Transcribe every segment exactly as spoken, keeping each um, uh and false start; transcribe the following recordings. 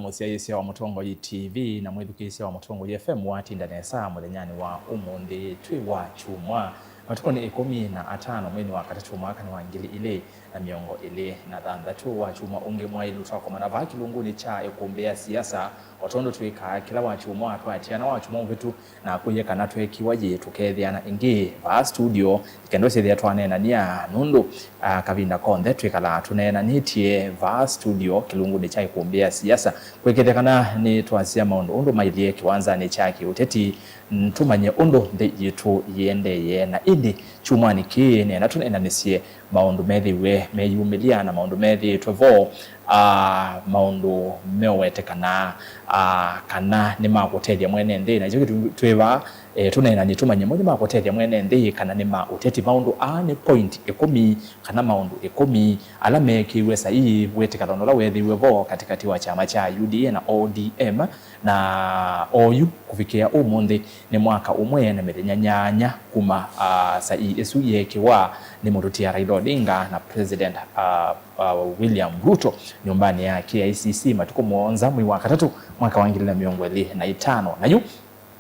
Mũsyaĩĩsya wa Mũtongoi T V na mwĩthukĩĩsya wa Mũtongoi F M watinda nesa mũthenyanĩ wa ũmũnthĩ twĩ wa kyumwa, matukũnĩ ĩkũmi na atano mweinĩ wa katatũ mwakanĩ wa ngili ilĩ na mĩongo ĩlĩ na thanthatũ. Wa kyumwa ũngĩ mwaĩlu twakomana vaa kĩlungunĩ kya ĩkũmbĩ ya siasa, o tondũ twĩkaa kĩla wa kyumwa, twaatiana wa kyumwa mũvĩtu na akũie kana twekiwa yĩ tũkeethĩana ĩngĩ vaa studio, nĩ kenda ũsyĩthĩa twaneenania, nũndũ, ah, kavinda konthe twĩkalaa tũneenanĩtye vaa studio kĩlungunĩ kya ĩkũmbĩ ya siasa, kwĩkĩthya kana nĩtwasya maũndũ ũndũ mailyĩ kĩwanzanĩ kya kĩũteti, n-, tũmanye ũndũ nthĩ yitũ yĩendeeye. Na ĩndĩ kyumwanĩ kĩĩ nĩenda tũneenanĩsye maũndũ methĩiwe meyumĩlya na maũndũ methĩĩtwe vo, ah, maũndũ meũwetekana, ah, kana nĩ ma kũtethya mwene nthĩ. Na kyo kĩtumi twĩ vaa, eh, tũneenany'e tũmanye mo nĩ ma kũtethya mwene nthĩ kana nĩ ma ũteti. Maũndũ aa nĩ point ĩkũmi kana maũndũ ĩkũmi ala meekĩiwe saii wĩtĩkano ũla weethĩiwe vo katĩkatĩ wa kyama kya U D A na O D M, na oyu kũvikĩa ũmũnthĩ nĩ mwaka ũmwe na mĩthenya nyanya kuma, ah, saii ĩsu yeekĩwa nĩ mũtũtia Raila Odinga na President, ah, ah, William Ruto nyũmbanĩ ya K I C C matukũ mũonza mwei wa katatũ mwaka wa ngili na mĩongo ĩlĩ na itano. Na yu,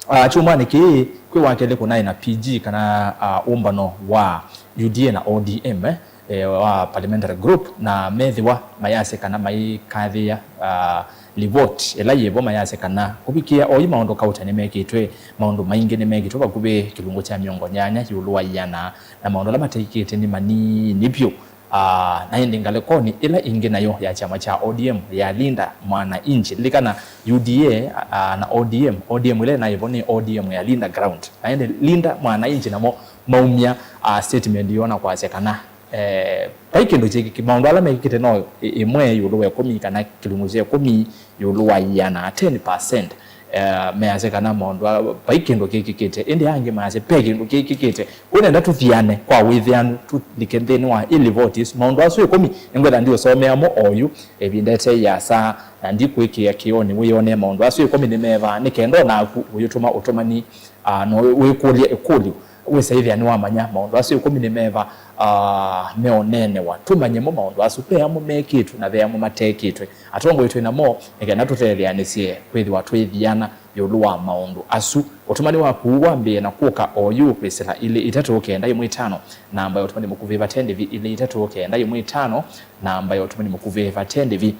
ah, kyumwanĩ kĩĩ kwĩ wa kelĩ kũnaĩ na P G kana, ah, ũmbano wa U D A na O D M, eh, eh, wa parliamentary group, na methĩwa mayasya kana maikathĩĩa, ah, livoti ĩla yĩvo, mayasya kana kũvikĩa oyu maũndũ kauta nĩmekĩtwe, maũndũ maingĩ nĩmekĩtwe, vakuvĩ kĩlungu kya mĩongo nyanya ĩũlũ wa ĩana, na maũndũ ala matekĩte nĩ manini vyũ. Ah, na ĩndĩ ngalĩkonĩ ĩla ĩngĩ nayo ya kyama kya O D M ya Linda Mwananchi, lilikana U D A, ah, na O D M, O D M ĩla ĩnaĩvo nĩ O D M ya Linda Ground, na ĩndĩ Linda Mwananchi namo maumya, ah, statement yoo na kwasya kana, eh, vai kĩndũ kĩkĩkĩ, maũndũ ala mekĩkĩte no ĩ-, ĩmwe ĩũlũ wa ĩkũmi kana kĩlungu kya ĩkũmi ĩũlũ wa ĩana, ten percent. Eh, measya kana maũndũ a-, vai kĩndũ kĩkĩkĩte, ĩndĩ angĩ measya ve kĩndũ kĩkĩkĩte. Kwoou nenda tũthiane kwa wĩthĩanu, tũlike nthĩnĩ wa ĩ livoti ĩsu. Maũndũ asu ĩkũmi nĩngwenda ndiũsomea mo oyu ĩvinda ĩte yĩasa, na ndikwĩkĩa kĩonĩ wĩyonee maũndũ asu ĩkũmi nĩ meva, nĩ kenda o naku ũyĩtũma ũtũmani, ah, no wĩkũlya ĩkũlyo. Wĩsa ĩthĩa nĩwamanya maũndũ asu ĩkũmi nĩ meva, ah, meũneenewa. Tũmanye mo maũndũ asu, ve amo mekĩtwe na ve amo matekĩtwe. Atongoi twĩ namo, nĩ kenda tũtetheanĩsye kwĩthĩwa twĩthiana ĩũlũ wa maũndũ asu. Ũtũmani waku wambĩĩe na kũka oyu kwĩsĩla ilĩ itatũ kenda ĩmwe itano, namba ya ũtũmani mũkuvĩ vate ndĩvi, ilĩ itatũ kenda ĩmwe itano, namba ya ũtũmani mũkuvĩ vate ndĩvi.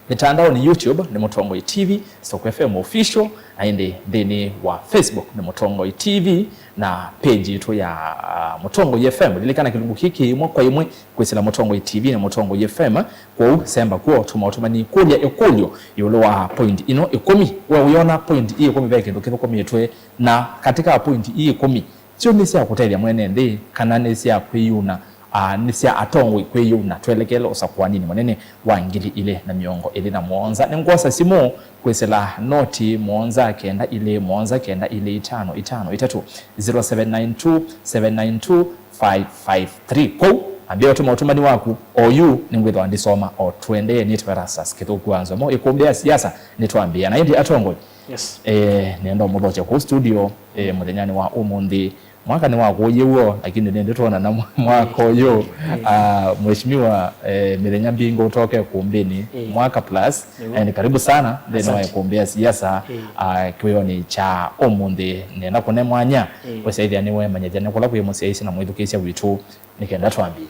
Mĩtandaonĩ, YouTube nĩ Mũtongoi T V, Stock F M Official, na ĩndĩ nthĩnĩ wa Facebook nĩ Mũtongoi T V na page yitũ ya, ah, Mũtongoi F M. Lilikana kĩlungu kĩkĩ ĩmwe kwa ĩmwe kwĩsĩla Mũtongoi T V na Mũtongoi F M, kwoou semba kw'o, tũma ũtũmani kũlya ĩkũlyo ĩũlũ wa point ino ĩkũmi. We ũyona point ii ĩkũmi ve kĩndũ kĩthũkũmĩtwe, na katĩ ka point ii ĩkũmi, syo nĩ sya kũtethya mwene nthĩ kana nĩ sya kwĩyuna? Aa, nĩ sya atongoi kwĩyuna. Twelekele ũsakũaninĩ mũnene wa ngili ilĩ na mĩongo ĩlĩ na mũonza. Nĩngwosa simũ kwĩsĩla noti mũonza kenda ilĩ mũonza kenda ilĩ itano itano itatũ, zero seven nine two seven nine two five five three. Kwoou ambĩa ũtũma ũtũmani waku oyu, nĩngwĩthwa ndisoma o tũendee. Nĩtwe Erastus Kĩthũku wa Nzomo, ĩkũmbĩ ya siasa nĩtwambĩĩa. Na ĩndĩ atongoi, yes, eh, nĩenda ũmũthokya kũu studio, eh, mũthenyanĩ wa ũmũnthĩ. Mwaka nĩwakũie w'o, lakini nĩndĩ twonana mwa-, mwaka ũyũ. Ah, mheshimiwa, eh, mĩthenya mbingĩ ũtoke ĩkũmbĩnĩ. Mwaka plus, and karibu sana nthĩnĩ wa ĩkũmbĩ ya siasa, ah, kĩwĩonĩ kya ũmũnthĩ. Nĩenda kũne mwanya, wĩsaĩthĩa nĩwemanyĩthya nĩ kũla kwĩ mũsyaĩĩsya na mwĩthukĩĩsya witũ, nĩ kenda twambie.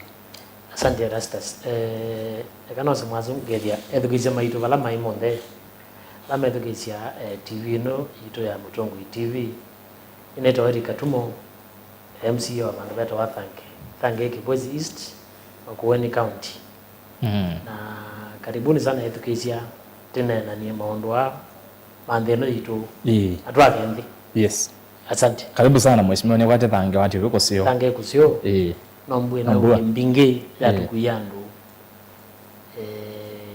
Asante, Erastus. Eh, eka nose mwasu ngethya ethukĩĩsya maitũ vala maĩ monthe, vala methukĩĩsya, eh, T V ĩno yitũ ya Mũtongoi T V. Nĩnaĩtawa Eric Katumo, M C A wa vandũ vetawa Thange, Thange Kibwezi East, Makueni County. Mm. Na karibuni sana ethukĩĩsya, tũneenanie maũndũ aa ma nthĩ ĩno yitũ. Ĩĩ. Na twake nthĩ. Yes. Asante. Karibu sana mheshimiwa, nĩkwate Thange wati ũvĩ kũseo. Thange kũseo. Ĩĩ. No mbue na mbingĩ ya tũkuia andũ. Eh,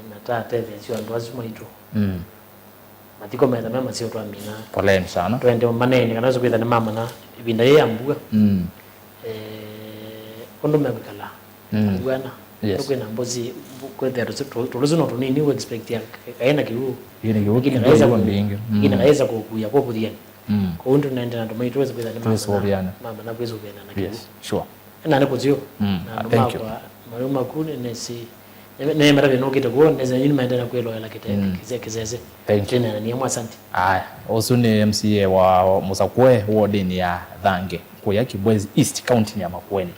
na tatetheesya andũ asu maitũ. Mm. Mathiko metha me maseo twamina. Poleni sana. Twende maneene kana asu kwĩtha nĩ mamana ĩvinda yĩ ya mbua. Mm. Eh, ũndũ mekwĩkala. Mm. Avuana. Yes. Kwĩna mbosi, kwĩthĩa tũlũsĩ no tũnini, u expect ya kaĩ na kĩw'ũ. Ĩĩ, nĩ kĩw'ũ. Lakini kĩingĩ, kaweza kĩw'ũ ku-, mbingĩ. Mm. Lakini kaweza kũkuya kwa kũthiani. Mm. Kwoou tũnende na andũ maitũ wĩsa kwĩtha nĩ mamana. Twĩsũvĩana. Mamana kwĩsũvĩana na kĩw'ũ. Yes, sure. Na nĩ kũseo. Mm, na andũ makwa, mayo maku nĩ nesi Nĩ, nĩ mata vinũkĩte kuo, nĩsĩ yu nĩmaendeea kwĩloela kĩte-, Mm. kĩse-, kĩsese. Thank you. Tena na niĩ mwasanti. Aya, ũsu nĩ M C A wa Mũsakũe wodinĩ ya Thange, kũya Kibwezi East, county ya Makueni.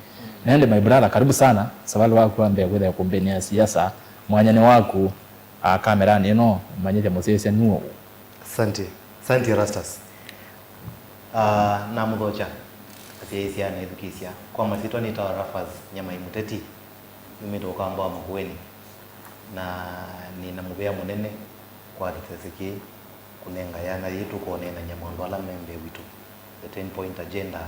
Na ĩndĩ, my brother, karibu sana. Savalĩ waku wa mbee kwĩthĩa kumbĩnĩa siasa, mwanya nĩ waku, ah, kameranĩ ĩno, manyĩthya mũsyaĩĩsya nũũ. Asante. Asante, Erastus. Ah, namũthokya asyaĩĩsya na ĩthukĩĩsya. Kwa masyĩtwa nĩtawa Rufus Nyamai Mũteti, nyumĩte ũkamba wa Makueni, na nĩna mũvea mũnene kwa kĩsese kĩĩ kũnenga yanya yĩĩ tũkoneenany'a maũndũ ala me mbee witũ. The ten point agenda,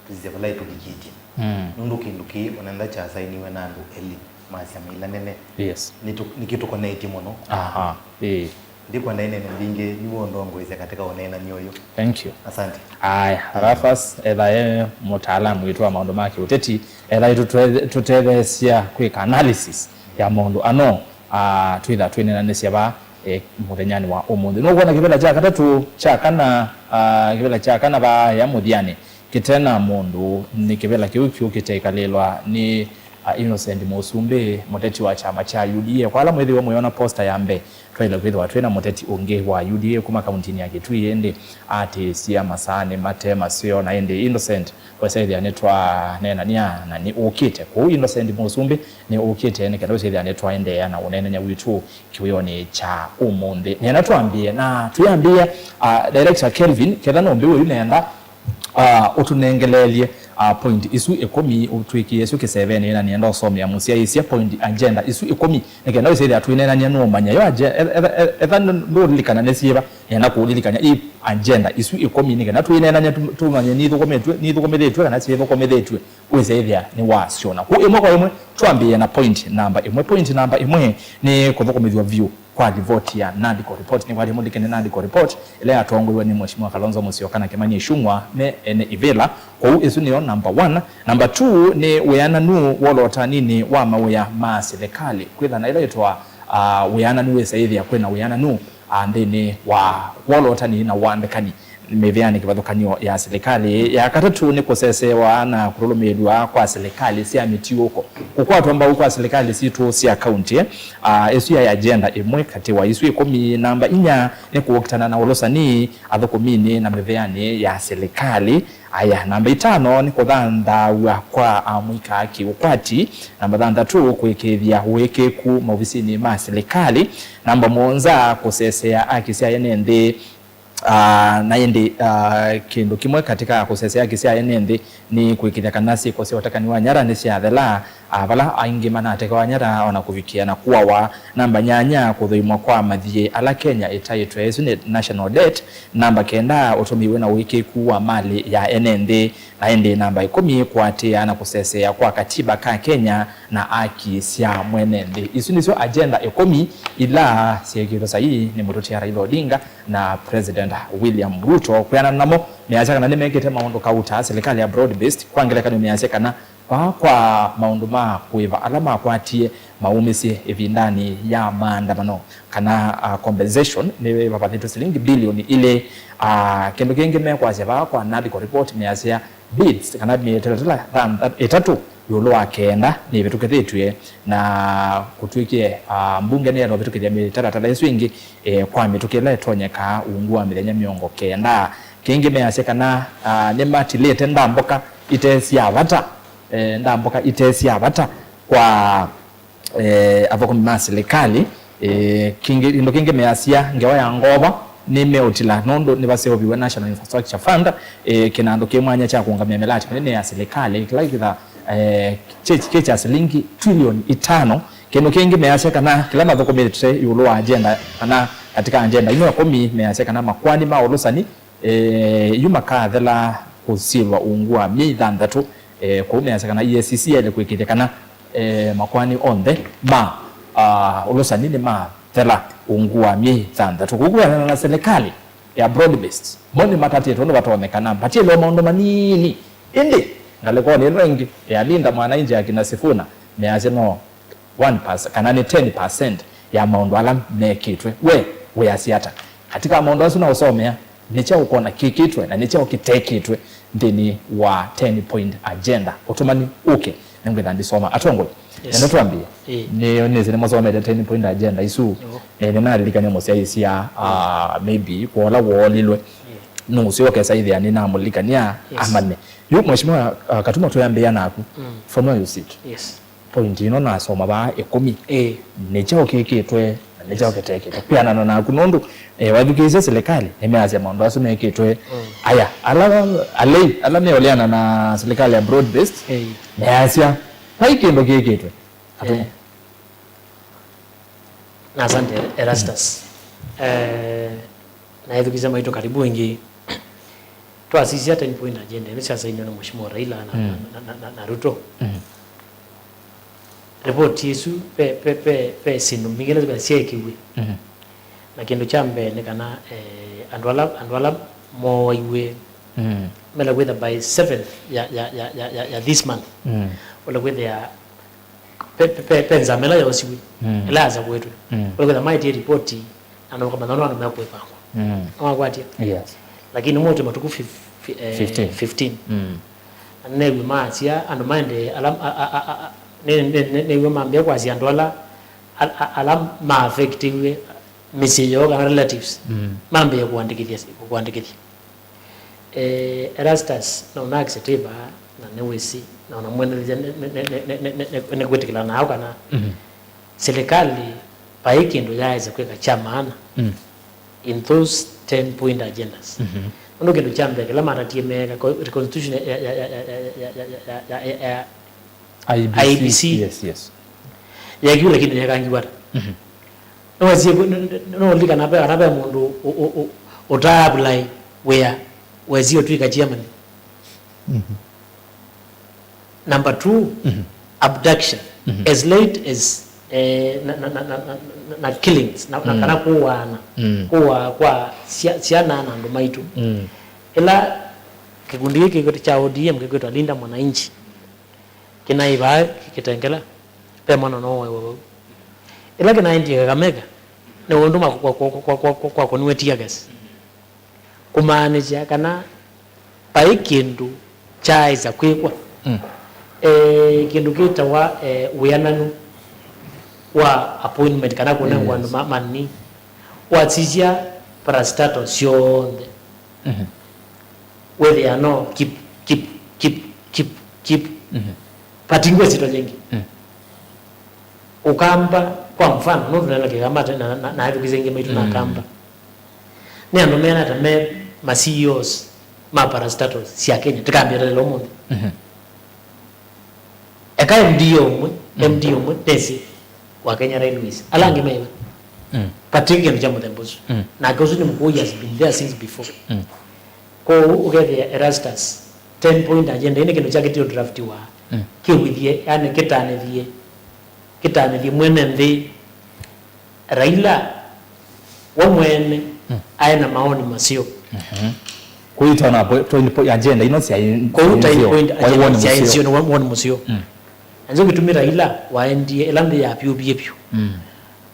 tũsisye vala ĩtũvikĩtye. Mm. Nũndũ kĩndũ kĩĩ, onenda kyasainiwe na andũ elĩ ma syama ila nene. Yes. Nĩtũ-, nĩkĩtũkoneetye mũno. Aha, ĩĩ. Ndikwenda ĩnene mbingĩ, nĩw'o ndongosye katika ũneenany'a ũyũ. Thank you. Asante. Aya, Rufus, etha e mũtaalamu witũ wa maũndũ ma kĩũteti, etha ĩtũtwe-, tũtetheesya kwĩka analysis ya maũndũ ano, ah, twĩtha twĩneenanĩsya vaa, eh, mũthenyanĩ wa ũmũnthĩ. Nũkwona kĩvĩla kya katatũ, kya kana, ah, kĩvĩla kya kana vaa ya mũthyanĩ, kĩte na mũndũ, nĩ kĩvĩla kĩu kĩũkĩte ĩkalĩlwa nĩ, ah, Innocent Mũsumbĩ, mũteti wa kyama kya U D A. Kwa ala mwĩthĩwe mũyona poster ya mbee, twaĩle kwĩthĩwa twĩ na mũteti ũngĩ wa U D A kuma kauntinĩ ya Kitui, ĩndĩ atĩĩsya masaanĩ mate maseo, na ĩndĩ Innocent wesa ĩthĩa nĩtwaneenania na nĩ ũkĩte. Kwoou Innocent Mũsumbĩ nĩ ũkĩte nĩ kenda wesa ĩthĩa nĩtwaendeea na ũneenany'a witũ kĩwĩonĩ kya ũmũnthĩ. Nĩenda twambĩe, na twĩambĩĩa, ah, Director Kelvin, ketha no mbĩw'e yu nenda, ah, ũtũnengeleelye, ah, point isu ĩkũmi ũtwĩkĩe syo kĩsevenĩ, na nĩenda ũsomea mũsyaĩĩsya point agenda isu ĩkũmi, nĩ kenda wĩsĩthĩa twĩneenany'a nũũmanya yo aje-, e-, e-, e-, etha ndũũlilikana nĩ syĩva, nĩenda kũũlilikany'a i agenda isu ĩkũmi, nĩ kenda twĩneenany'a tũ-, tũmanye nithũkũmĩtw'e, nithũkũmĩthĩtw'e kana syĩthũkũmĩthĩtw'e. Wĩsĩthĩa nĩwasyona. Kwoou ĩmwe kwa ĩmwe, twambĩĩe na point namba ĩmwe. Point namba ĩmwe nĩ kũthũkũmĩthw'a vyũ kwa livoti ya NADCO report. Nĩkwatĩ mũndĩke nĩ NADCO report ĩla yatongoiwe nĩ Mheshimiwa Kalonzo Musyoka na Kimani Ichung'wa me ene ivĩla. Kwoou ĩsu nĩyo number one. Number two nĩ wĩananu wolotaninĩ wa mawĩa ma silikalĩ. Kwĩthana ĩla ĩtwa, ah, wĩananu, wĩsĩthĩa kwĩna wĩananu, ah, nthĩnĩ wa wolotani na ũandĩkani mĩvĩanĩ kĩvathũkany'o ya silikalĩ. Ya katatũ nĩ kũsesewa na kũlũlũmĩĩlw'a kwa silikalĩ sya mĩtiũko, kũkwatwa mbau kwa silikalĩ sitũ sya kaunti. Ah, ĩsu yaĩ agenda ĩmwe katĩ wa isu ĩkũmi. Namba inya nĩ kũkitana na ũlũsani athũkũminĩ na mĩvĩanĩ ya silikalĩ. Aya, namba itano nĩ kũthanthaw'a kwa amũika kĩũkwati. Namba thanthatũ, kũĩkĩĩthya ũĩkĩĩku maovisinĩ ma silikalĩ. Namba mũonza, kũsesea aki sya ene nthĩ. Ah, na ĩndĩ, ah, kĩndũ kĩmwe katika kũsesea aki sya ene nthĩ nĩ kũĩkĩĩthya kana syĩko sya ũtekani wa nyara nĩsyathela, ah, vala aingĩ manatekewa nyara o na kũvikĩa na kũawa. Namba nyanya, kũthũimwa kwa mathiĩ ala Kenya ĩtaĩtwe, ĩsu nĩ national debt. Namba kenda, ũtũmĩi wĩ na ũĩkĩĩku wa malĩ ya ene nthĩ. Na ĩndĩ namba ĩkũmi, kũatĩĩa na kũsesea kwa katiba ka Kenya na aki sya mwene nthĩ. Isu nĩsyo agenda ĩkũmi ila syĩkĩtwe saii nĩ mũtũtia Raila Odinga na President William Ruto. Kwĩanana namo, measya kana nĩmekĩte maũndũ kauta silikalĩ ya broad based. Kwa ngelekany'o, measya kana vaa kwa maũndũ ma kũĩva ala makwatie maumĩsye ĩvindanĩ ya maandamano, kana, ah, compensation, nĩvavanĩtwe silingi bilioni ilĩ. Ah, kĩndũ kĩngĩ mekwasya vaa kwa NADCO report, measya bids, kana mĩtalatala thantha-, ĩtatũ ĩũlũ wa kenda nĩvĩtũkĩthĩtw'e, na kũtw'ĩkie, ah, mbunge nĩyenda ũvĩtũkĩthya mĩtalatala ĩsu ĩngĩ, eh, kwa mĩtũkĩ ĩla ĩtonyekaa ungu wa mĩthenya mĩongo kenda. Kĩngĩ measya kana, ah, nĩmatilĩte ndambũka ite sya vata, eh, ndambũka ite sya vata kwa eh, athũkũmi ma silikalĩ. Eh, kĩngĩ, kĩndũ kĩngĩ measya ngewa ya ngova nĩmeũtila nũndũ nĩvaseũviw'e National Infrastructure Fund, eh, kĩnandũ kĩ mwanya kya kũũngamĩa mĩlatĩ mĩnene ya silikalĩ, kĩla kĩtha, eh, kĩ, kĩ kya silingi trilioni itano. Kĩndũ kĩngĩ measya kana kĩla mathũkũmĩte ĩũlũ wa agenda, kana katika agenda ino ĩkũmi, measya kana makoani ma ũlũsani, eh, yu makathela kũsilwa ungu wa myei thanthatũ. Eh, kwoou measya kana E A C C yaĩle kũĩkĩĩthya kana, eh, makoani onthe ma, ah, ũlũsani nĩmathela ungu wa myei thanthatũ. Kwoou kwĩanana na silikalĩ ya broad based, mo nĩmatatĩtwe ũndũ vatonyekana, matielewa maũndũ manini. Ĩndĩ ngalĩkonĩ ĩno ĩngĩ ya Linda Mwananchi akina Sifuna, measya no one percent, kana nĩ ten percent ya maũndũ ala mekĩtwe. We wĩasya ata? Katika maũndũ asu naũsomea, nĩ kyaũ ũkwona kĩkĩtwe na nĩ kyaũ kĩtekĩtwe nthĩnĩ wa ten point agenda? Ũtũmani ũke. Nĩngwĩtha ndisoma. Atongoi, yes, nenda twambie. Ĩĩ. Nĩ, nĩsĩ nĩmũsomete ten point agenda isu. Yo. Eh, nĩnalilikany'a mũsyaĩĩsya, ah, maybe, kwa ũla woolilwe. Ĩĩ. Nũseo kesa ĩthĩa nĩnamũlilikany'a, yes, amanye. Yu, Mheshimiwa, ah, Katuma, twĩambĩĩa naku. Mm. From where you sit. Yes. Point ĩno nasoma vaa ĩkũmi. Ĩĩ. Nĩ kyaũ kĩkĩtwe, na nĩ kyaũ, yes, kĩtekĩtwe? Kwĩanana naku, nũndũ, eh, wathukĩĩsya silikalĩ, nĩmeasya maũndũ asu mekĩtwe. Mm. Aya, ala, alei, ala meũleana na silikalĩ ya broad based, ĩĩ, measya, vai kĩndũ kĩkĩtwe. Atu- Eh. Na asante, Erastus. Eh, na ethukĩĩsya maitũ, karibu ĩngĩ. Twasisya ten point agenda, ĩno syasainiwe nĩ Mheshimiwa Raila na, mm, na, na, na, na Ruto. Mm. Ripoti ĩsu, ve, ve, ve, ve syĩndũ mbingĩ ila syeekiw'e. Mm. Na kĩndũ kya mbee nĩ kana, eh, andũ ala, andũ ala mooaiwe, mm, mela kwĩtha by seventh ya, ya, ya, ya, ya, ya this month. Mm. Ũla kwĩthĩa pe, pe, pe, pe nzama ĩla yoosiw'e, mm, ĩla yasakuĩtwe. Mm. Ũla kwĩthĩa maetie ripoti, na andũ makamanya nũndũ andũ mekũĩvangwa. Mm. Nĩwakwatya? Yes. Lakini nĩmũtĩ matukũ fif-, fi-, eh, fifteen. Fifteen. Mm. Na nĩneew'e maasya andũ maendee ala, a, a, a, a, a, nĩ, nĩ, nĩ, nĩneew'e mambĩa kwasya andũ ala, a, a, ala maaffectiw'e mĩsyĩ yoo kana relatives, mm, mambĩĩe kũandĩkĩthya, kũandĩkĩthya. Eh, Erastus, na ũnakisya twĩ vaa, na nĩwĩsĩ, na ũnamwenelesya nĩ, nĩ, nĩkwĩtĩkĩla nao kana, mhm, silikalĩ vai kĩndũ yaaĩse kwĩka kya maana, mm, in those ten point agendas. Mhm. Nũndũ kĩndũ kya mbee kĩla matatie meeka, ko-, constitution ya, ya, ya, ya, ya, ya, ya, ya, ya, ya, I E B C. I E B C. Yes, yes. Yeekiw'e, lakini yeekangiw'a ata? Mhm. Nĩwesie kũ-, n-, n-, nũũlilikana ve, kana ve mũndũ ũ-, ũ-, ũ-, ũtaa apply wĩa wesie ũtw'ĩka chairman? Mhm. Number two, mhm, abduction. Mhm. As late as, eh, na, na, na killings, na, na, mm, kana kũaana, mm, kũaa kwa sya-, syana na andũ maitũ. Mm. Ĩla kĩkundi gĩkĩ kya O D M kĩkwĩtwa Linda Mwananchi, kĩnaĩ vaa kĩkĩtengela, ve mwana no waĩwa vau. Ĩla kĩnaendie Kakamega, nĩ ũndũ ma-, kwa, kwa kũniwe tear gas. Kũmaanisya kana vai kĩndũ kyaaĩsa kwĩkwa. Mm. Eh, kĩndũ kĩtawa, eh, wĩananu wa appointment kana kũnengwa andũ, yes, ma-, mani. Wasisya parastatal syonthe. Mhm. Wĩthĩa no kip, kip, kip, kip, kip. Mhm. Patingwe sito lingi. Mm. Ũkamba, kwa mfano, no tũneena Kĩkamba na, na, na, na athukĩĩsya aingĩ maitũ na, mm, Akamba. Nĩ andũ meana ta me ma C E Os ma parastatals sya Kenya, tũkambĩĩa ta lelo ũmũnthĩ. Mhm. Eka M D A ũmwe, mm, M D A ũmwe, nĩsĩ, wa Kenya Railways. Ala angĩ meva? Mm. Patrick kĩndũ kya mũthemba ũsu. Mm. Nake ũsu nĩ mũkũũ, he has been there since before. Mm. Kwoou ũkethĩa Erastus, ten point agenda, ĩĩ nĩ kĩndũ kyakĩtio draftiwa. Mm. Kĩw'ĩthye, yani kĩtanĩthye, kĩtanĩthye mwene nthĩ. Raila we mwene, mm, aĩ na maoni maseo. Mhm. Kũitona po-, point po-, agenda ino syaĩ, kũu ten point agenda syaĩ nzeo, nĩ woni mũseo. Mm. Na nzeo kĩtumi Raila waendie ĩla nthĩ ya pyũvie vyũ. Mm.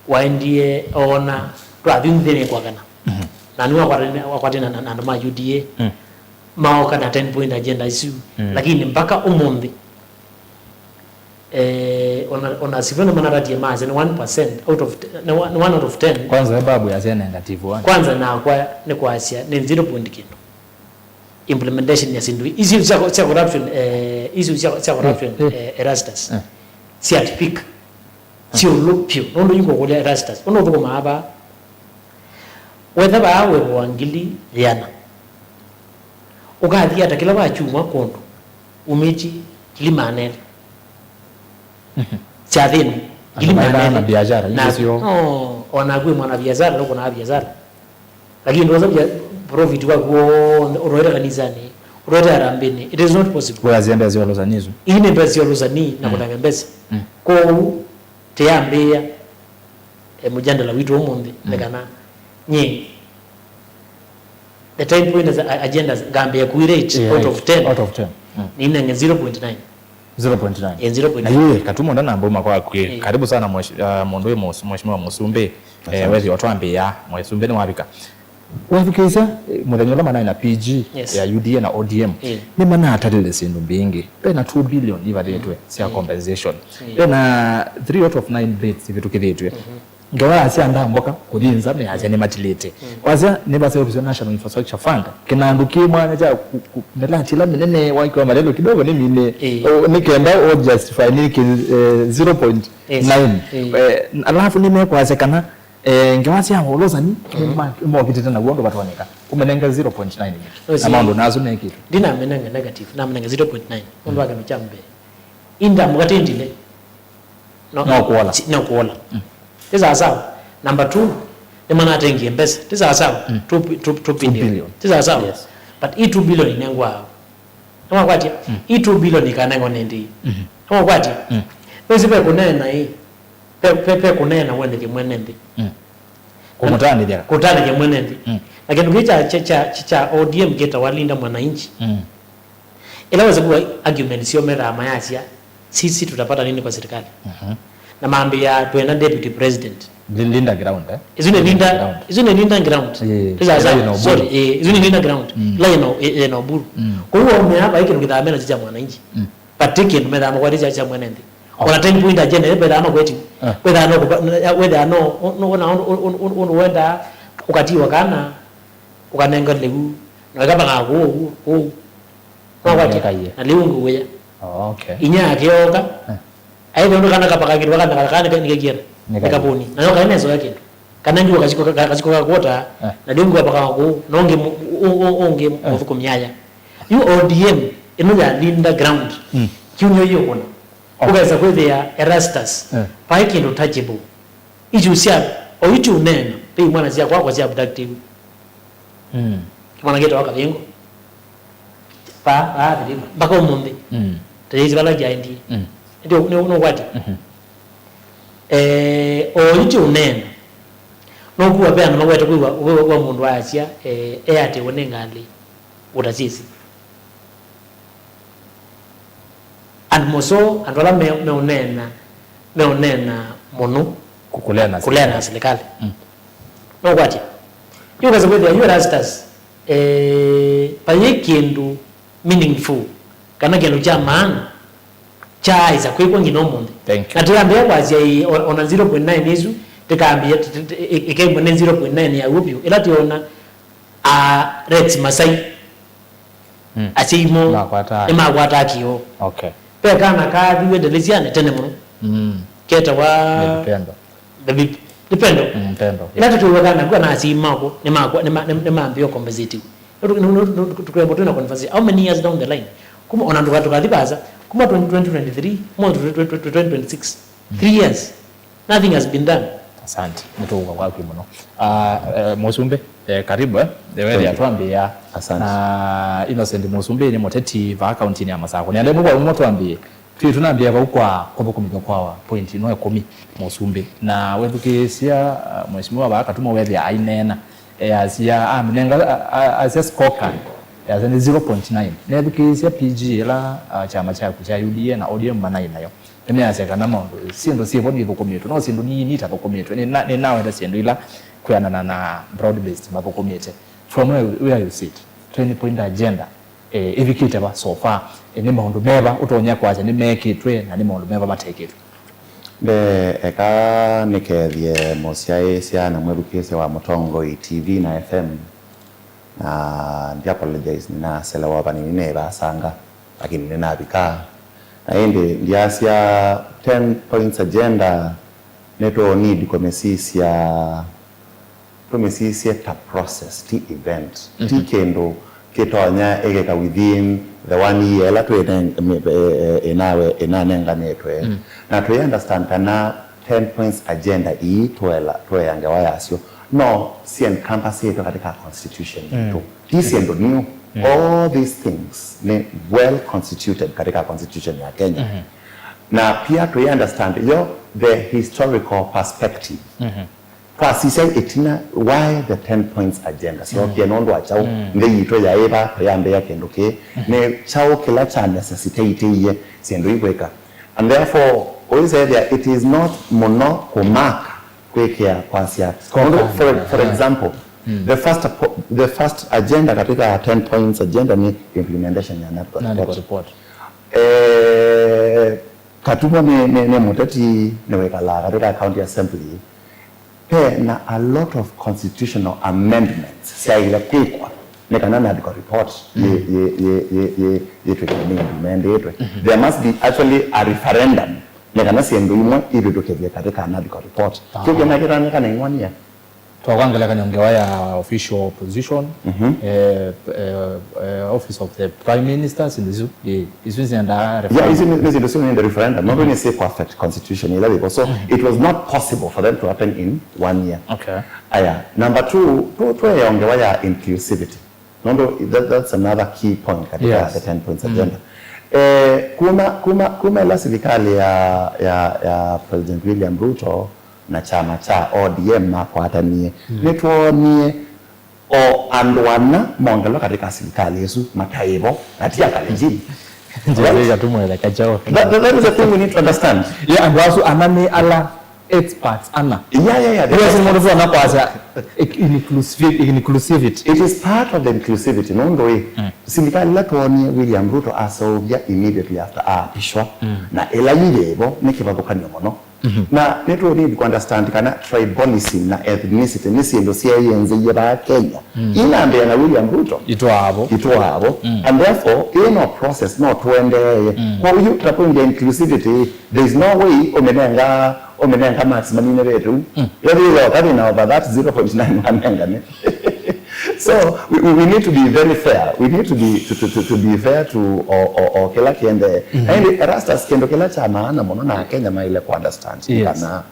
Waendie oona twathi nthĩnĩ kwakana. Mhm. Na nĩ wakwatana, wakwatana na, na andũ ma U D A. Mm. Maoka na ten point agenda isu. Mm. Lakini mpaka ũmũnthĩ, eh, ona, ona sivyo nĩmanatatie maasya nĩ one percent out of te-, nĩ one, nĩ one out of ten. Kwanza we babu yasya negative one. Kwanza nakwa nĩ kwasya nĩ zero point kĩndũ. Implementation ya sindu isu sya, sya corruption, eh, isu sya, sya corruption, mm, mm, eh, Erastus. Mm. Sya at peak. Sya ĩũlũ vyũ. Nũndũ yu ngũkũlya Erastus, ũndũ ũthũkũmaa vaa, wetha vaa wĩvo wa ngili yĩana, ũkathi ata kĩla wakyumwa kũndũ umĩtye ngili maana elĩ? Mhm. Syathĩnĩ, ngili maana elĩ. Andũ maendaa na biashara, na, ingĩ syo, no, o naku wĩ mwana biashara, nũkũnaa biashara. Lakini ndwasavya profit waku w'onthe ũtwaĩte kanisanĩ, ũtwaĩte harambĩnĩ. It is not possible. Wĩasya mbesa sya ũlũsani isu. Ii nĩ mbesa sya ũlũsani na, mm, kũtanga mbesa. Mm. Kwoou, tĩyambĩĩa, eh, mũjandala witũ ũmũnthĩ, mm, nĩ kana nyie, the ten point agendas ngambĩĩa kũirate, yeah, out of ten. Out of ten. Mm. Nĩnenge zero point nine. Zero point nine. Eh, zero point nine. Na yu, Katuma, ndanamba uma kwaku, eh. Eh. Karibu sana mwesh-, ah, mũndũ wĩ mũs-, Mheshimiwa Mũsumbĩ. Eh, asante. Wethi otwambĩĩa, Mũsumbĩ nĩwavika. Wathukĩĩsya, eh, mũthenya ũla manaĩ na P G, yes, ya U D A na O D M, eh, nĩmanatalile syĩndũ mbingĩ. Ve na two billion ivathĩtwe, eh, sya, eh, compensation. Eh. Ve na three out of nine bids ivĩtũkĩthĩtw'e. Mhm. Ngewa yasya ndamboka kũthi nza, nĩyasya nĩmatilĩte. Mm. Wasya nĩvaseũvisye National Infrastructure Fund, kĩnandũ kĩ mwanya kya ku-, ku-, mĩlati ĩla mĩnene wakiwa malelo kidogo nĩ mine, eh, o, nĩ kenda o justify nĩ kĩ, eh, zero point nine. Yes. Eh. Eh, alafu nĩmekwasya kana, eh, ngewa sya wolosani, mhm, nĩma-, nĩmokitĩte naw'o ũndũ vatonyeka. Ũmenenge zero point nine. No, na si maũndũ nasu mekĩtwe. Ndinamenenge negative, namenenge zero point nine. Ũndũ wa kĩndũ kya mbee. Ĩndĩ ndamũkatĩndile. No, no kũola. Ti, no kũola. Mm. Ti sawasawa. Number two, nĩmanatengie mbesa. Ti sawasawa. Mm. Two, two, two billion. Two billion. Ti sawasawa. Yes. But ii two billion inengwa aũ? Nĩwakwatya? Mm. Ii two billion ikanengwa nĩ ndĩi? Mm-hmm. Nĩwakwatya? Mm. Wĩsĩ ve kũneena ĩ. Ve, ve, ve kũneena wendekye mwene nthĩ. Mm. Kũmũtanĩthya. Kũtanĩthya mwene nthĩ. Mm. Na kĩndũ kĩĩ kya, kya, kya, kya O D M kĩtawa Linda Mwananchi. Mm. Ĩla wesa kuwa argument syoo methaa mayasya, "Sisi tutapata nini kwa serikali?" Mhm. Na mambĩa, "Twenda deputy president." Li-, Linda ground, eh? Isu nĩ Linda, ground. Isu nĩ Linda ground. Eh, ti sawa sawa. Ĩla yĩna Oburu. Sorry, eh, isu nĩ Linda ground. Mm. Ĩla yĩna, yĩna Oburu. Mm. Kwa hiyo waumĩa vai kĩndũ kĩthaa mena cha mwananchi. Mm. But ti kĩndũ methaa makwatĩsya cha mwene nthĩ. Oh. Ona ten point agenda, methaa no kweti. Eh. Wethaa no kũpa-, wethaa no, no, no, no, no, no, no, wendaa ũkatiwa kana, ũkanenga lĩu, na ĩkapanga kũu, kũu. Nĩwakwatie? Nĩkaie. Na lĩu ngũwĩa. Oh, okay. Inyia yake yooka. Eh. Aĩthe ũndũ kana kapaka kĩndũ, kana kana kana nĩkakiera. Nĩkaie. Nĩkapuni. Na yoka ĩnesoya kĩndũ. Kana ngiwa kasiko ka-, kasiko ka kwota. Eh. Na lĩu ngũkapaka kũu. Na ũngĩ mu-, ũ-, ũ-, ũngĩ, eh, mũthũkũmi aya. Yu O D M ĩno ya Linda ground. Mm. Kiumia yũkũna. Oh. Ũkesa kwĩthĩa Erastus. Eh. Vai kĩndũ tangible. Isu sya, o isu ũneena, ve imwana sya kwakwa sya abductive. Mm. Kĩmwana kĩtawa Kavingo. Pa, pa, Kavingo. Mpaka ũmũnthĩ. Mm. Tayĩsi vala kyaendie. Mm. Ndio, nĩ, nĩ ũkwati. Mhm. Eh, o isu ũneena. No kuwa ve andũ makwete kwĩwa, kwĩwa, kwĩwa mũndũ aasya, eh, eatĩwe nĩ ngalĩ. Ũtasisi. And mũso, andũ ala me-, meũneena, meũneena mũno kũlea na kũlea na serikali. Mm. Nũkwatya? Yu ũkasa kwĩthĩa yu Erastus, eh, vayĩ kĩndũ meaningful, kana kĩndũ kya maana, kyaaĩsa kwĩkwa nginya ũmũnthĩ. Thank you. Na tũyambĩĩa kwasya ĩ, o-, ona zero point nine ĩsu, tĩkambĩĩa, t-, t-, t-, ĩ-, ĩkaimwe nĩ zero point nine ya w'o vyũ. Ĩla twĩona, a, Rex Masai, Mm. Asyai moo nĩmakwataa kĩoo. Okay. Ve kana kaathiwe ndĩlĩsyanĩ tene mũno. Mm. Ketawa Baby Pendo. Baby Pendo. Mm, Pendo. Ĩla tũtwĩwe kana kua na asyai mako nĩmakwa-, nĩma-, nĩma-, nĩmambĩĩe compensate. Tũkũemba twĩ na conversation. How many years down the line? Kuma ona ndũka-, tũkathi vaasa. Kuma twenty twenty, twenty-three, kuma twenty twenty, twenty twenty-six. Three years. Nothing has been done. Asante. Nĩtũũka kwaku mũno. Ah, eh, Mũsumbĩ, eh, karibu, eh. Thank you. Twambĩĩa. Asante. Na Innocent Mũsumbĩ nĩ mũteti vaa kauntinĩ ya Masakũ. Nĩ andũ amwe kwa amwe twambĩĩe. Twĩ tũnambĩĩa vau kwa kũthũkũmĩthwa kwa point ino ĩkũmi Mũsumbĩ. Na wethukĩĩsya, ah, mheshimiwa vaa Katuma wethĩa aineena. Eh, asya, amĩnenga, a, a, asya scorecard. Asya nĩ zero point nine. Nethukĩĩsya P G ĩla, ah, kyama kyaku kya U D A na O D M manaĩ nayo. Nĩmeasya kana maũndũ, syĩndũ syĩvo nithũkũmĩtwe, no syĩndũ nini itathũkũmĩtwe. Nĩna-, nĩnaweta syĩndũ ila kwĩanana na broad based mathũkũmĩte. From where, where you sit, ten point agenda, eh, ĩvikĩte va so far? Eh, nĩ maũndũ meva ũtonya kwasya nĩmekĩtwe na nĩ maũndũ meva matekĩtwe? Mbee, eka nĩkethye mũsyaĩĩsya na mwĩthukĩĩsya wa Mũtongoi T V na F M. Na ndi apologize, nĩnaselewa vanini nĩ vasanga, lakini nĩnavika. Na ĩndĩ ndyasya ten points agenda, nĩtũ need kũmĩsisya, tũmĩsisye ta process, ti event. Ti, mhm, kĩndũ kĩtonya ĩkĩka within the one year ĩla twĩ ne-, me-, e-, e-, ĩnawe, ĩnanenganĩtwe. Mm. Na tũi understand kana ten points agenda ii twela, tweya ngewa yasyo, no si encompassĩtwe katika constitution, mm, yitũ. Ti syĩndũ new. Mm. All these things nĩ well constituted katika constitution ya Kenya. Mhm. Na pia tũi understand yo the historical perspective. Mhm. Twasisya ĩtina, why the ten points agenda? Syokie, mm, nũndũ wa kyaũ? Mm. Nthĩ yitũ yaĩ va tũyambĩĩa kĩndũ kĩĩ? Mhm. Nĩ kyaũ kĩla kya necessitateie syĩndũ ikwĩka? And therefore, ũisethĩa it is not mũno kũmark, kwĩkĩa, kwasya. Scorecard. Nũndũ, for, for, yeah, example, The first apo- the first agenda katika ten points agenda ni implementation ya NADCO NADCO report. Report. Eh, Katumo ni, ni, ni mũteti, nĩwĩkalaa katika county assembly. Ve na a lot of constitutional amendments syaĩle kwĩkwa nĩ kana NADCO report yĩ- yĩ- yĩ- yĩ- yĩ- yĩtw'ĩke nĩ implementĩtwe. There must be actually a referendum nĩ kana syĩndũ imwe ivĩtũkĩthw'e katika NADCO report. Kĩu kĩna kĩtanyĩka na ing'wania. Twakwangela kaniongewa ya official position, eh, eh, eh, office of the prime minister, sindu isu, eh, isu nziendaa Yeah, referendum. Isu nĩ nĩ syĩndũ syonende referendum. Nũndũ nĩ sĩ perfect constitution ĩla yĩvo. So it was not possible for them to happen in one year. Okay. Aya, number two, tu- tweyongewa ya inclusivity. Nũndũ that, that's another key point katika Yes. the ten points agenda. Eh, kuma kuma kuma ĩla silikalĩ ya ya ya President William Ruto na kyama kya O D M makwatanie, nĩtwonie o andũ ana mongelwa katika silikalĩ ĩsu mataĩvo na ti Akalenjin. Njĩthĩ Right? Katumwele Kachao. That, that, that is the thing we need to understand. Yeah, andũ asu ana nĩ ala experts ana. Yeah, yeah, yeah. Yes, nĩ mũndũ tuona kwasya inclusive- inclusivity. It is part of the inclusivity. Nũndũ ĩ, silikalĩ ĩla twonie William Ruto aseũvya immediately after aapishwa, na ĩla yu yĩvo nĩ kĩvathũkany'o mũno. Na nĩtũnĩthi kũunderstand kana tribalism na ethnicity nĩ syĩndũ syeeyĩenzeie vaa Kenya. Inambĩa na William Ruto. Itwaavo. Itwaavo. And therefore, ĩno process no tũendeeye. Kwoou yu ta point ya inclusivity, there is no way ũmĩnenga, ũmĩnenga marks manine vetu. Wethĩwa ũkathĩna over that zero point nine wanengane. So we, we, we need to be very fair. We need to be to, to, to, to be fair to o, o, o kĩla kĩendee. Na ĩndĩ Erastus, kĩndũ kĩla kya maana mũno na Akenya maĩle kũunderstand Yes. kana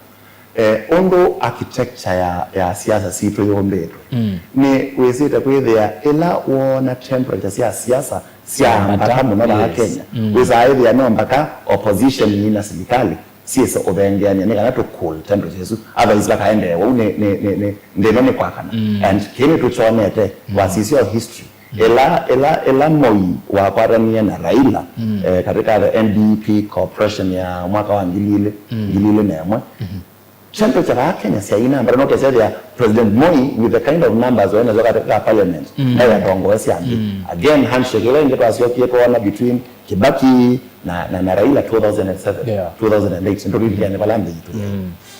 eh, ũndũ architecture ya, ya siasa sitũ yũmbĩtwe nĩ wĩsĩte kwĩthĩa ĩla woona temperature sya siasa syaambata mũno vaa Kenya, wĩsaa ĩthĩa no mpaka opposition na silikalĩ syĩse ũthengeanĩa nĩ kana tũ cool temperature ĩsu, otherwise vakaendee vau nĩ, nĩ, nĩ, nĩ, nthĩ ĩno nĩ kwakana. And kĩĩ nĩtũkyonete wasisya o history. Ĩla, ĩla, ĩla Moi wakwatanie na Raila eh, katika the N D P cooperation ya mwaka wa ngili ilĩ, ngili ilĩ na ĩmwe, temperature vaa Kenya syaĩ na mbere, no kĩsethĩa President Moi with the kind of numbers waĩ nasyo katika parliament, ndaĩ atongoesya nthĩ. Again, handshake ĩla ĩngĩ twasyokie twoona between Kibaki na, na, na Raila two thousand and seven, Yeah. two thousand and eight, ndũlilikane vala nthĩ yitũ.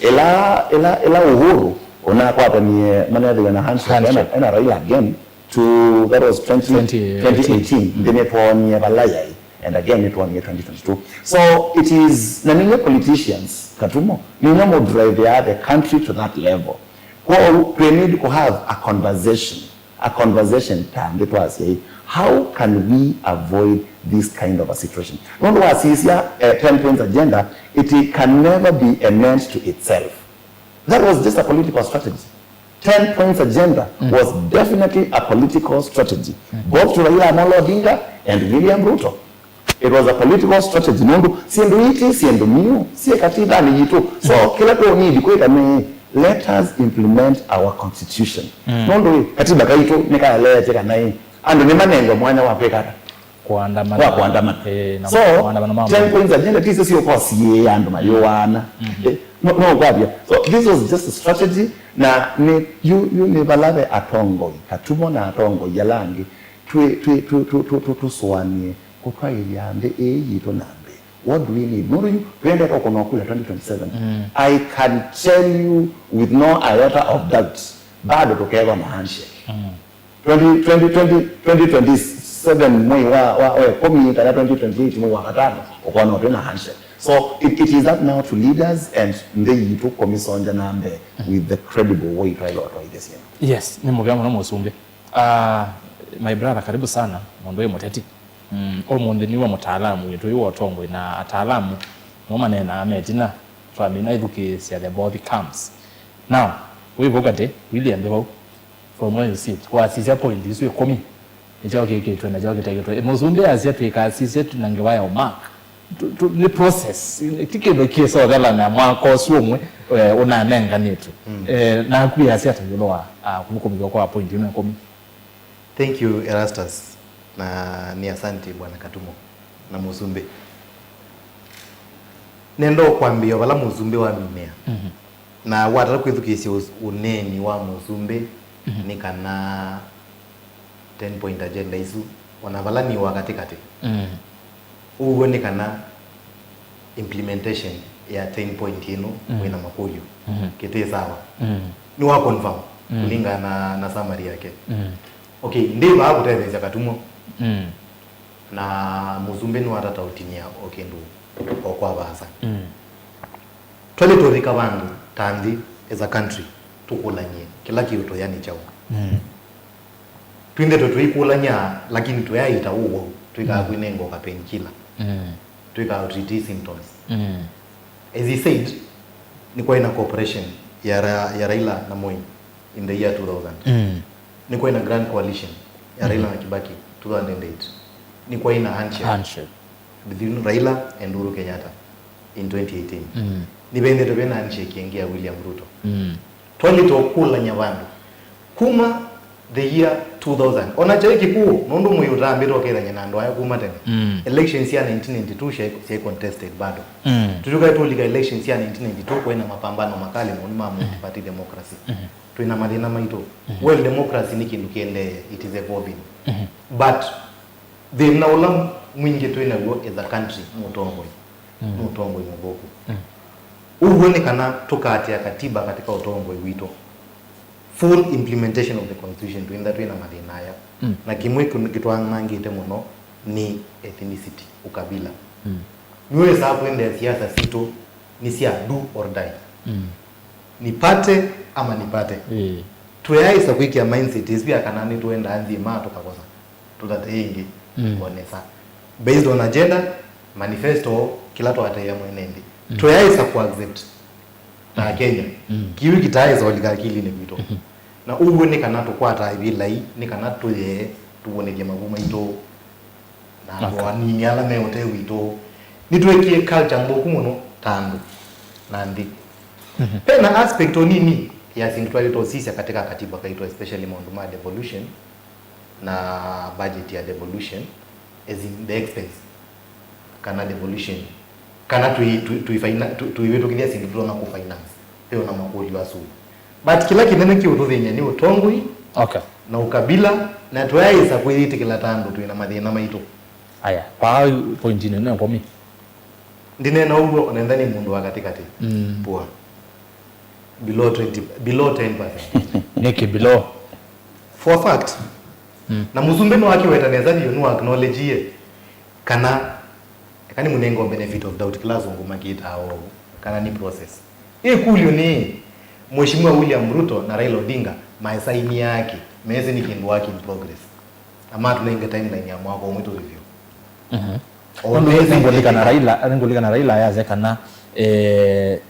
Ĩla, ĩla, ĩla Uhuru ũnakwatanie manethĩwe na handshake, Handshake. ena, ena Raila again to, that was twenty, Twenty eighteen. twenty eighteen, nthĩ nĩtwonie vala yaĩ. And again, nĩtwonie twenty twenty-two. So it is, na ninywe politicians, Katumo, ninywe mũ drive the country to that level. Kwoou, we need to have a conversation, a conversation ta nthĩ twasya ĩ, how can we avoid this kind of a situation? Nũndũ wasisya eh, ten points agenda, it can never be a meant to itself. That was just a political strategy. Ten points agenda was definitely a political strategy, both to Raila Amolo Odinga and William Ruto. It was a political strategy. Nũndũ syĩndũ ii ti syĩndũ mĩu, syĩ katibanĩ yitũ. So kĩla tũnĩndi kwĩka nĩ, let us implement our constitution. Nũndũ ĩ, katiba kaitũ nĩkaeleetye kana ĩ, andũ nĩmanengwe mwanya wa kwĩka ata? Kũandamana. Wa kũandamana. Eh, na So, maandamano ma ten points agenda ti syo syũka siĩĩa andũ mayũaana. Eh, no, no kwavya. So, this was just a strategy, na nĩ, yu, yu nĩ vala ve atongoi, Katumo na atongoi ala angĩ, twĩ, twĩ, twĩ, twĩ, twĩ, twĩ, tũsũanĩe kũtwaĩlya nthĩ ĩĩ yitũ na mbee. What do we need? Nũndũ yu, twendete ũkũna kula twenty twenty-seven. I can tell you with no iota of doubt, bado tũkethwa na handshake. Twenty, twenty, twenty, twenty twenty-seven mwei wa, wa, wa ĩkũmi kana twenty twenty-eight mwei wa katano, ũkona twĩ na handshake. So it, it is up now to leaders and nthĩ yitũ kũmĩsongya na mbee with the credible way twaĩle ũtwaĩthya syĩndũ. Yes, nĩ mũvea mũno mũsumbĩ. Ah, my brother, karibu sana, mũndũ wĩ mũteti. Mm, ũmũnthĩ nĩwe mũtaalamu witũ ũyũ wa ũtongoi, na ataalamu no maneenaa me ĩtina, twamina ithukĩĩsya the both camps. Now, wĩ vau katĩ, William ndĩ vau. From where you sit, wasisya point isu ĩkũmi, nĩ kyaũ kĩkĩtwe na kyaũ kĩtekĩtwe. Mũsumbĩ asya twĩkasisye tu na ngewa ya ũmark. Tu- tu- nĩ process, ti kĩndũ kĩsothelana mwaka ũsu ũmwe eh, ũnanenganĩtwe. Eh, naku yasya ta ĩũlũ wa ah, kũthũkũmĩthwa kwa point ĩno ĩkũmi. Thank you, Erastus, na ni asante Bwana Katumo na Mũsumbĩ. Nenda kwambĩĩa vala Mũsumbĩ waminĩa. Na watata kwĩthukĩĩsya ũs- ũneeni wa Mũsumbĩ, nĩ kana ten point agenda isu, ona vala nĩ wa katĩkatĩ. Mm. Ũw'o nĩ kana implementation ya ten point ĩno, mm, wĩna makũlyo. Mm. Kĩtĩ sawa. Mm. Nĩ wa confirm, mm, kũlingana na, na summary yake. Mm. Okay, ndĩ vaa kũtetheesya Katumwa. Mm. Na mũsumbĩ nĩwatata ũtinia o kĩndũ o kwa vaasa. Mm. Twaĩle tũvika vandũ ta nthĩ, as a country, tũkũlany'e kĩla kĩũtũya nĩ kyaũ. Mm. Twĩ ndeto tũikũlany'a, lakini tũyaĩta ũwau, twĩkaa, mm, kwĩnenga ka painkiller. Mm. Twĩkaa treat symptoms. Mm. As he said, nĩ kwaĩ na cooperation ya Ra-, ya Raila na Moi in the year two thousand. Mm. Nĩ kwaĩ na Grand Coalition ya Raila, mm-hmm, na Kibaki two thousand and eight. Nĩ kwaĩ na handshake. Handshake. Between Raila and Uhuru Kenyatta in twenty eighteen. Mm. Nĩvendetwe ve na handshake ĩngĩ ya William Ruto. Mm. Twaĩlĩte ũkũlany'a vandũ kuma the year two thousand. Ona kyaĩ kĩkũũ, nũndũ Moi ũtambĩte ũkethany'a na andũ aya kuma tene. Mm. Elections sya nineteen ninety-two syaĩ, syaĩ contested bado. Mm. Tũtũkae tũlika elections sya nineteen ninety-two, kwaĩ na mapambano makali mũno ma multi-party democracy. Mm-hmm. Twĩ na mathĩna maitũ. Mm-hmm. Well, democracy nĩ kĩndũ kĩendee, it is evolving. Mm-hmm. But thĩna ũla mwingĩ twĩ naw'o as a country nĩ ũtongoi. Mm. Nĩ ũtongoi mũthũku. Mm. Ũw'o nĩ kana tũkaatĩa katiba katika ũtongoi witũ. Full implementation of the constitution, twĩntha twĩ na mathĩna aya. Mm. Na kĩmwe kĩ-, kĩtwanangĩte mũno nĩ ethnicity, ukabila. Mm. Nĩwĩsaa kwendea siasa sitũ nĩ sya do or die. Mm. Nipate ama nipate. Ĩĩ. Tũyaĩsa kwĩkĩa mindset ĩsu ya kana nĩtũendaa nthĩ maa tũkakosa. Tũtate ĩngĩ, mm, o nesa. Based on agenda, manifesto, kĩla twateea mwene nthĩ. Mm. Tũyaĩsa kũ accept ta, mm, Kenya. Mm. Kĩu kĩtaĩsa ũlika akilinĩ kwitũ. Mm-hmm. Na ũw'o nĩ kana tũkwataa ĩvĩla ii, nĩ kana tũyee, tũwonethye mavu maitũ, na, okay, andũ anini ala me ũtee witũ. Nĩtwĩkie culture nthũku mũno ta andũ na nthĩ. Mm-hmm. Ve na aspect o nini ya syĩndũ twaĩlĩte ũsisya katika katiba kaitũ, especially maũndũ ma devolution na budget ya devolution, as in the expense, kana devolution, kana tũi-, tũi-, tũifina-, tũ-, tũivĩtũkĩthya syĩndũ tũtonya kũ finance, ve o na makũlyo asu. But kĩla kĩnene kĩũtũthĩny'a nĩ ũtongoi, okay, na ukabila, na tũyaĩsa kwĩyĩtĩkĩla ta andũ twĩ na mathĩna maitũ. Aya, vaa pointinĩ nĩ ngomi. Ndineena ũw'o, o na enda nĩ mũndũ wa katĩkatĩ. Mm. Poor. Below twenty, below ten percent. Nĩkĩ below? For a fact. Mm. Na mũsumbĩ nĩwakĩweta nesa vyũ, nĩwa acknowledge kana, eka nĩmũnenge o benefit of doubt, kĩla asũngũ makĩtaa o, kana nĩ process. Ĩkũlyo nĩ, Mheshimiwa William Ruto na Raila Odinga maesainia kĩ? Mesĩ nĩ kĩndũ work in progress. Na matũnenge timeline ya mwaka ũmwe tũthi vyũ. Mhm. O nĩngũlikana Raila, nĩngũlikana Raila ayasya kana, eh,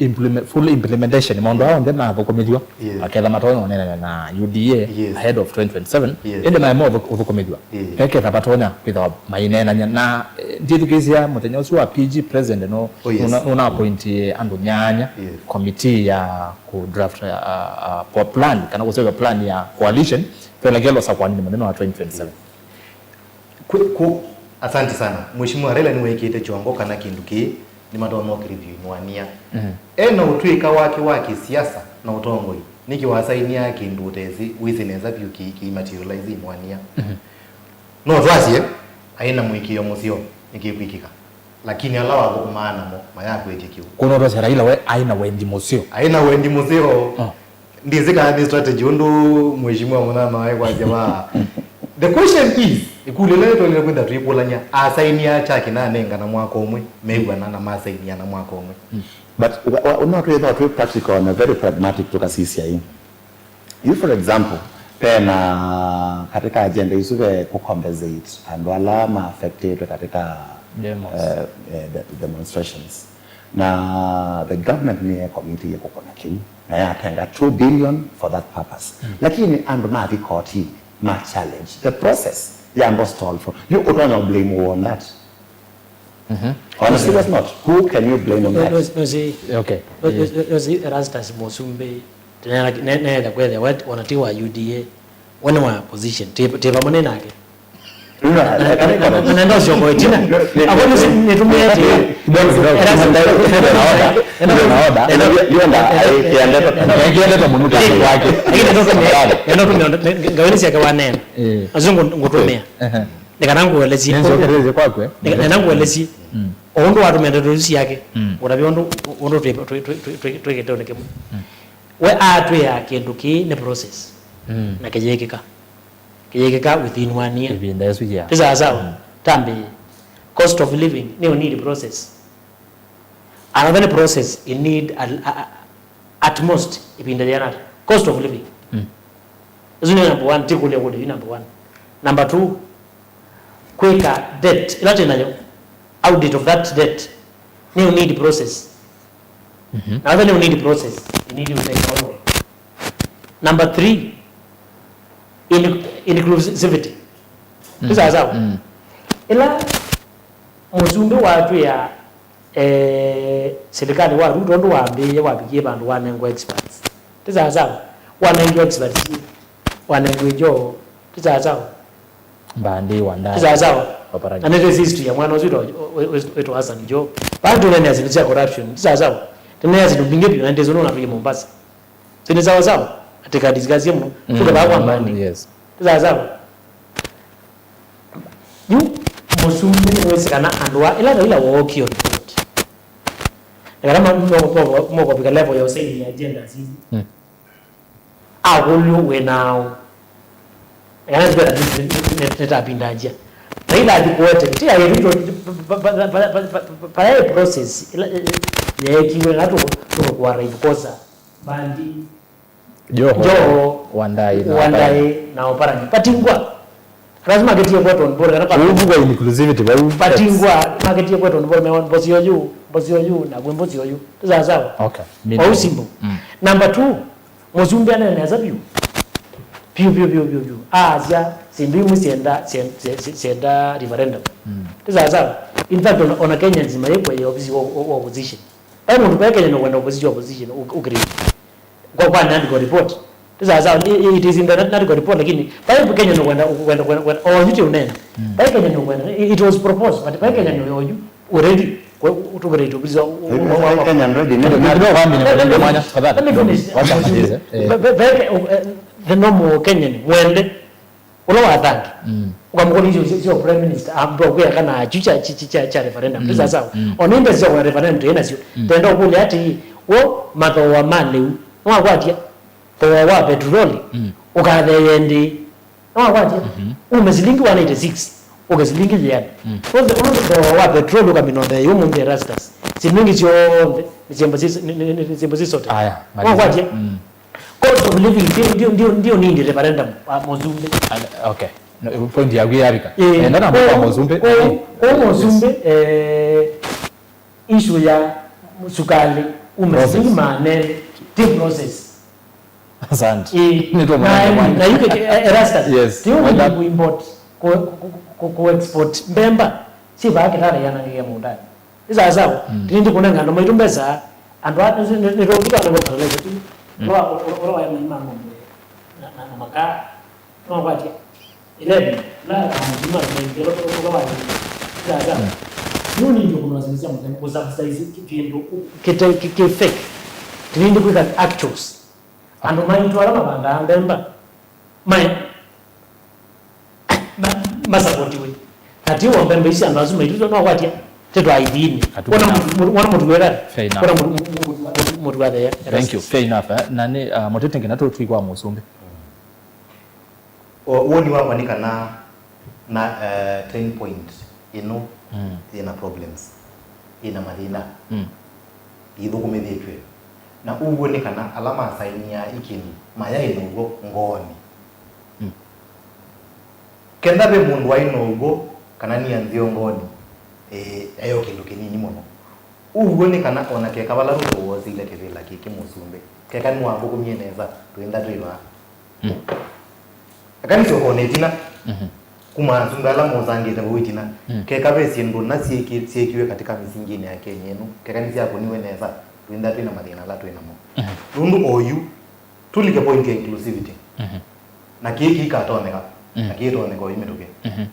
implement-, full implementation, maũndũ aa onthe mathũkũmĩthw'a, yes, maketha matonya ũneenana na U D A, yes, ahead of twenty twenty-seven, yes, ĩndĩ maema ũthũ-, ũthũkũmĩthw'a. Yes. Veketha vatonya kwĩthĩwa maineenany'a. Na, eh, ndyĩthukĩĩsya mũthenya ũsu wa P G, president no, oh, yes, nũna-, nũna appoint andũ nyanya, yes, committee ya ku draft, uh, uh, po-, plan, kana kũseũvya plan ya coalition, twelekea ũsakũanĩnĩ mũnene wa twenty twenty-seven. Kũ-, kũ-, asante sana. Mheshimiwa Raila nĩwekĩte kyongo kana kĩndũ kĩĩ nĩmatonya ũkĩreview imwania. Mhm. E na ũtw'ĩka wake wa kĩsiasa na ũtongoi, nĩkĩ wasainia kĩndũ ũtesĩ, wĩsĩ nesa vyũ kĩ-, kĩimaterialize imwania? Mhm. No twasye, aĩ na mũĩkĩĩo mũseo nĩkĩkwĩkĩka. Lakini ala wathũkũmaa namo mayakwetye kĩu. Kwoou no twasye Raila we aĩ na wendi mũseo. Aĩ na wendi mũseo. Ah. Ndĩsĩ kana nĩ strategy ũndũ Mheshimiwa Mũnama waĩ kwasya vaa. The question is, ĩkũlyo ĩla twaĩlĩte kwĩtha tũikũlany'a, asainia kyake na anengana mwaka ũmwe, mew'ana na masainia na mwaka ũmwe. Mm. But wa-, wa-, no twĩthwa twĩ practical na very pragmatic tũkasisya ĩ. You, for example, pena katika agenda isu ve kũ compensate andũ ala ma affectĩtwe katika, demos, eh, eh, de-, demonstrations. Na the government nĩ committee ya kũkona kĩu, na yatenga two billion for that purpose. Mm. Lakini andũ mathi kotini, ma challenge the process, yambo stall for. You ũtonya blame on that. Mhm. On a serious note, who can you blame on that? No, no, no, see, okay, no, no, no, see, Erastus Mũsumbĩ, neenda kwethĩa we ona ti wa U D A, we nĩ wa opposition, ti, ti vamwe nĩ nake. Nenda ũsyoka ĩtina. Apo nĩtũmĩe atĩ. Kidogo, kidogo. Era- Ndio naoda. Ndio naoda. Ndio na- Ndio naoda. Ndio naoda. Lakini nenda ũtũmĩa, nenda ũtũmĩa, ngawĩnĩ syake wanene. Eh. Asu ngũtũmĩa. Ehe. Nĩ kana ngũelesye. Nĩnzokererye kwakwe. Nĩ kana ngũelesye. Mm. O ũndũ watũmĩa ndeto isu syake. Mm. Ũtavya ũndũ, ũndũ twĩ, twĩ, twĩ, twĩ, twĩ, twĩ kĩteonĩ kĩmwe. Mm. We atwĩa kĩndũ kĩĩ nĩ process. Mm. Na kĩyĩkĩka. Kĩyĩkĩka within one year. Ĩvinda ĩsu ya. Ti sawa sawa. Mm. Tambĩ. Cost of living, nĩ need process. Another nĩ process, it need a, a, a, at most, ĩvinda yĩana ata. Cost of living. Mm. Ĩsu nĩ number one, ti kũlya kũlya, yu number one. Number two, kwĩka debt, ĩla twĩ nayo, audit of that debt, nĩ need process. Mhm. Na other nĩ need process, you need to take all. Number three, in-, inclusivity. Mm. Ti sawa sawa? Mm. Ĩla mũsumbĩ watwĩa, eh, silikalĩ wa Ruto ũndũ wambĩĩe wavikie vandũ wanengwa experts. Ti sawa sawa? Wanengiwe experts. Wanengiwe Joho. Ti sawa sawa? Mbandi, Wandai. Ti sawa sawa? Oparanya. Na nĩ history ya mwana ũsu wĩtwa, wĩ-, wĩ-, wĩtwa Hassan Joho. Vaa tũneenea syĩndũ sya corruption. Ti sawa sawa? Tũneenea syĩndũ mbingĩ vyũ na ndĩsĩ nũnatũie Mombasa. Si nĩ sawa sawa? Atĩ ka discuss mũno. Mm, tũkavaa kwa mm, mbandi. Yes. Ti sawa sawa? Yu mũsumbĩ nĩwĩsĩ kana andũ a ĩla ĩla wookie on board. Na kana ma-, mo-, mo-, mokũvika level ya ũsaini ya agenda sisi. Mm. Akũlyo wĩ naũ? Kana nĩtapindanjia. Na ila athi kũete, ti ayetu, payae process ila yeekiwe na tũkũaraivu kosa. Mbandi. Joho, Joho, Wandai na Wandai Oparanya. Na Oparanya. Patingwa. Lazima maketie kwetu on board, kana pa- Uvuga inclusivity, vau. Patingwa, maketie kwetu on board, mewa mbosi oyu, mbosi oyu, na gwe mbosi oyu. Ti sawa sawa? Okay. Vau simple. Mm. Number two, mũsumbĩ anene nesa vyũ. Vyũ, vyũ, vyũ, vyũ, vyũ. Asya, syĩndũ imwe syenda, syen-, sye-, sye-, syenda referendum. Mm. Ti sawa sawa? In fact, ona, ona Kenya nzima yĩkwa ya ofisi wa, wa, wa opposition. Vai mũndũ vai Kenya nũkwenda opposition, opposition, ũ-, ũkĩrĩte. Kwa, kwa nandiko report. Ti sawa sawa, i-, i-, it is in the nandiko report, lakini vai Kenya nũkwenda, kwenda, kwenda, kwenda, o yu ti ũnene. Mm. Vai Kenya nũkwenda, i-, it was proposed, but vai Kenya nĩ oyu, already, we, u-, tũkĩrĩte opposition, u-, u-, u-, Kenya already, let me, let me finish. Wacha amalize. Eh. Vai, vai, uh, the normal Kenyan, mwende, ũla wathangi. Mm. Ũkamũkũlya icio sya, sya prime minister, ambwa kwĩa kana achu cha, cha, cha, cha, cha referendum. Mm. Ti sawa sawa? Mm. Ona imbesa sya kwa referendum twĩ nasyo. Mm. Tenda ũkũlya atĩ, wo mathooa ma lĩu, nĩwakwatya thooa wa petroli, mm, ũkatheea ĩndĩ? Nĩwakwatya? Mhm. Ume silingi one eighty-six, ũke silingi yĩana. Mm. Ũnthe, ũnthe thooa wa petroli ũkamina ũtheea ũmũnthĩ Erastus. Syĩndũ ingĩ syonthe, nĩ syĩmbo sis-, nĩ, nĩ, nĩ, nĩ syĩmbo sisote. Aya, maliza. Nĩwakwatya? Mm. Cost of living, ndio, ndio, ndio, ndio nindi referendum wa mũsumbĩ. Ah, okay. No, point yaku yavika. Eh, enda na kwa mũsumbĩ. Kwa, kwa mũsumbĩ, eh, issue ya sukali, ume silingi maana elĩ, ti process. Asante. Eh, nĩtũmanya na, na yuke, eh, Erastus. Yes. Ti ũndũ ku import, ku, ku, ku, ku export mbemba, si vaa kĩtara yana nĩkĩa mũndani. Nĩ sawa sawa. Mm. Tĩnĩndĩ kũnenga andũ maitũ mbesa, andũ a, nĩ, nĩ, nĩ tũtũtwale kwa fertilizer tu. Mm. Ũla, ũla, ũla waĩ maĩ ma ng'ombe na, na, na makaa. No kwatya. Eleven. La, ah, mũtumia nĩ ngelo, ũla waĩ. Nĩ sawa sawa. Mm. Nĩ ũnindi kũnwa syĩndũ sya mũthemba, kũsubsidize kĩndũ kĩte, kĩ, kĩ fake. Tĩnĩndĩ kwĩka actuals. Andũ maitũ ala mavandaa mbemba, maĩ, ma-, masapotiwe. Na ti wombe mbei sya andũ asu maitũ, no kwatya, ti twa ithini. Wona mũtu-, wona mũtu wekale. Fair enough. Wona mũtu, mũtu, mũtu, mũtu wa thea. Thank you. Fair enough, eh. Na nĩ, ah, mũtete nginya tũ-, twĩkwa mũsumbĩ. O, woni wakwa nĩ kana na, eh, ten point ĩno, mm, yĩna problems, yĩna mathĩna. Mm. Yĩthũkũmĩthĩtw'e. Na ũw'o nĩ kana ala masainia ĩkĩni mayaĩ na ũw'o ngoonĩ. Mm. Kenda ve mũndũ waĩ na ũw'o kana nia ntheo ngoonĩ, eh, yaĩ o kĩndũ kĩnini mũno. Ũw'o nĩ kana o na keka vala Ruto woseile kĩvĩla kĩkĩ mũsumbĩ, keka nĩwathũkũmie nesa, twĩenda twĩ vaa. Mm. Eka nĩsyoka o na ĩtina. Mhm. Kuma asumbĩ ala mosangĩte vau ĩtina. Mm. Keka ve syĩndũ na syĩki-, syĩkiwe katika mĩsinginĩ ya Kenya ĩno, keka nĩsyakũniwe nesa, twĩenda twĩ na mathĩna ala twĩ namo. Mhm. Nũndũ oyu, tũlike point ya inclusivity. Mhm. Na kĩĩ kĩikatonyeka, mm, na kĩitonyeka oyu mĩtũkĩ. Mhm.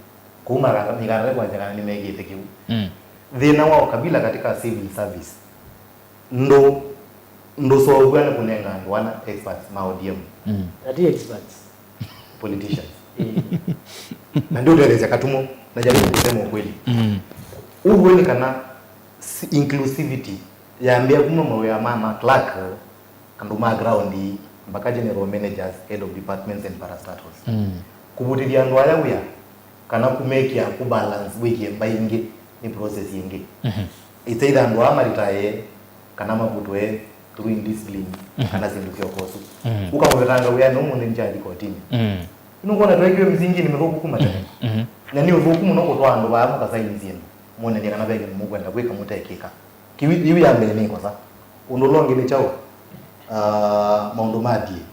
Kũu maka-, mĩkanda kwasya kana nĩmekĩte kĩu. Mm. Thĩna wa ũkabila katika civil service ndũ-, ndũseũvw'a nĩ kũnenga andũ ana experts ma O D M. Mm. Ati experts. Politicians. Eh. Na ndio ũtetheesya Katumo, na jaribu kusema ukweli. Mm. Ũw'o nĩ kana si-, inclusivity yambĩa kuma mawĩa ma, ma clerk, andũ ma ground, mpaka general managers, head of departments and parastatals. Mm. Kũvutĩthya andũ aya wĩa, kana kũmekĩa kũbalance wĩkĩe mbaĩ ingĩ, nĩ process ĩngĩ. Mhm. It's either andũ aa maritae, kana mavutwe through indiscipline, mhm, kana syĩndũ sya ũkosu. Mhm. Ũkamũvetanga wĩanĩ ũmũnthĩ nĩkyathi kotinĩ. Mhm. Nũkwona twekiwe mĩsinginĩ mĩthũku kuma tene. Mhm. Na nĩ ũthũku mũno kũtwaa andũ vaa mũkasaini syĩndũ, mwonethya kana ve kĩndũ mũkwenda kwĩka mũtekĩka. Kĩu, ĩu ya mbee nĩ ĩkosa. Ũndũ ũla ũngĩ nĩ kyaũ? Ah, maũndũ ma thie.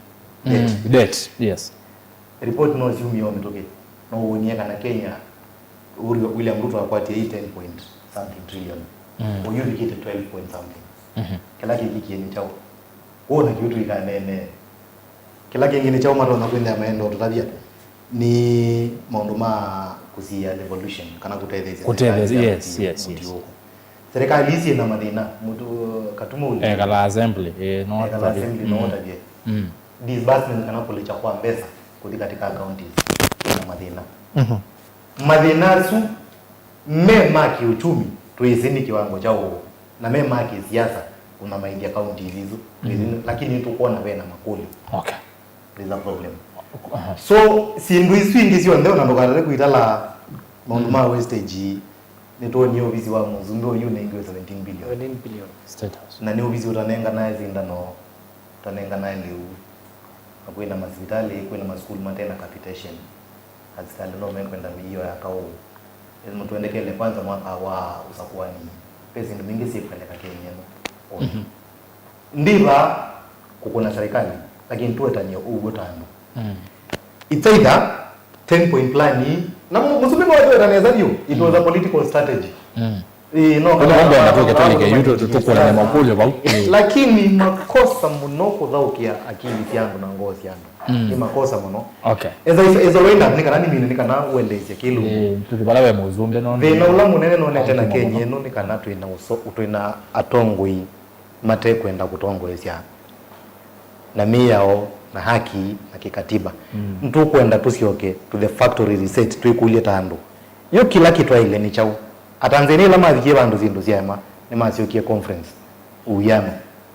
Debt. Mm, debt, yes. Report no syumie o mĩtũkĩ no wonie kana Kenya, Uri-, William Ruto akwatie ĩ ten point something trillion. Mm. Oyu ũvikĩte twelve point something. Mhm. Kĩla kĩvikie nĩ kyaũ? Wona kĩu tũikaneenee. Kĩla kĩngĩ nĩ kyaũ matonya kwĩthĩa maenda ũtũtavya? Nĩ maũndũ ma kũsiĩa devolution, kana kũtetheesya. Kũtetheesya, serikali yes, yes, yes. Mũtiũko. Serikali ici na mathĩna, mũtu Katumo uli. Ekala assembly, eh, no ekala tavye. Assembly, no, mm, tavye. Mm. Disbursement kana kũlĩkya kwa mbesa kũthi katika counties na mathĩna. Mhm. Mathĩna asu me ma kiuchumi, twĩsĩ nĩ kiwango kya ũũ, na me ma kisiasa, kũnyamaithya counties isu, twĩsĩ, mhm, lakini nĩtũkwona vena makũlyo. Okay. There's a problem. Aha. So, syĩndũ isu ingĩ syonthe, ona ndũkatate kũitala maũndũ ma wastage, nĩtwonie ovisi wa mũsumbĩ ũyu ũnengiwe seventeen billion. Seventeen billion. State House. Na nĩ ovisi ũtanenganae sindano, ũtanenganae lĩu. Na kwĩna masivitalĩ, kwĩna masukulu mate na capitation. Asikalĩ no mekwenda mĩio ya kaũ. Ĩĩ, mũtwendekele kwanza mwaka wa ũsakuani. Ve syĩndũ mbingĩ syĩkwendeka Kenya ĩno. Mhm. Ndiva kũkũna serikali, lakini tuetanie ũw'o ta andũ. Mm. It's either ten point plan ii, na mu-, mũsumbĩ no atweta nesa vyũ, it was a, mm, political strategy. Mm. Ĩĩ, no. Kũndũ kana kwenda tũke tũlike, yu tũ-, tũ-, tũkũlane makũlyo vau. Lakini makosa mũno kũthaũkĩa akili sya andũ na ngoo sya andũ. Mm. Nĩ makosa mũno. Okay. Eza, eza, eza line up nĩ kana nĩmine nĩ kana ũendeesye kĩlungu. Ĩĩ, tũthi vala we mũsumbĩ no. Thĩna ũla mũnene nonete na Kenya ĩno nĩ kana twĩna ũso-, twĩna atongoi matekwenda kũtongoesya na mĩao na haki na kĩkatiba. Mm. Nĩtũkwenda tũsyoke to the factory reset, twĩkũlye ta andũ, yu kĩla kĩtwaĩle nĩ kyaũ? Atanzania ĩla mavikie vandũ syĩndũ syaema, nĩmasyokie conference, uwiano,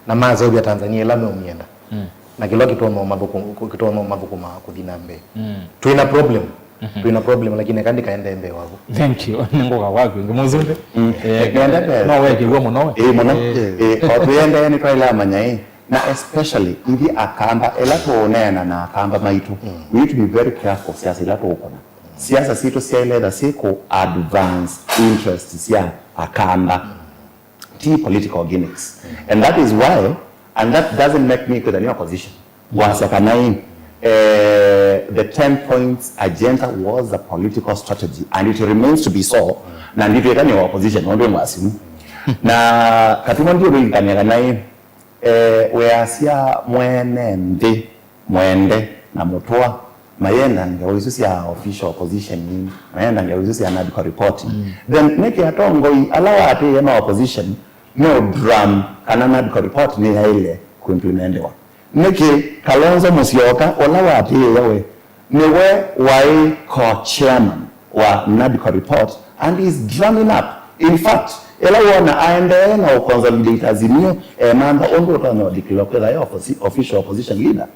na maseũvya Tanzania ĩla meũmyenda. Mm. Na kĩla kĩtonya ũmathũkũ-, kĩtonya ũmathũkũma kũthi na mbee. Mm. Twĩna problem. Mhm. Twĩna problem, lakini eka ndikaende mbee waku. Thank you. Nĩngũka waku ĩngĩ, mũsumbĩ. Mm. Eh, nenda mbee. No wekĩw'a mũno we. Ĩĩ, mũno. Eh. Ĩĩ, o twĩendee nĩtwaĩle amanya ĩ. Na especially ithyĩ Akamba, ĩla tũũneena na Akamba maitũ, mm, we need to be very careful siasa ila tũũkũna. Siasa sitũ syaĩle etha syĩ kũ advance interest sya Akamba. Mm. Ti political gimmicks. And that is why, and that doesn't make me kwĩtha nĩ opposition. Wasya kana ĩ, eh, the ten points agenda was a political strategy and it remains to be so. Na nditwĩka nĩ opposition, nũndũ ngwasimu. Na Katumo ndiũlũlikany'a kana ĩ, eh, weasya mwene nthĩ, Mwende na Mũtũa mayenda ngewa isu sya official opposition, mayenda ngewa isu sya NADCO report. Mm. Then nĩkĩ atongoi ala waatĩĩe ma opposition meũdrum kana NADCO report nĩyaĩle kũ-implementiwa? Nĩkĩ Kalonzo Musyoka, ũla waatĩĩe we, nĩwe waĩ co-chairman wa NADCO report and is drumming up? In fact, ĩla wona aendee na ũconsolidate Azimio, emantha ũndũ ũtonya ũdeclare kwĩtha e offici-, official opposition leader.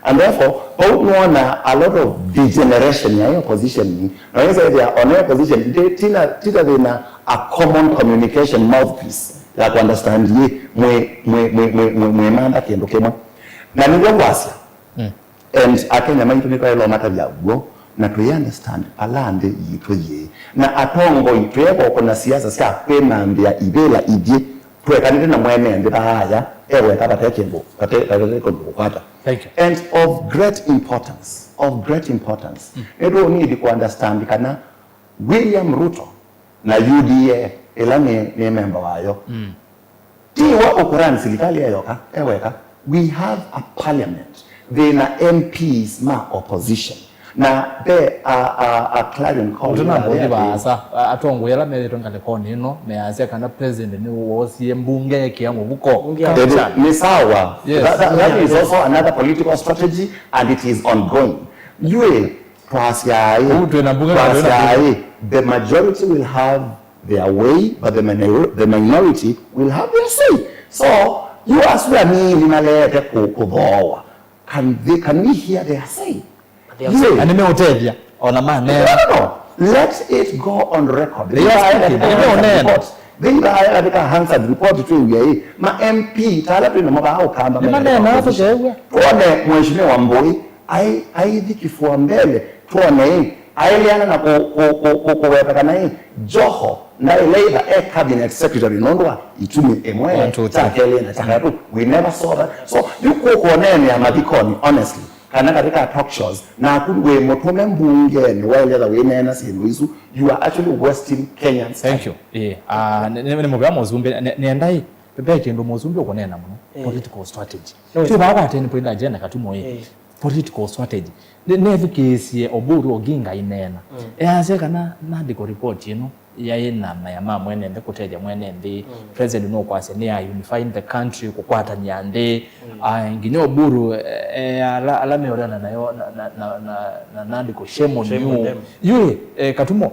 And therefore, vau nĩwona a lot of degeneration ya opposition ni. Na wĩsa ĩthĩa ona opposition, ti-, tina, tita thĩna a common communication mouthpiece ya kũ-understand yĩ mwĩ, mwĩ, mwĩ mantha kĩndũ kĩmwe. Na nĩw'o wasya. Mm. And Akenya maitũ nĩtwaĩlwa matavya w'o, na tũi understand ala nthĩ yitũ yĩ. Na atongoi tũyeka ũkũna siasa sya kwĩmanthĩa ivĩla ithyĩ, twekanĩte na mwene nthĩ ta aya, eweta vate kĩndũ, vate, vate kĩndũ kũkwata. Thank you. And of great importance, of great importance, mm, nĩtũũnidi kũ-understand kana William Ruto na U D A, ĩla nĩ, nĩ memba wayo, mm, ti wa ũkũrani silikalĩ eyoka, eweka. We have a parliament. Thĩna M Ps ma opposition. Na ve a, a, a clarion call. Ũtena ya mbũthi atĩ vaasa, a-, atongoi ala methĩtwe ngalĩkonĩ ĩno measya kana president nĩwoosie mbunge yekĩa mũvuko. Mbunge ya Ĩndĩ nĩ sawa. Yes. That, that, that is also another political strategy and it is ongoing. Yue, twasyaĩ, Ũu twĩ na mbunge na twĩ na twasyaĩ, the majority will have their way, but the minor-, the minority will have their say. So, you ask me, nĩmaleete kũ-, kũthooa. Can they, can we hear their say? They are saying. Na nĩmeũtethya, ona maneena. No, no, no. Let it go on record. They are speaking. Nĩmeũneena. Report. Thĩinĩ wa katika Hansard report twĩw'e ĩ, ma M P ta ala twĩ namo vaa Ũkamba nĩmaneenaa tũkew'a. Tuone Mheshimiwa Mbũi ai-, aithi kifua mbele, tuone ĩ, aeleana na kũ-, kũ-, kũ-, kũ-, kũweta kana ĩ, Joho ndaĩle ĩtha e cabinet secretary nũndũ wa itumi ĩmwe, one, two, three, kya kelĩ na kya katatũ. We never saw that. So, yu kũkũneenea mathikoni, honestly, kana katika talk shows, naku wĩ mũtũme mbungenĩ waĩle ĩtha wĩneena syĩndũ isu, you are actually wasting Kenyans' time. Thank you. Ĩĩ, ah, nĩ, nĩ, nĩ mũvea mũsumbĩ, nĩ, nĩenda ĩ, ve kĩndũ mũsumbĩ ũkũneena mũno, ĩĩ, political strategy. No, twĩ vaa kwa ten point agenda Katumo ĩ, ĩĩ, political strategy. Nĩ, nethukĩĩsye Oburu Oginga aineena. Mm. Easya kana Nadico report ĩno yaĩ na maya ma mwene nthĩ, kũtethya mwene nthĩ. Mm. President nũkwasya nĩ ya unifying the country, kũkwatany'a nthĩ. Mm. Ah, nginya Oburu, eh, eh, ala, ala meũleana nayo na, na, na, na, na Nadico, shame on you. Shame on them. Yu, eh, Katumo,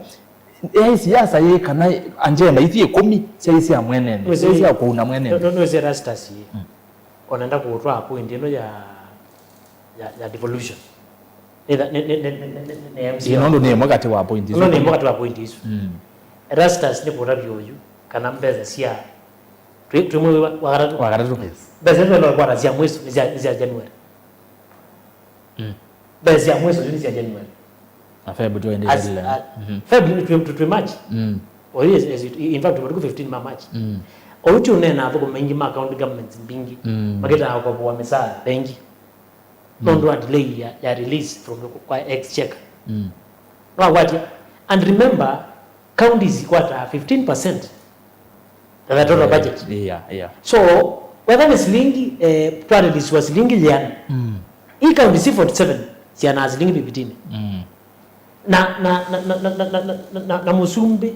yaĩ siasa yĩ kana agenda ithi ĩkũmi syaĩ sya mwene nthĩ, syaĩ sya kũuna mwene nthĩ. Nĩwĩsĩ Erastus ĩ. Mm. Ona enda kũtwaa point ĩno ya, ya, ya devolution. Nĩ, nĩ, nĩ M C A. Ĩĩ, nũndũ nĩ ĩmwe katĩ wa point isu. Nũndũ nĩ ĩmwe katĩ wa point isu. Mm. Erastus nĩ kũtavya ũyu kana mbesa sya twĩ, twĩ mwei wa, wa katatũ. Wa katatũ. Yes. Mbesa isu no kwata sya mwĩso nĩ sya, nĩ sya January. Mm. Mbesa sya mwĩso nĩ sya January. Na Feb tu endelee. As, uh, mhm. Feb ni twe, twe, twe March. Mm. Or yes, as it, in fact, tuko fifteen ma March. Mm. Oyu ti ũneena athũkũmi maingĩ ma county governments mbingĩ. Mm. Makĩtaa kũkopwa mĩsaa bengi. Mm. Nũndũ wa delay ya, ya release from kwa exchequer. Mm. Nĩwakwatie. And remember, counties ikwataa fifteen percent of the total budget. Yeah, yeah. So, whether nĩ silingi, eh, twarĩlisiwa silingi yĩana. Mm. Ii county si forty seven syĩanaa silingi fifteen. Mm. Na, na, na mũsumbĩ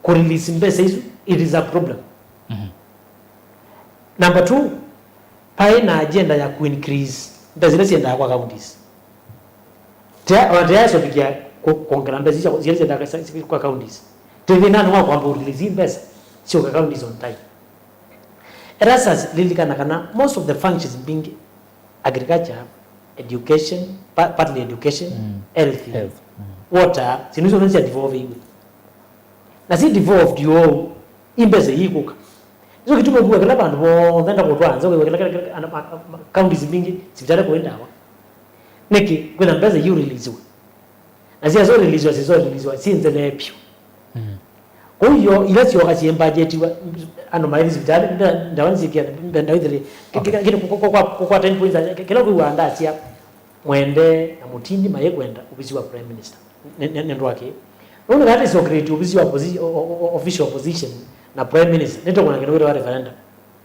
kũrelease mbesa isu, it is a problem. Mm-hmm. Number two, paĩ na agenda ya ku increase mbesa ila siendaa kwa counties. Tea, ona teasovikia ku-, kwongela mbesa isu ila siendaa kwa counties. Twĩ thĩnanĩ wa kwamba kũrelease mbesa syoka counties on time. Erastus, lilikana kana most of the functions mbingĩ, agriculture, education, pa-, partly education, mm, health, health, mm, water, syĩndũ isu syonthe sya devolve iwe. Na si devolved ũu, i mbesa iikũka. Nĩkyo kĩtumi ũkwĩw'a kĩla vandũ vonthe ndakũtwaa nza, ũkwĩw'a kĩla, kĩla, kĩla, ana-, ma-, ma-, counties mbingĩ, sivitalĩ kũĩ ndawa. Nĩkĩ? Kwĩna mbesa iũreleasiwa. Na syaso releasiwa, syaso releasiwa, syĩ nzelee vyũ. Mm. Kwoou io, ila syoka syĩmbajetiwa, andũ maithi sivitalĩ, nda-, ndawa nĩsyĩkĩa, ndawa ithĩlĩ. Kĩ-, okay, kĩ-, kĩ-, kũ-, kũ-, kũkwa-, kũkwa ten points, kĩ-, kĩla ũkwĩw'a ndasya, Mwende na Mũtindi mayĩkwenda ovisi wa Prime Minister. Nĩ, nĩ, nĩ ndwakĩ? Nũndũ that is create ovisi wa opposi-, o-, o-, o-, official opposition na Prime Minister, nĩtũkwona kĩndũ kĩtawa referendum.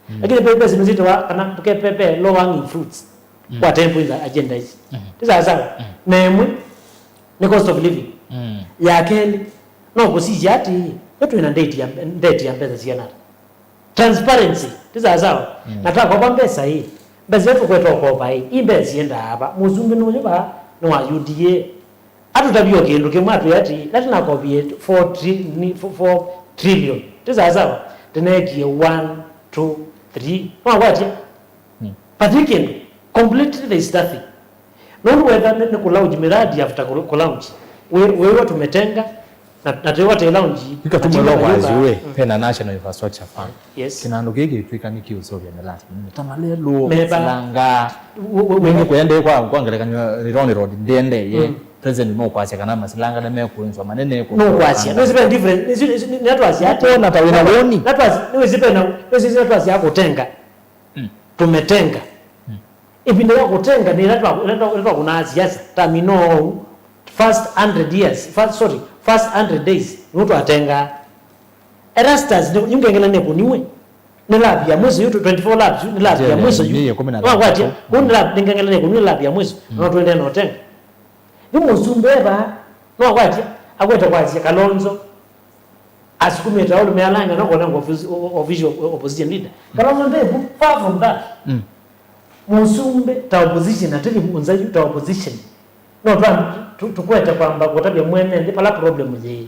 Mm. Lakini pe, pe, sindu sitawa, kana pe, pe, pe, low hanging fruits. Mm. Kwa ten points agenda ici. Mm. Ti sawa sawa. Mm. Na ĩmwe, nĩ cost of living. Mm. Ya kelĩ, no kũsisya atĩ, yo twĩ na debt ya, debt ya mbesa siana ata? Transparency, ti sawa sawa. Mm. Na twakopa mbesa ĩ, mbesa ila tũkweta ũkopa ĩ, i mbesa siendaa va? Mũsumbĩ nũyũ vaa nĩ wa U D A. Atũtavie o kĩndũ kĩmwe atwĩa atĩ, ĩla tũnakopie four tri-, ni-, four, four trillion. Ti sawa sawa. Tũneekie one, two, three. Nĩwakwatya? Mm. Vati kĩndũ. Completely there is nothing. Nũndũ wetha nĩ, nĩ kũlaunji miradi after kũ-, kũlaunji. Wĩ-, wĩwa tumetenga, na, na twĩwa tũilaunji. Ika tumwe no kwaziwe, pena National Infrastructure Fund. Yes. Kĩnandũ kĩĩ kĩtw'ĩka nĩ kĩũseũvya mĩlati mĩnene. Ta malelũ, meba, silanga. Wĩ-, wĩ-, wĩ-, nĩkũendee kwa, kwa ngelekany'o, Rironi Road, ndĩendee. Mm. President nũkwasya kana masilanga nĩmekũĩnzwa manene kũ-, nũkwasya. Nĩwĩsĩ pena difference, nĩsĩ, nĩsĩ, nĩatwasya atĩ. Nũkwona ta wĩna woni? Natwasya, nĩwĩsĩ pena, nĩwĩsĩ natwasya kũtenga. Mm. Tũmetenga. Mm. Ĩvinda ya kũtenga nĩ ĩla twa-, ĩla twa-, ĩla twakũnaa siasa. Tamina ũu, first hundred years, first, sorry, first hundred days, nĩu twatengaa. Erastus, nĩ, yu ngengela nĩkũniwe. Nĩ lap ya mwiso yu, twenty-four laps yu, nĩ lap ya mwiso yu. Nĩ ĩkũmi na thanthatũ. Wakwatia, kũu nĩ lap, nĩ ngengela nĩkũniwe, nĩ lap ya mwiso. Mm. No tũendee na ũtenga. Yu mũsumbĩ e vaa, no akwatya, akwete kwasya Kalonzo asukumĩte aũlũme ala angĩ, no kũnengwa office-, o-, official opposition leader. Kalonzo ndevu, far from that. Mm. Mũsumbĩ ta opposition, atĩlĩ mũnza yu ta opposition. No twa-, tu-, tũkwete kwamba kũtavya mwene nthĩ pala problem yĩĩ.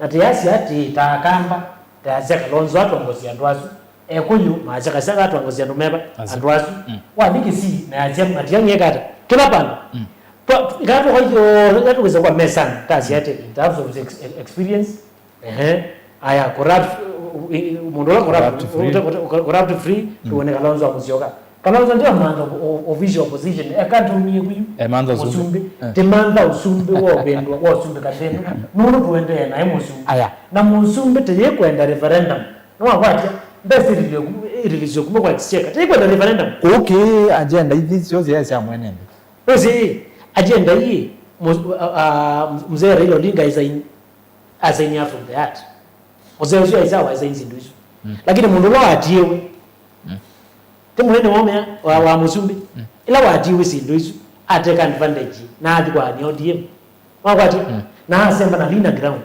Na tĩasya atĩ ta Akamba, tayasya Kalonzo atongosya andũ asu. Ekũyũ, maasya kasya atongosya andũ meva, asu, andũ asu. Mm. Wathi Kisii, mayasya matiang'ie kata. Kĩla vandũ. Mm. Twa-, ikatũka yonthe, yatũkĩsa kwa mesani, tasya atĩ, in terms of ex-, experience, ehe, aya, corrupt, uh, uh, mũndũ ũla corrupt, corrupt free, corrupt free, mm, tuone Kalonzo wa Musyoka. Kalonzo ndio mantha o-, official opposition, eka ntumie kuyu. E, mantha ũsumbĩ. Mũsumbĩ. Eh. Ti mantha ũsumbĩ wa ũvĩndũ, wa ũsumbĩ kathĩnũ. Nũndũ tuendee naye mũsumbĩ. Aya. Na mũsumbĩ tĩyĩ kwenda referendum. Nĩwakwatya, mbesa ĩlilisyo kuma kwa exchequer. Tĩyĩ kwenda referendum. Okay, agenda ithi syonthe sya mwene nthĩ. Wĩsĩ, agenda ii, mu-, a, a, Mzee Raila Odinga is in, as in from the heart. Mzee ũsu aisawa aisaini syĩndũ isu. Mm. Lakini mũndũ ũla watiĩwe, mm, ti mũnene wa mea, wa, wa mũsumbĩ. Mm. Ĩla watiĩwe syĩndũ isu, ateka advantage, na athi kwa O D M. Nĩwakwatya? Mm. Na asemba na leaner ground.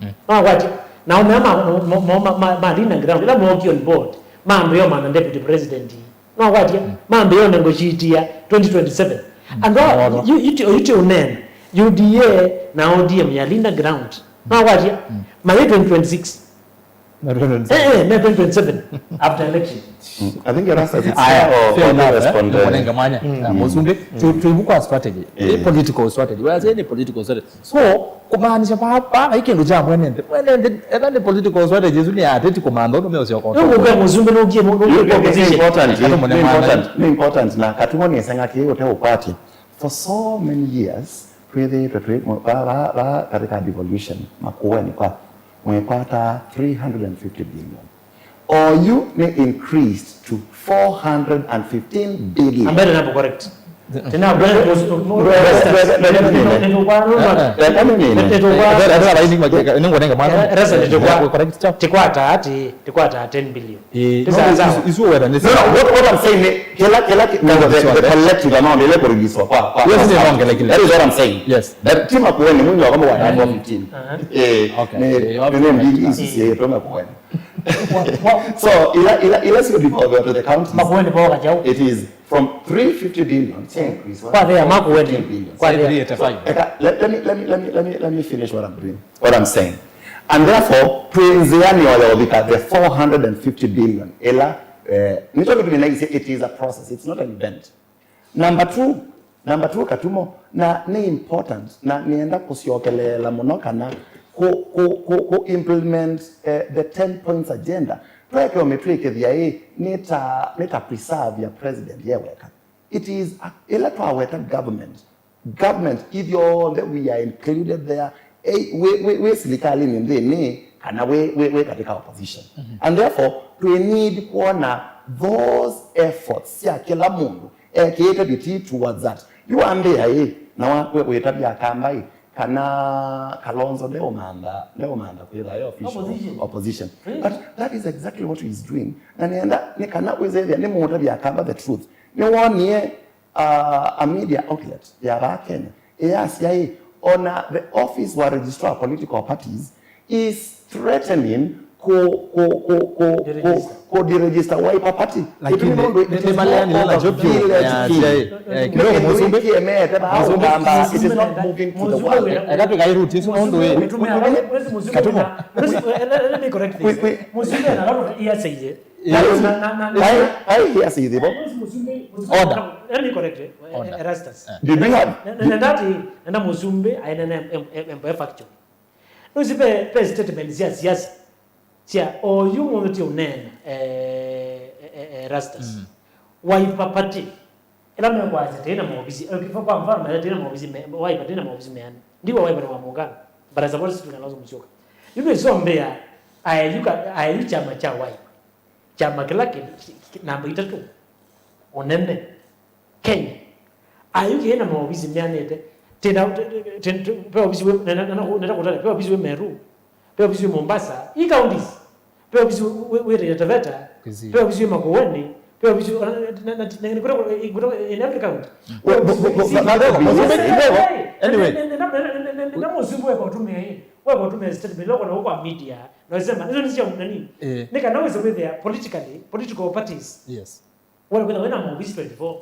Mm. Nĩwakwatya? Na omea ma, ma, ma, ma, ma, ma leaner ground, ĩla mookie on board, mambĩĩa ũmantha deputy president. Nĩwakwatya? Mm. Mambĩĩa negotiate ya twenty twenty-seven. Mm. Andũ aa, yu, yu, yu, yu ti ũnene. U D A na O D M ya leaner ground. Nĩwakwatya? Mm. Mayĩ twenty twenty-six. Na twenty twenty-seven. Eh, eh, na twenty twenty-seven after election. Mm. I think Erastus is... Aya, here or, fair or enough, eh? Respond, eh? Nĩkũnenge mwanya. Mm. Ah, mũsumbĩ, tu, tuivu kwa strategy. Eh. Ĩ political strategy. Whether any political strategy. So, kumaanisha pa, pa, pa, kĩndũ kya mwene nthĩ. Mwene nthĩ, etha nĩ political strategy, ĩsu nĩ ateti kũmantha ũndũ meũsyoka. Nĩ mũsumbĩ nũkie, nũkie... Nĩ important, nĩ important, nĩ important. Na katimo nĩ senga kĩ ũte ũkwati. For so many years, twĩthĩĩtwe twĩ, va, va, va, katika devolution, Makueni kwa, mwekwata three hundred and fifty billion. Oyu nĩ increased to four hundred and fifteen billion. Ambere nabo correct. Tena brand was, tikwata ati, tikwata ten billion. Eh, no, isu, isu wera nĩ... No, no, what, what I'm saying ni, kila, kila ki-, no, the, the collective amount ile kurelease kwa, kwa, kwa, yes, kwa, nĩ nongelekile. That is what I'm saying. Yes. That team Makueni mwingi wa kwamba wana fifteen. Eh, okay. Ni, eh, ni, okay, ni mbili hizi si yetu Makueni. So, ila, ila, ila sio devolve to the counties. Makueni boka jau. It is from three fifty billion, change increase. Kwa there Makueni. Fifteen billion. Kwa there. Eka, let, let me, let me, let me, let me, let me finish what I'm doing, what I'm saying. And therefore, twĩ nzĩanĩ o ya ũvika the four hundred and fifty billion ĩla, eh, nĩkyo kĩtumi naisye it is a process, it's not an event. Number two, number two, Katumo, na nĩ important, na nĩenda kũsyokeleela mũno kana kũ, kũ, kũ, kũ implement, eh, the ten points agenda. Tweke ũmĩtwĩkĩthya ĩ, nĩ ta, nĩ ta preserve ya president ye weka. It is a, ĩla twaweta government, government ithyonthe, we are included there. Eh, wĩ, wĩ, wĩ silikalini nthĩnĩ, kana wĩ, wĩ, wĩ katika opposition. Mhm. And therefore, we need kuona those efforts sya kĩla mũndũ ekĩĩte bidii towards that. Yu wambĩa ĩ, na wa, wĩ, wĩtavya Akamba ĩ, kana Kalonzo ndeũmantha, ndeũmantha kwĩtha yo official opposition. Opposition. Really? But that is exactly what he is doing. Na nĩenda, nĩ kana wĩsethĩa nĩ mũtavya Akamba the truth. Nĩwonie uh, a media outlet ya vaa Kenya ĩyasya ĩ, ona the office wa registrar of political parties is threatening ku, ku, ku, ku, ku, ku deregister Wiper Party. Lakini nĩ, nĩ, nĩ maleani lala job village yasya ĩ, eh, kidogo mũsumbĩ. Kiemete vaa Mũsumbĩ. Ũkamba, it is not moving to the world. Eka tũkairuti isu nũndũ ĩ. Katumo. Let me correct this. Mũsumbĩ na ĩyasya ĩ. Yes. Na, na, na, na, ai, ai, yes, ĩthĩ vo. Order. Let me correct, eh, order. Erastus. Eh. Did we have... Na, na, na that, eh, na mũsumbĩ, ai, na, na, em, em, em, em, factual. Nũsi pe, pe statement sya siasa. Sya, oyu mũndũ ti ũneena, eh, eh, eh, Erastus. Mm. Wiper Party. Ĩla mekwasya tĩna maovisi, eh, kwa mfano, maya tĩna maovisi me, Wiper tĩna maovisi meana. Ndiwa Wiper nĩ wa mũngano. But I support Stephen Kalonzo Musyoka. Yu nĩsombea, aeyu ka, aeyu kyama kya Wiper. Kyama kĩla kĩ, kĩ, kĩ, namba itatũ ũnene Kenya. Ayu kĩĩ na maovisi meanĩte. Tĩna, tĩ-, tĩ-, tĩ-, tĩ-, ve ovisi wĩ, nenda, nenda kũ-, nenda kũtavya, ve ovisi wĩ Meru, ve ovisi wĩ Mombasa, i counties, ve ovisi wĩ, wĩ, wĩ Taita Taveta, Kisii. Ve ovisi wĩ Makueni, ve ovisi wĩ, na, na, na, na, na, in every county. Well, but, but, but, but that could be, yes, yes. Hey, hey, Anyway. Na mũsumbi weka ũtũmĩa ĩ, weka ũtũmĩa statement ĩla ũkona kwa media, na ũsema, icio nĩ cia nani? Eh. Nĩ kana wĩse kwĩthĩa politically, political parties. Yes. Wala kwĩna wĩna maovisi twenty-four.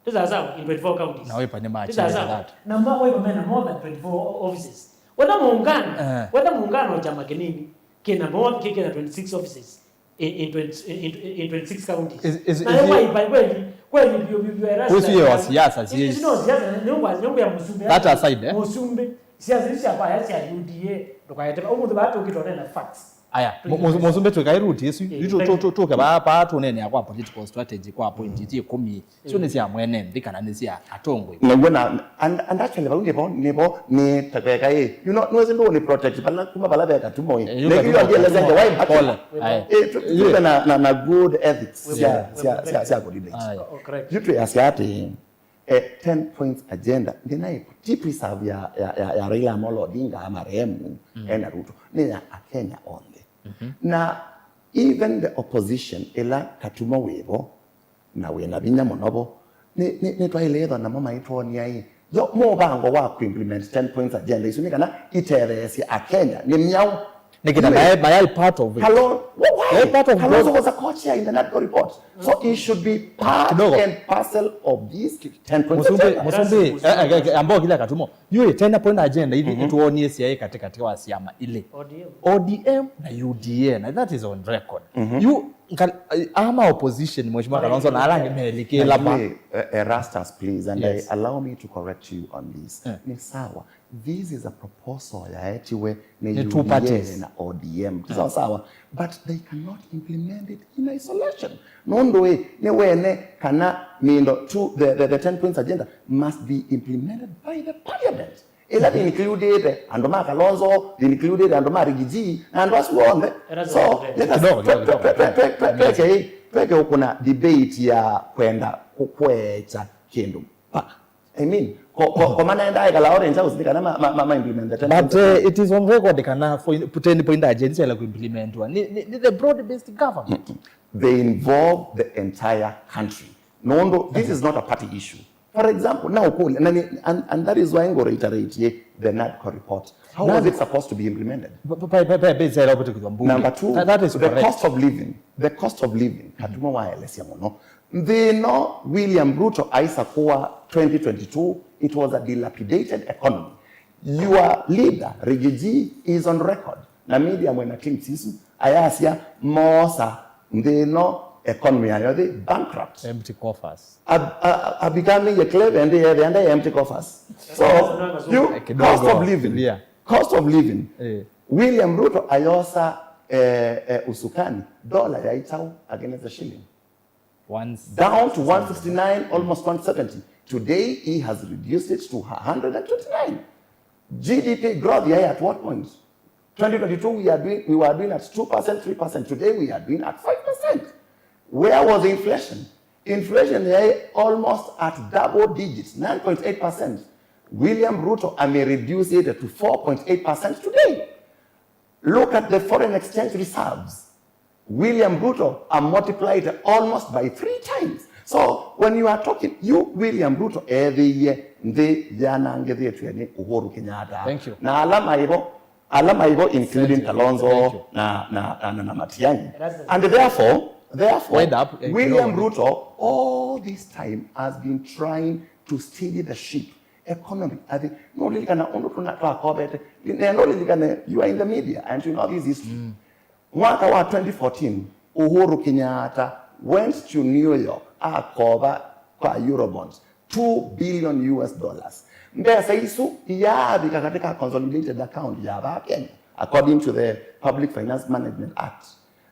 Tĩ sawa sawa, in twenty-four counties. Na wĩpa nĩ Tĩ sawa sawa. that. Na ma wĩpa mena more than twenty-four offices. Whether muungano, Eh. whether muungano wa chama kĩnini, kĩna more, kĩ- kĩna twenty-six offices in, in, twenty, in, in twenty-six counties. Is- is- Na is yo it- waipa kweli, kweli bio bio bio. Wĩsu yĩ wa siasa, Ici no siasa, nĩ ngwa nyongo ya mũsumbi. That aside, eh? Mũsumbi, siasa ici cia kwa ya cia U D A, ndũkaete. Ũmũthĩ batu kitone na facts. Aya, mu- mu- mũsumbi twĩkae route ĩsu. Eh, Yu tu- thank tu- you. tu- tũke paa paa tũnene kwa political strategy, kwa point iti ikũmi. Sio nĩ cia mwene nthĩ kana nĩ cia atongoi. Nĩguo na and, and actually vau nĩvo nĩvo nĩ taveka ĩ. You know, nĩwezi ndũ nĩ protect pala kuma pala veka tumo ĩ. Eh, yu Katumo, Ndio ndio Katumo, why pole. Aya. Eh, tu- tuwe na na na good ethics cia cia cia cia kudebate. Aya. Oh, correct. Yu tu ya cia ati eh, ten points agenda ndina ti preserve ya ya ya, ya Raila Amolo Odinga ama Remu ena Ruto, ni ya Akenya only. Na even the opposition ila Katumo wivo na wĩna vinya mũno vo, nĩ nĩ nĩ twaĩle ĩthwa namo maitwonia ĩ yo mũvango wa ku implement ten points agenda isu nĩ kana itetheesye Akenya nĩ myaũ. Nĩkĩ na mayai, mayai part of it. Kalonzo, why? Mayai part of Kalonzo it. Was a co-chair in the NADCO report. So he should be part Kidogo. And parcel of this ten points Mũsumbĩ, agenda. Mũsumbĩ, eh, eh, eh, ambao kila Katumo. Yu ten point agenda hivi ituonie siai katikati wa siama ile. O D M. O D M na U D A, na that is on record. Yu nka- ama opposition, Mheshimiwa Kalonzo na ala nĩ melikĩla ma. By the way, uh, Erastus, please, and Yes. I allow me to correct you on this. Eh. Ni sawa. This is a proposal yaetiwe ni Ni two U D A parties. Na O D M. Sawa sawa. But they cannot implement it in isolation. Nũndũ ĩ, nĩ wene kana mindo tu, the, the, the ten points agenda must be implemented by the parliament. Ila included andũ ma Kalonzo, included andũ ma Rigiji, na andũ asu onthe. So let us Kidogo, kidogo, kidogo. Tweke ũkuna debate ya kwenda kũkwecha kĩndũ. Pa- I mean, ko ko ko manaenda ekala Orange House ni kana ma ma ma implement the ten. But uh, it is on record kana for ten point agenda ila kuimplementwa ni, ni, ni the broad based government. They involve the entire country. Nũndũ this is not a party issue. For example, now cool, and, and, and that is why I'm going to reiterate ye, the NADCO report. How was it supposed to be implemented? Pesa ila kutukizwa mbunge. Number two, That- that is the correct. Cost of living. The cost of living. Katumo waelesya mũno. Nthĩ ĩno William Ruto aisa kũa twenty twenty-two, it was a dilapidated economy. Your leader, Rigiji, is on record. Na media mwena clips isu, ayasya moosa nthĩ ĩno economy yayo thĩ bankrupt. Empty coffers. Ab- a- a- Abikamĩie clever ndi yethe ende empty coffers. So you Kidogo. Cost of living. Yeah. Cost of living. Eh. William Ruto ayosa eh, eh, usukani dollar ya itau against the shilling. Once Down to one sixty-nine, almost one seventy. Today he has reduced it to one hundred twenty-nine. G D P growth yaĩ at what point? Twenty twenty-two we are doing we were doing at two percent, three percent. Today we are doing at five percent. Where was inflation? Inflation yaĩ almost at double digits, nine point eight percent. William Ruto ame reduce it to four point eight percent today. Look at the foreign exchange reserves. William Ruto a multiplied almost by three times. So when you are talking, you William Ruto ethĩie nthĩ yanangĩthĩtw'e nĩ Uhuru Kenyatta. Thank you. Na ala maivo, ala maivo including Thank you. Kalonzo Thank you. Na, na, na, na, na Matiang'i. That's the And therefore, therefore, Wind up, eh, William kidogo. Ruto all this time has been trying to steady the ship. Economy, I think, no lilikana ũndũ tuna twakovete. Ne no lilikane, you are in the media and you know this history. Mwaka wa twenty fourteen, Uhuru Kenyatta went to New York, akova kwa Eurobonds two billion U S dollars. Mbesa isu iyavika katika consolidated account ya va Kenya, according to the Public Finance Management Act.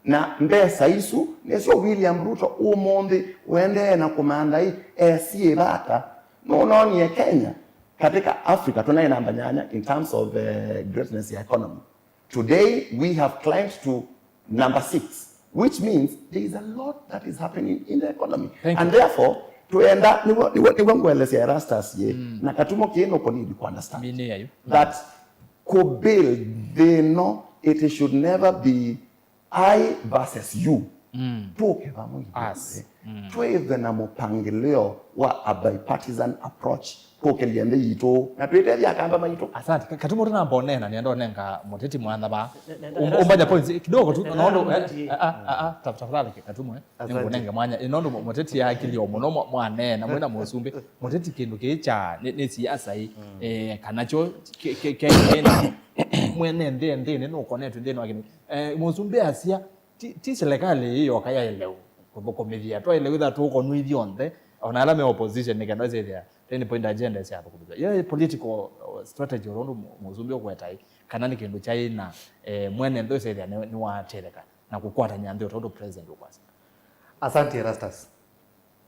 Na mbesa isu nĩsyo William Ruto ũmũnthĩ ũendee na kũmantha ĩ, esiĩva ata? Nũnonie Kenya katika Africa tũnaĩ namba nyanya in terms of uh, greatness ya economy. Today we have climbed to number six, which means there is a lot that is happening in the economy. Thank you. And therefore, tuenda nĩw'o nĩw'o nĩw'o ngũelesya Erastus ye na Katumo kĩĩ nũkũ need to understand Mĩnĩ yayo. That kubuild thĩno, it should never be I versus you. Mm. Tũke vamwe ithyĩ. As. Mm. Twĩthwe na mũpangĩlĩo wa a bipartisan approach kũkĩlya nthĩ yitũ na twĩtethya akamba maitũ. Asante. Ka-, Katumo, tũnamba ũneena, nĩenda ũnenga mũteti mwanya vaa. Ne-, ne-, Um-, ne-, umbanya points kidogo tu, ne-, nondu, ne-, eh, ne-, ah, ah, ah, ah, taf-, tafadhali, Katumo, eh. Asante. Nĩngũnenge mwanya. Ĩ, nondu mũteti aakilio mũno mwa-, mwanena, mwĩna mũsumbĩ. Mũteti kĩndũ kĩĩ kya, nĩ, nĩ siasa ĩ, mm, eh, kana kyo ke-, ke-, ke-, ke-, mwene nthĩ, nthĩnĩ nũkonetwe nthĩnĩ wa kĩndũ. Eh, mũsumbĩ asya, ti, ti serikali ĩĩ yoka yaĩle kũthũkũmĩthya. Twaĩle kwĩthĩa tũkonwa ithyonthe, ona ala me opposition, nĩ kenda syĩthĩa ten point agenda syathũkũmĩthya. Yĩ political, uh, strategy, ũndũ mũ-, mũsumbĩ ũkweta ĩ, kana nĩ kĩndũ kyaĩ na, eh, mwene nthĩ ũsethĩa nĩ, nĩwatetheka na kũkwatany'a nthĩ o tondũ president ũkwasya. Asante, Erastus.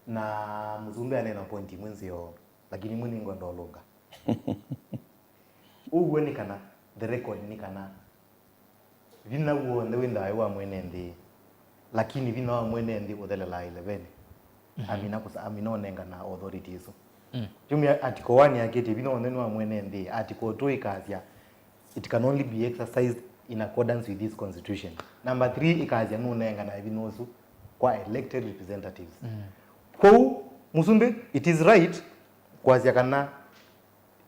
Na mũsumbĩ aneena point ĩmwe nzeo, lakini ĩmwe nĩngwenda ũlũnga. Ũw'o nĩ kana, the record nĩ kana, vinya w'onthe wĩ thayũ wa mwene nthĩ, lakini vinya wa mwene nthĩ ũthelelaa ĩlevenĩ. Mhm. Amina kũsa-, amina ũnengana authority ĩsu. Mm. Kyumya article one yakĩtye vinya w'onthe nĩ wa mwene nthĩ, article two ĩkasya, "It can only be exercised in accordance with this constitution." Number three ĩkasya nũnenganae vinya ũsu kwa elected representatives. Mm. Kwoou, mũsumbĩ, it is right kwasya kana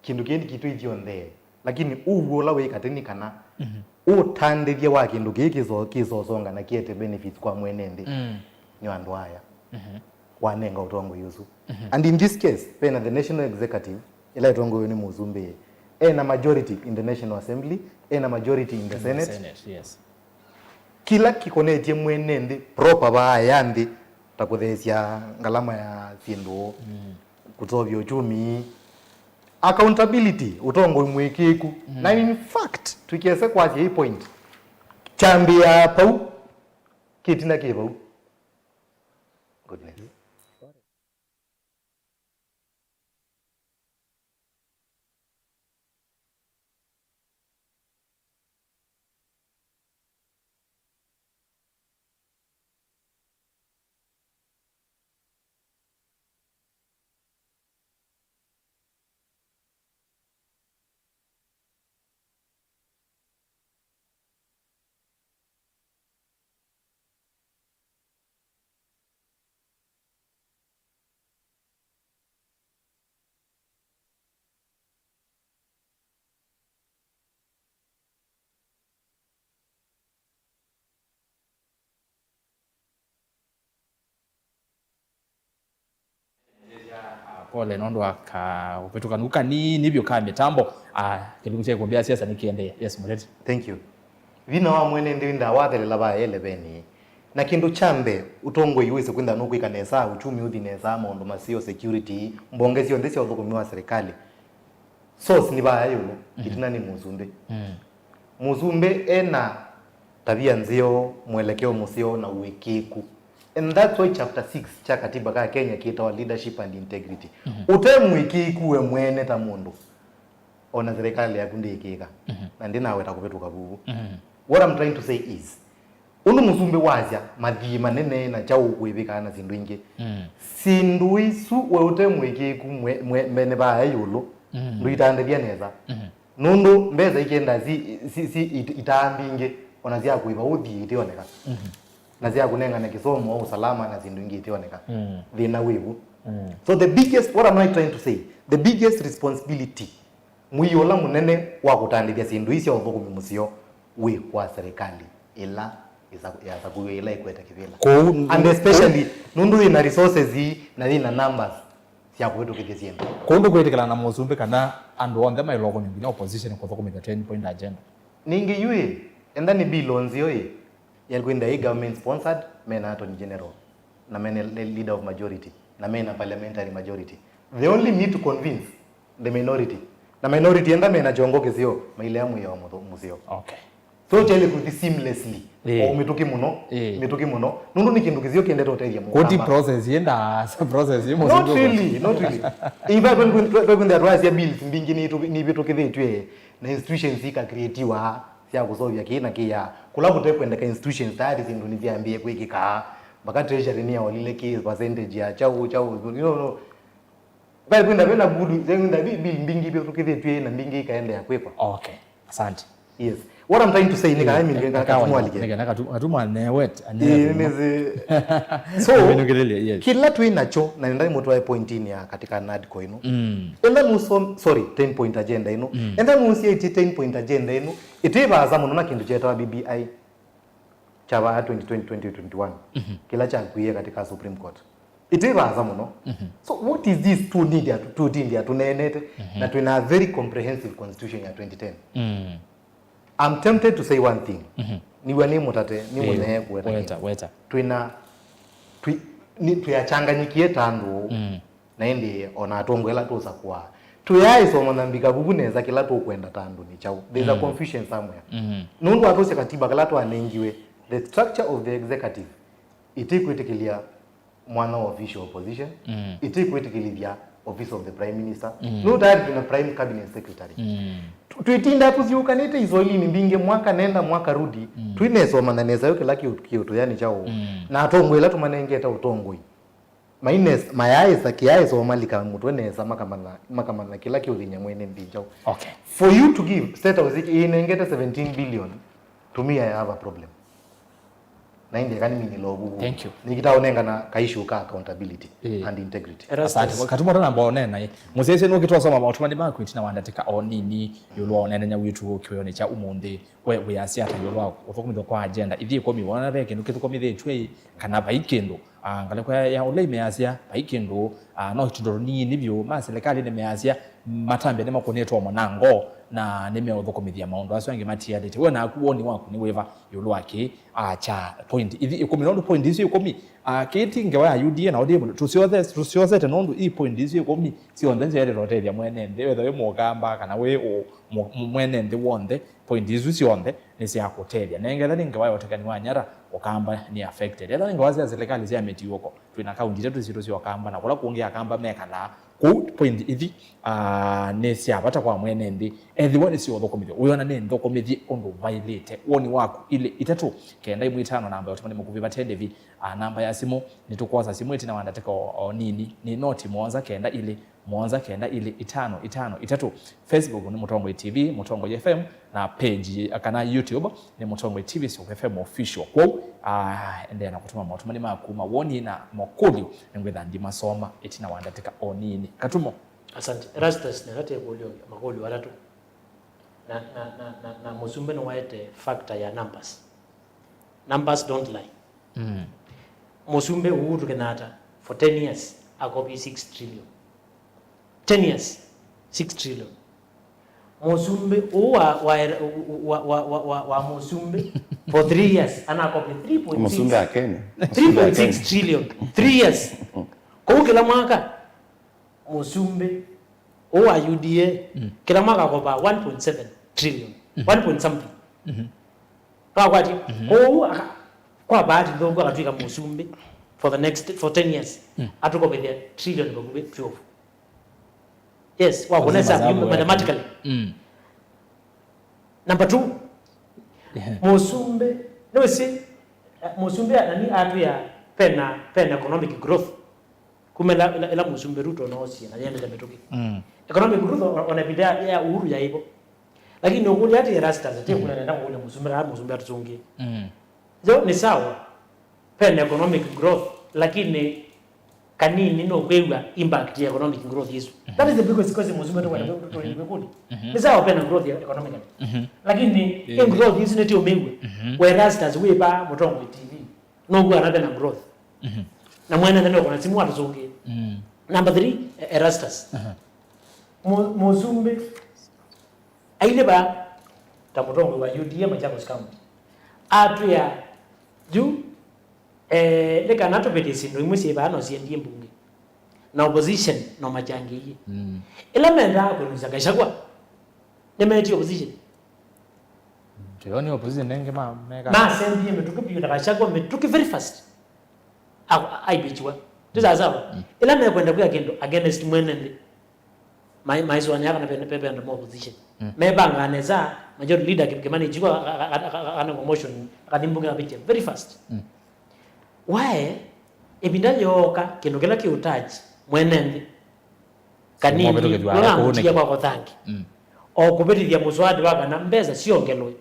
kĩndũ kĩĩ nĩ kitũ ithyonthe, lakini ũw'o ũla wĩ katĩ nĩ kana, mhm, ũtandĩthya wa kĩndũ kĩĩ kĩso-, kĩsosonga na kĩete benefits kwa mwene nthĩ, mm, nĩ andũ aya, mhm, wanenga ũtongoi ũsu. Mhm. And in this case, vena the national executive, ĩla ĩtongoew'e nĩ mũsumbĩ, ena majority in the National Assembly, ena majority in the, in the Senate. Senate, yes. Kĩla kĩkonetye mwene nthĩ proper vaa ya nthĩ, ta kũtheesya ngalama ya syĩndũ, mm, kũseũvya uchumi, accountability, ũtongoi mũĩkĩĩku. Mm. Na in fact, tũikese kwasya hii point, kyambĩĩaa pau, kĩtina kĩ vau. Goodness. Pole nũndũ wa ka ũvĩtũkanu kanini vyũ ka mĩtambo. Ah, kĩlungu kya ĩkũmbĩ ya siasa nĩkĩendee. Yes, mũteti. Thank you. Vinya wa mwene nthĩ ndawathelela va elevenĩ. Na kĩndũ kya mbee, ũtongoi wĩsĩ kwĩtha nũkwĩka nesa, uchumi ũthi nesa, maũndũ maseo, security, mbonge syonthe sya ũthũkũmi wa serikali. Source nĩ vaya ĩũlũ, mhm, ĩtina nĩ mũsumbĩ. Mm. Mũsumbĩ ena tavia nzeo, mwelekeo mũseo na ũĩkĩĩku. And that's why chapter six kya katiba ka Kenya kĩtawa leadership and integrity. Mhm. Ũte mũĩkĩĩku we mwene ta mũndũ, ona serikali yaku ndĩĩkĩĩka. Mhm. Na ndinaweta kũvĩtũka vuvu. Mhm. What I'm trying to say is, ũndũ mũsumbĩ wasya, mathiĩ manene na kyaũ kwĩvĩkaa na syĩndũ ingĩ. Mm. Syĩndũ isu we ũte mũĩkĩĩku mwe-, mwe-, mbene vaa ĩũlũ, mm, ndũitandĩthya nesa. Mhm. Nũndũ mbesa ikenda si, si, si it-, itaa mbingĩ, ona sya kũĩva ũthiĩ itioneka. Mhm. Na sya kũnengane kĩsomo, usalama na syĩndũ ingĩ itioneka. Mm. Thĩna wĩ vu. Mm. So the biggest, what am I trying to say? The biggest responsibility, mũio ũla mũnene wa kũtandĩthya syĩndũ ii sya ũthũkũmi mũseo wĩ kwa serikali ĩla ĩsa-, yasakuiwe, ĩla ĩkwete kĩvĩla. Kwoou, and especially nũndũ yĩna resources ii na yĩna numbers sya kũvĩtũkĩthya syĩndũ. Kwoou ndũkwĩtĩkĩlana na mũsumbĩ kana andũ onthe maĩlwa kũnywa nginya opposition kũthũkũmĩthya ten point agenda? Ningĩ yu ĩ, enda nĩ bill o nzeo ĩ, yakwenda ĩ government sponsored, mena attorney general, na mena le-, leader of majority, na mena parliamentary majority. They only need to convince the minority. Na minority enda mena kyongo kĩseo, mailea mwĩao mũtho-, mũseo. Okay. So kyaĩle kũthi seamlessly. Ĩĩ. O mĩtũkĩ mũno, ĩĩ, mĩtũkĩ mũno. Nũndũ nĩ kĩndũ kĩseo kĩendete ũtethya mũkamba. Koti process yenda, process yĩ mũseo. Not really, not really. In fact, when, when, when, when twasya bills mbingĩ nĩ itũ-, nĩivĩtũkĩthĩtw'e na institutions ikakrietiwa sya kũseũvya kĩĩ na kĩĩ. Kũla kũtekwendeka institutions tayari syĩndũ nĩsyambĩĩe kwĩkĩka. Mpaka treasury nĩyaolile kĩ percentage ya kyaũ, kyaũ, you know, no. Vai kwenda vena good, kwenda bi-, bill mbingĩ ivĩtũkĩthĩtw'e na mbingĩ ikaendeea kwĩkwa. Okay, asante. Yes. What I'm trying to say nĩ kana mimi kana katumwa like. Nĩ kana katu- katumwa newet. Ĩĩ, nĩ nĩ- so, kĩla twĩ nakyo, na nenda mũtwae pointinĩ ya katika NADCO ĩno. Enda nũsom- sorry, ten point agenda ĩno. Enda nũsiĩtie ten point agenda ĩno. Ĩtĩ vaasa mũno na kĩndũ kyetawa B B I kya vaa twenty twenty, twenty twenty-one. Kĩla kyakwie katika Supreme Court. Ĩtĩ vaasa mũno. So what is this tũtindĩa tũtindĩa tũneenete na twĩna very comprehensive constitution ya twenty ten? I'm tempted to say one thing. Niw'a nĩ mũtate, nĩ mũnee kũweta kĩndũ. Weta, weta. Twĩna twi- nĩ- twĩachanganyikie ta andũ. Na ĩndĩ ona atongoi ala tũsakũaa, tũyaaĩsoma na mbika vuvu nesa kĩla tũkwenda ta andũ nĩ kyaũ. There's a confusion somewhere. Nũndũ atũsya katiba kala twanengiwe, the structure of the executive ĩtĩkwĩtĩkĩlya mwana wa official opposition, ĩtĩkwĩtĩkĩlĩthya office of the prime minister. Nũũ tayari twĩna prime cabinet secretary. Tũ- twĩtindaa tũthyũũkanĩte isoilini mbingĩ, mwaka nenda mwaka rudi, twĩnesomana nesa yo kĩla kĩũtũya nĩ kyaũ. Na atongoi ala tũmanengete ũtongoi maines- mayaaĩsa kĩaaĩsa ũmalika mũtwe nesa, makamanya makamanya kĩla kĩũthĩny'a mwene nthĩ njaũ. Okay. For you to give State House ĩnengete seventeen billion to me, I have a problem. Na ĩndĩ eka nĩminĩla ũvuvu. Thank you. Nĩkĩtaa ũnengana ka issue ka accountability and integrity. Asante. Katuma tona mbone naĩ. Mũsyaĩsya nũkĩtwasoma maũtũmani maku ĩtina wa ndatĩka o nini ĩũlũ wa ũneenany'a witũ kĩwĩonĩ kya ũmũnthĩ. We wĩasya ata ĩũlũ wa ũthũkũmĩthw'a kwa agenda ithi ĩkũmi? Wona ve kĩndũ kĩthũkũmĩthĩtw'e ĩ, kana vai kĩndũ? Ah, ngalĩko ya, ya ũla ĩmeasya vai kĩndũ, ah, no tũindo tũnini vyũ ma silikalĩ nĩmeasya matambya nĩmakũnĩtwe mũnango na nĩmeũthũkũmĩthya maũndũ asu angĩ matialĩte. We naku woni waku nĩ wĩva ĩũlũ wa kĩĩ, ah, kya point ithi ĩkũmi? Nũndũ point isu ĩkũmi, ah, kĩĩ ti ngewa ya U D A na O D M, tũsyothe- tũsyosete nũndũ i point isu ĩkũmi syonthe nĩsyaĩlĩte ũtethya mwene nthĩ, wetha wĩ mũkamba kana wĩ ũ- mũ- mũ- mwene nthĩ w'onthe. Point isu syonthe nĩ sya kũtethya. Nengetha nĩ ngewa ya ũtekani wa nyara, ũkamba nĩ affected. Etha nĩ ngewa sya silikalĩ sya mĩtiũko, twĩ na kaunti itatũ sitũ sya ũkamba, na kũla kũngĩ akamba mekalaa. Kũu point ithi, ah, nĩ sya vata kwa mwene nthĩ. Ethĩwa nĩ sya ũthũkũmĩthyo, wĩona nĩ nthũkũmĩthye ũndũ vaĩlĩte. Woni waku, ilĩ, itatũ, kenda, ĩmwe, itano, namba ya ũtũmani mũkuvĩ vate ndĩvi, ah, namba ya simũ, nĩtũkwosa simũ ĩtina wa ndatĩka o- o nini, nĩ noti mũonza kenda ilĩ, mũonza kenda ilĩ itano itano itatũ. Facebook nĩ Mũtongoi T V, Mũtongoi F M, na page kana YouTube nĩ Mũtongoi T V Soko F M Official. Kwoou, ah, endeea na kũtũma maũtũmani maku, mawoni na makũlyo, nĩngwĩtha ndimasoma ĩtina wa ndatĩka o nini. Katumo. Asante. Erastus, nĩnatĩe kũlyo makũlyo atatũ. Na, na, na, na, na mũsumbĩ nĩwaete factor ya numbers. Numbers don't lie. Mũsumbĩ Uhuru Kenyatta for ten years akopi six trillion. Ten years, six trillion. Mũsumbĩ ũũ wa, wa, wa mũsumbĩ for three years anakopi three point six. Mũsumbĩ wa Kenya. Three point six trillion. Three years. Kũu kĩla mwaka mũsumbĩ ũũ wa U D A kĩla mwaka akopa one point seven trillion. One point something. Twakwatya. Kwoou aka- kwa bahati nthũku akatw'ĩka mũsumbĩ for the next, for ten years. Atũkovethya trillion vakuvĩ twelve. Yes, wakunesa mathematics mathematics. Number two, mũsumbĩ, nĩwĩsĩ, eh, mũsumbĩ nani atwĩa pena, pena economic growth. Kuma ĩla, ĩla, ĩla mũsumbĩ Ruto noosie na yendete mĩtũkĩ. Economic growth o- ona ĩvinda ya, ya Uhuru yaĩvo. Lakini ũkũlya ati Erastus, ati kũlya nenda kũlya mũsumbĩ, kana mũsumbĩ atũsũngĩe. Yo, nĩ sawa. Pena economic growth, lakini kanini nũkwĩw'a impact ya economic growth ĩsu. That is the biggest question mũsumbĩ tũkwenda tũ- tũ- tũ- tũkũlye. Nĩ sawa pena growth ya economically. Lakini ĩ growth ĩsu nĩtĩũmĩw'a. We Erastus wĩ vaa Mũtongoi T V. Nũkw'a kana pena growth. Na mwene nthĩ nũkũna simũ atũsũngĩe. Number three, E- Erastus. Mu- mũsumbĩ ailĩ vaa ta mũtongoi wa U D A Machakos County. Atwĩa yu, eh, nĩ kana tũvĩtĩe syĩndũ imwe syĩ vaa no siendie mbunge. Na opposition no machangĩie. Ĩla mendaa kũnusya Gachagua, nĩmetie opposition. Tũyoni opposition nengĩ ma- meka. Masendie mĩtũkĩ vyũ na Gachagua mĩtũkĩ very fast. A- a- aibĩkiwa. Ti sawa sawa. Ĩla mekwenda kwĩa kĩndũ against mwene nthĩ, mai- maisũanĩa kana pe- pe- penda ma opposition. Mevangaa nesa, majority leader Kim- Kimani Ichung'wah aka- aka- aka- aka- akanengwa motion, akathi mbunge avikia very fast. Wae, ĩvinda yooka, kĩndũ kĩla kĩũtaji mwene nthĩ kanini, nũnamũtia kwako thangi. O kũvĩtĩthya mũswada wa kana mbesa syongelwe.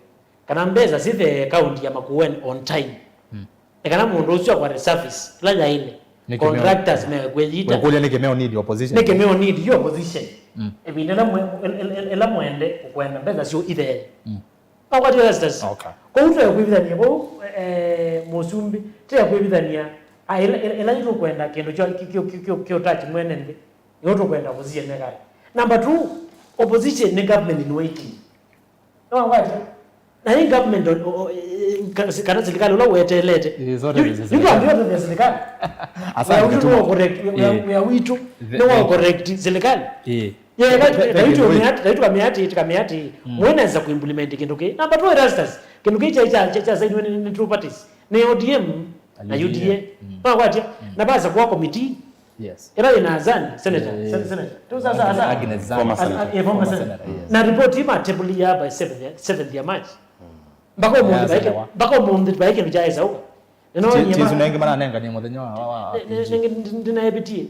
kana mbesa sithe kaunti ya Makueni on time. Mm. Nĩ kana mũndũ ũsu akwate service ĩla yaĩle. Nĩ kĩmeo. Contractors mekwĩyita. Wĩkũlya nĩ kĩmeo need opposition. Nĩ kĩmeo need you opposition. Mm. Ĩvinda ĩla mwe-, ĩla, ĩla, ĩla mwende ũkwenda mbesa syo ithee. Mm. Makwatĩe Erastus. Okay. Kwoou tũekwĩvithania, kwoou, eh, mũsumbĩ, tũekwĩvithania, ah, ĩla, ĩla, ĩla yu tũkwenda kĩndũ kyo, kyo, kyo, kyo, kyo touch mwene nthĩ, nĩyo tũkwenda opposition mekale. Number two, opposition nĩ government in waiting. Nĩwakwatya? Na hii government, o, o, e, ka-, kana serikali ũla weteelete. Ĩĩ, zote ni za serikali. Nĩtwambĩtwe nĩ serikali. Asante, wĩa witũ Katuma. Nĩ wa correct, wĩa, ĩĩ, wĩa witũ nĩ wa correct serikali. Ĩĩ. Yeah, the, the, the, taitũ kamĩati, taitũ kamĩati, kamĩati, mm, mweneza kuimplement kĩndũ kĩĩ. Number two, Erastus, kĩndũ kĩĩ kya, kya, kya, kya sainiwe nĩ, nĩ two parties. Nĩ O D M na U D A. U D A. Mm. Nĩwakwatya? Mm. Na basa kwa committee. Yes. Ĩla yĩna Azan, senator, yeah, yeah, sen-, yeah, senator. Tu sasa, Azan. Agnes Azan. Former senator. As-, a, a former senator. Former senator, yes. Na report ima table ya by seventh ya, seventh ya March. Mm. Mpaka ũmũnthĩ, yeah, baike, senator. Mpaka ũmũnthĩ baike ndu chaesa uko. Neno ti-, nyema. Tisu nengi mananenganie mũthenya wa, wa, wa, ne-, ne-, P G. Nengi ndi-, ndinaepitie.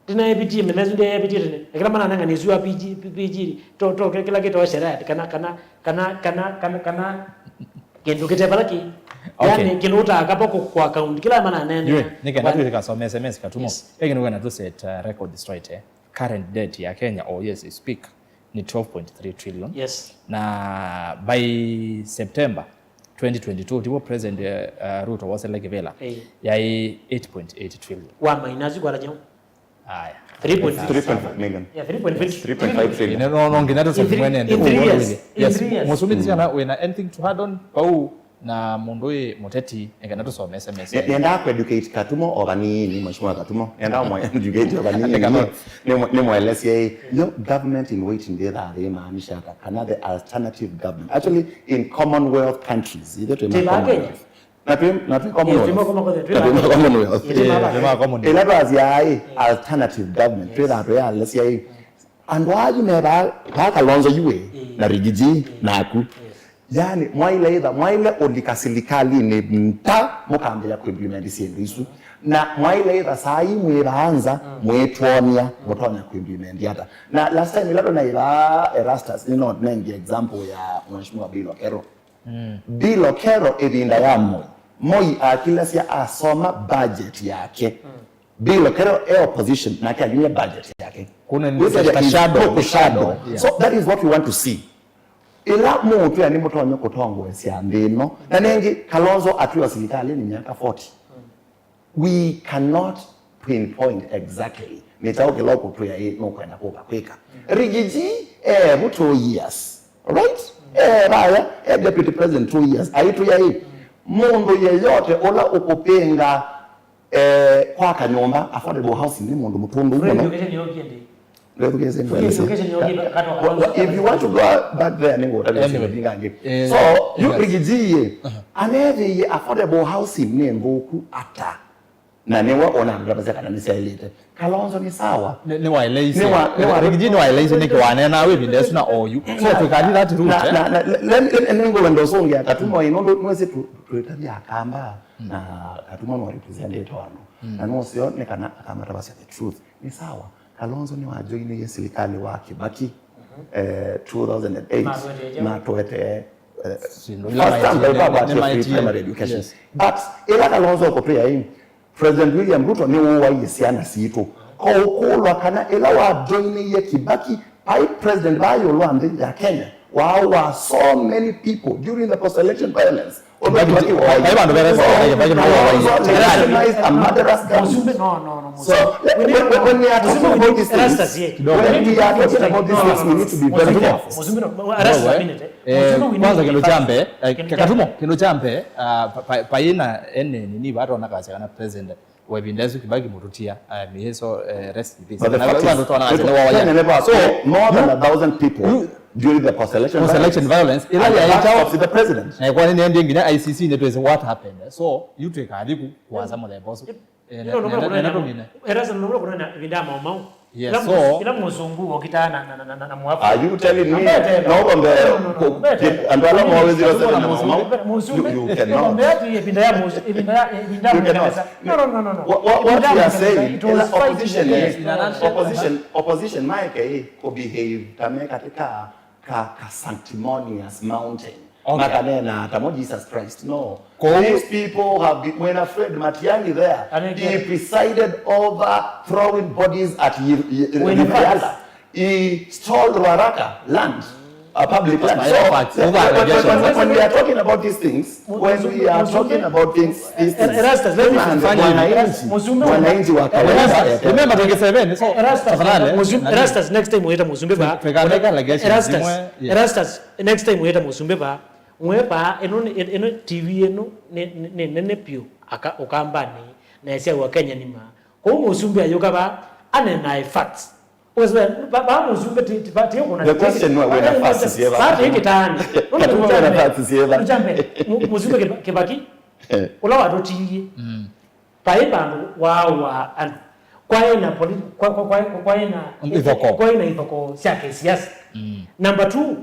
Ndinaepitie, mena isu ndiaepitie tene. Ekila mananenganie isu ya P G, P G, to, to, kila kitu sheria, kana, kana, kana, kana, kana, kana, kĩndũ kĩte vala kĩ. Okay. Yani, kĩndũ ũtakapa ku-, kwa account, kĩla mananene. Yue, nĩ kenda twĩka some S M S Katuma. Yes. Pengine wena tu set, uh, record straight, eh. Current debt ya Kenya, oh yes, I speak, ni twelve point three trillion. Yes. Na by September twenty twenty-two, ndipo President, uh, uh, Ruto wasele kĩvĩla, eh, yaĩ eight point eight trillion. Wa minus kwa la jeu. Aya. Three point six. Three point five million. Yeah, three point five. Yes, three point five trillion. Ĩĩ, no, no, nginya tũsome mwene. In three years. Yes. In three years. Mũsumbĩ, kana wĩna anything to add on pau na mũndũ wĩ mũteti, nĩ kana tũsome S M S. Ne-, nendaa kũeducate Katuma o vanini, Mheshimiwa Katuma. Nendaa mwa educate o vanini. Nĩ mwa-, nĩ mwelesye, yo government in waiting ndĩthaa yĩmaanisha ata, kana the alternative government. Actually, in Commonwealth countries, ithe twĩ ma Commonwealth. Na twĩ, na twĩ Commonwealth. Yes, twĩ ma Commonwealth, twĩ ma Commonwealth. Yes, twĩ ma Commonwealth. Ĩla twasya ĩ, alternative government, twĩthaa twĩyalesya ĩ. Andũ aa yu me vaa, vaa Kalonzo yu ĩ, na Rigiji, naku. Yes. Yani, mwaile ĩtha, mwaile ũlika silikalini nta mũkambĩĩa kũimplement syĩndũ isu. Na mwaile ĩtha saa ii mwĩ vaa nza, mwĩtwony'a, mũtonya kũimplement ata. Na last time ĩla tũnaĩ vaa Erastus, nĩno nengie example ya Mheshimiwa Bill Okello. Mm. Bill Okello ĩvinda ya Moi. Moi akilasya asoma budget yake. Mm. Bill Okello e opposition, nake alimie budget yake. Kuna ni wĩsĩ just a shadow, shadow. Yeah. So that is what we want to see. Ĩla mũtwĩa nĩ mũtonye kũtongoesya nthĩ ĩno. Na nengĩ, Kalonzo atwĩwa silikalini myaka forty. Mm. We cannot pinpoint exactly nĩ kyaũ kĩla ũkũtwĩa ĩ nũkwenda kũka kwĩka. Rigiji e vu two years, right? E vaya, e deputy president two years. Aitwĩa ĩ, mũndũ yeyote ũla ũkũpĩnga, eh, kwaka nyũmba, affordable housing, nĩ mũndũ mũtũndũ mũno. Free education yũkie ndĩ. Ndethukĩĩsye. Free education yũkie, katwa Kalonzo. If you want to go back there, nĩngũũtavya syĩndũ ingĩ. Anyway. Eh, so, yu Rigiji ĩ, anethĩie affordable housing nĩ nthũku ata? Na nĩwe ona andũ ndavasya kana nĩsyaĩlĩte. Kalonzo nĩ sawa. Nĩ, nĩ waeleisye. Nĩ wa-, nĩ wa- Rigiji nĩ waeleisye nĩkĩ waneenaa wĩ ĩvinda ĩsu na oyu. So, tũikali that route, na, eh? Na, na, let me, let me, nĩngwenda ũsũngĩa Katuma ĩ, nũndũ nĩwĩsĩ tũ-, twĩtavya Akamba, na Katuma nĩ wa represent andũ. Na nũseo nĩ kana Akamba atavasya the truth. Nĩ sawa. Kalonzo nĩwajoinĩie silikalĩ wa Kibaki, eh, two thousand and eight, matũetee, eh, first time ila maitie, ila maitie free primary education. Yes. But ĩla Kalonzo ũkũtwĩa ĩ, President William Ruto nĩwũaie syana sitũ. Ko ũkũlwa kana ĩla wajoinĩie Kibaki, vice president va ĩũlũ wa nthĩ ya Kenya, wow, wow, so many people during the post-election violence. Vai vandũ vethasya, vai vandũ vethasya. Kalonzo legitimized a murderous government. Mũsumbĩ, no, no, no, Mũsumbĩ. So, when, when, when we are talking about these things, when we are talking about these things, we need to be very careful. Mũsumbĩ, no, Erastus, a minute, eh. Eh, Mũsumbĩ, we need to be careful. Kwanza kĩndũ kya mbee, eh, Katuma, kĩndũ kya mbee, ah, pa-, pa-, paĩ na ene nini vatona kasya kana president wa ĩvinda ĩsu Kibaki mũtũtia, eh, may his soul, eh, rest in peace. But the fact is, vandũ twana kasya nĩ wawaya. So, more than a thousand people during the post-election violence, post-election violence, ĩla yaĩtawa the president. Na ĩkwa nĩ nĩendie nginya I C C nĩ twĩsĩ what happened. So, yu twĩkathi ku kwanza mũthemba ũsu. Eh, nenda tũmine. Erastus, nũndũ kũnena ĩvinda ya Mau Mau. Yes, ĩla so, ĩla mũsũngũ wokitaa na, na, na, na, na Mwafrika. Are you telling me? Ambete, no, no, no, no, no, ambete. Andũ ala mawĩthĩwa sene na Mau Mau? Mũsumbĩ, you, you cannot. Ambete ĩvinda ya mũsu-, ĩvinda ya, ĩvinda ya mũnenesa. No, no, no, no, no. What, what, what you are saying, ĩla opposition, opposition, opposition, maeke ĩ kũ behave ta me katika ka, ka sanctimonious mountain. Okay. Makanena ata mo Jesus Christ? No. Kwoou these people have been, mwĩna Fred Matiang'i there, and again, he presided over throwing bodies at Yi- Yi- When Rift Valley. He stole Ruaraka land, a public land. So, when, when, when, when we are talking about these things, when we are talking about things, these things, Erastus, let me wananchi, wananchi wa kawaida. Remember twenty-seven, so Erastus, tafadhali, Musum- nani? Erastus, next time weta Musumbe ba. Tuikaneka, like, Erastus, yeah. Erastus, next time weta Musumbe ba. Mwe ba, ĩno nĩ- ĩno T V ĩno nĩ- nĩ- nĩ nene piũ aka- Ũkambanĩ, na ĩsyawa Kenya nima. Kwoou Musumbe ayũka ba, anena facts. Weswe, ba- ba Musumbe ti- ti- ba- ti ũkũna- The question nĩ, wĩna facts syeva? Ba ti kĩtaani. Katume wĩna facts syeva? Nũcambe, Mu- Musumbe Kĩba- Kĩbaki, eh, ũla watũtiie. Mm. Vai vandũ waawa andũ. Kwaĩ na poli- kwa- kwa- kwa- kwa- kwaĩ na ithoko, kwaĩ na ithoko sya kĩsiasa. Mm. Number two,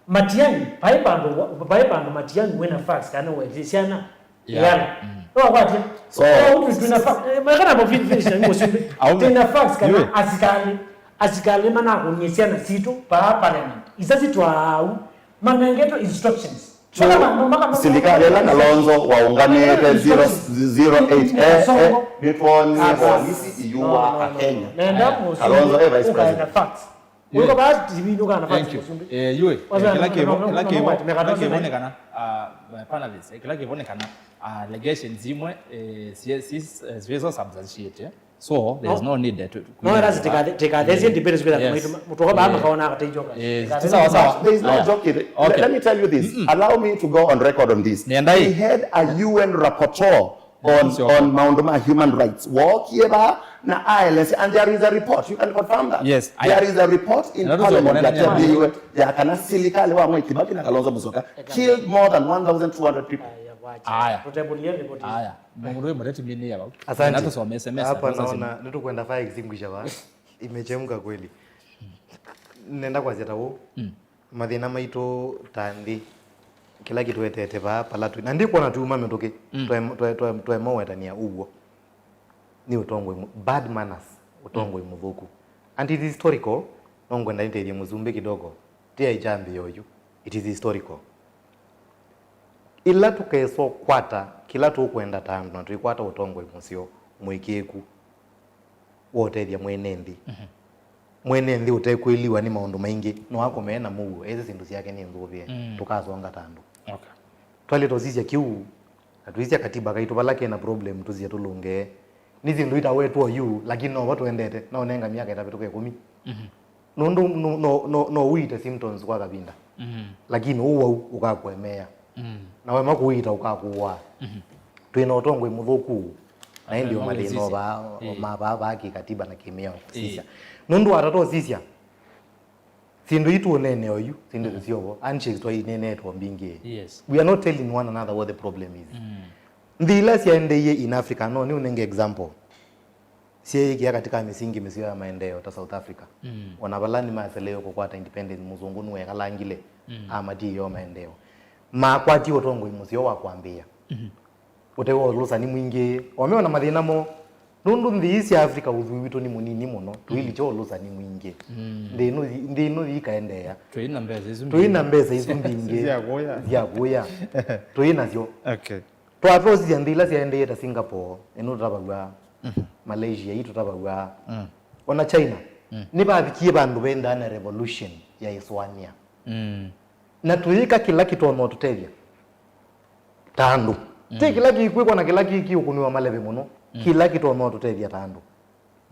Matiang'i, vai vandũ wa- vai vandũ Matiang'i wĩna facts kana waĩtye syana. Yeah. Yala. Mm. No wakwatia. So, so, twina facts. Eh, makana mo finish na Musumbe. Twina facts kana asikalĩ. Asikalĩ manakũnie syana sitũ pa parliament. Isa sitwaau. Manengetwe instructions. So, silikalĩ ĩla Kalonzo waũnganĩte zero, zero eight, eh, eh, nĩtwonie polisi iyũa Akenya. Kalonzo e vice president. Wĩko ba T V nũkana facts. Thank you. Eh, yue, eh, kĩla kĩvo- kĩla kĩvo- kĩla kĩvonekana, ah, panelists, eh, kĩla kĩvonekana, ah, allegations imwe, eh, si- si- eh, siweza substantiate, eh. So, there's no need to- no, that's tikathesie debate kwĩtha maitu mũtoka ba makaona akateithoka. Eh, sawa, sawa. There is no joke in it. Okay. Let me tell you this. Allow me to go on record on this. Nĩendai. We had a U N rapporteur on, on maũndũ ma human rights. Wookie ba na aelesya, and there is a report. You can confirm that. Yes, I- there is a report in parliament ya T B U ya kana silikalĩ wa Mwai Kibaki na Kalonzo Musyoka killed more than one thousand two hundred people. Aya. Aya. Mũndũ wĩ mũteti mĩnĩ ya vau. Asante. Na tusome S M S. Hapa naona nĩtũkwenda fire extinguisher va. Imechemka kweli. Nenda kwasya ta ũũ. Mm. Mathĩna maitũ ta nthĩ, kĩla kĩtũetete vaa pala twĩ. Na ndikwona tuuma mĩtũkĩ, mm, twaema- twae- twae- twaema ũwetania ũw'o. Nĩ ũtongoi mũ- bad manners, ũtongoi, mm, mũthũku. And it is historical, no ngwenda nĩtethye Mũsumbĩ kidogo. Ti aikyambĩĩa oyu. It is historical. Ĩla tũkesa ũkwata kĩla tũkwenda ta andũ na tũikwata ũtongoi mũseo, mũĩkĩĩku wa ũtethya mwene nthĩ. Mhm. Mwene nthĩ ũtekwĩliwa nĩ maũndũ maingĩ, no akomee na mũuo, ese syĩndũ syake nĩ nzũvĩe, mm, tũkasonga ta andũ. Okay. Twaĩle tũsisya kĩu, na tũisya katiba kaitũ vala kena problem tũsisye tũlũngee. Nĩ syĩndũ itawetwa oyu, lakini no vo tũendete, no ũnenga myaka ĩtavĩtũka ĩkũmi. Mhm. Nũndũ no, no, no, no ũite symptoms kwa kavinda. Mhm. Lakini ũwau ũkakũemea. Mhm. Na wema kũita ũkakũaa. Mhm. Twĩ na ũtongoi mũthũku. Na ĩndĩ o mathĩna o vaa, ĩĩ, ma vaa, vaa kĩkatiba na kĩmĩao kũsisya. Ĩĩ. Nũndũ watata ũsisya, syĩndũ ii tũũneenea oyu, syĩndũ, mm, tũsyovo, handshakes twaineenetwe mbingĩ. Yes. We are not telling one another what the problem is. Mm. Nthĩ ila syaendeie in Africa, no nĩũnenge example. Syeĩkĩa katika mĩsingi mĩseo ya maendeeo ta South Africa. Mm. Ona vala nĩmaselewe kũkwata independence, mũsũngũ nĩwekalangile, mm, amatiĩe o maendeeo. Makwatie ũtongoi mũseo wa kwambĩĩa. Mhm. Ũte wa ũlũsani mwingĩ. Wameo na mathĩna moo. Nũndũ nthĩ ii sya Africa ũthwii witũ nĩ mũnini mũno, tũilikya, mm, ũlũsani mwingĩ. Mm. Nthĩ ĩno yi- nthĩ ĩno yikaendeea. Tũi na mbesa isu mbingĩ. Tũi na mbesa isu mbingĩ. Sya kũya. Sya kũya. Tũi nasyo. Okay. Twatosisya nthĩ ila syaendeie ta Singapore, ĩno tũtavaw'a, mhm, Malaysia, ii tũtavaw'a. Mm. Ona China, mm, nĩvavikie vandũ vendaa na revolution ya ĩsũanĩa. Mm. Na tũyĩka kĩla kĩtonya ũtũtethya ta andũ. Mm. Ti kĩla kĩkwĩkwa na kĩla kĩ- kĩũkũnĩwa maleve mũno, mm, kĩla kĩtonya ũtũtethya ta andũ.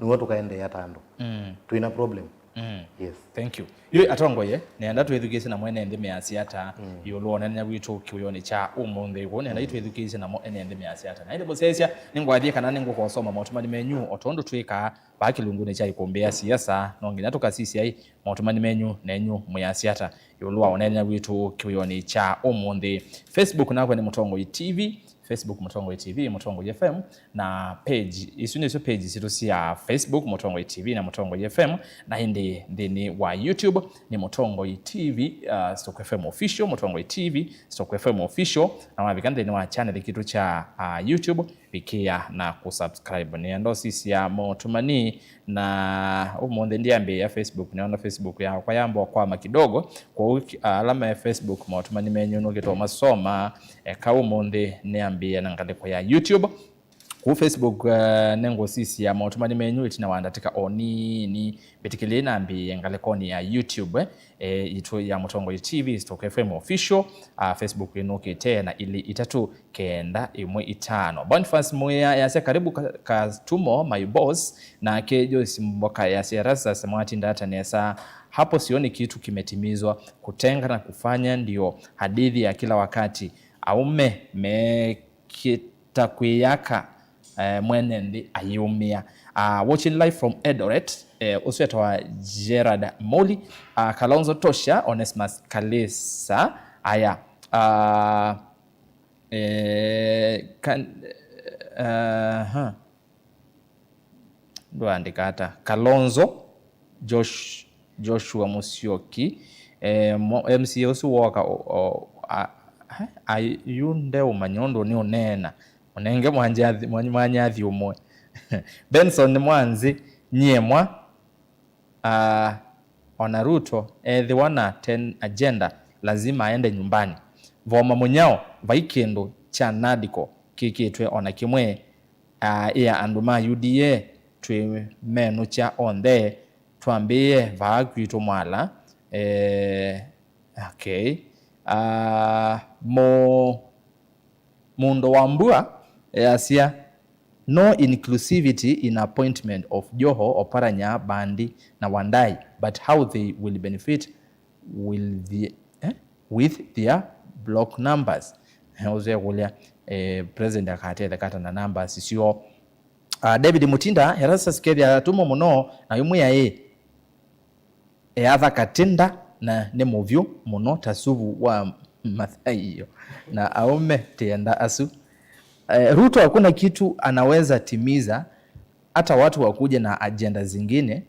Nĩw'o tũkaendeea ta andũ. Mm. Twĩ na problem. Mm. Yes. Thank you. Yu atongoie, nenda twĩthukĩĩsye namo ene nthĩ measya ata, mm, ĩũlũ wa ũneenany'a witũ kĩwĩonĩ kya ũmũnthĩ. Kwoou nenda, mm, twĩthukĩĩsye namo ene nthĩ measya ata. Na ĩndĩ mũsyaĩĩsya, nĩngwathie kana nĩngũkosoma motũmani menyu o tondũ twĩkaa vaa kĩlungunĩ kya ikumbĩ ya siasa. No nginya tũkasisya ĩ motũmani menyu nenyu mwĩasya ata ĩũlũ wa ũneenany'a witũ kĩwĩonĩ kya ũmũnthĩ. Facebook nakwa nĩ Mũtongoi T V. Facebook Mũtongoi T V, Mũtongoi F M, na page, isu nĩsyo page sitũ sya Facebook Mũtongoi T V na Mũtongoi F M, na ĩndĩ nthĩnĩ wa YouTube nĩ Mũtongoi T V, uh, stroke F M Official, Mũtongoi T V stroke F M Official, na wavika nthĩnĩ wa channel kitũ kya, uh, YouTube, vikĩa na kũsubscribe. Nĩenda ũsisya motũmani, na ũmũnthĩ ndyambĩĩa Facebook, nĩona Facebook yakwa yamba kwama kidogo, kwoou ala me Facebook motũmani menyu nũkĩtwa masoma, eka ũmũnthĩ nĩambĩĩa na ngalĩko ya YouTube. Kũu Facebook, eh, nĩngũsisya motũmani menyu ĩtina wa ndatĩka o nini, mbĩtĩkĩlĩe nambĩĩe ngalĩkonĩ ya YouTube, eh, itũ ya Mũtongoi T V stroke F M Official, ah, Facebook ĩnũkĩte na ilĩ itatũ kenda ĩmwe itano. Boniface Mwĩa yasya, "Karibu Ka-, Katumo, my boss." Nake Joyce Mboka yasya, "Erastus, mwatinda ata nesa? Hapo sioni kitu kimetimizwa. Kutenga na kufanya ndio hadithi ya kila wakati. Aume mekĩta kwĩyaka, eh, mwene nthĩ ayĩũmĩa." Ah, watching live from Eldoret, eh, ũsu etawa Gerard Moli, ah, Kalonzo Tosha, Onesmus Kalisa, aya, ah, eh, kan-, eh, aha. Ndwaandĩka ata? Kalonzo, Josh-, Joshua Musyoki, eh, mo-, M C A ũsu woka o, o, a, a, yu ndeũmanya ũndũ nĩ ũneena. Mũnenge mwanya athi-, mwanya, mwanya athi ũmwe. Benson Mwanzi, nyie mwa, ah, ona Ruto ethĩwa na ten agenda, lazima aende nyumbani. Voma Mũnyao, vai kĩndũ kya NADCO kĩkĩtwe ona kĩmwe. Ah, ĩa andũ ma U D A twĩmenũkya onthe, twambĩĩe vaa kwitũ Mwala. Eh, okay. Ah, mũ-, Mũndũ wa Mbua easya, "No inclusivity in appointment of Joho, Oparanya, Bandi na Wandai, but how they will benefit will the, eh, with their block numbers." Eh, ũsya kũlya, eh, president akatetheka ata na numbers syoo. Ah, David Mutinda, Erastus kethĩa atũmwa mũno, na yu mwĩaĩ, eatha katinda, na nĩ mũvyũ mũno ta suvu wa mathaio, na aume tienda asu. Eh, Ruto hakuna kitu anaweza timiza, hata watu wakuje na agenda zingine,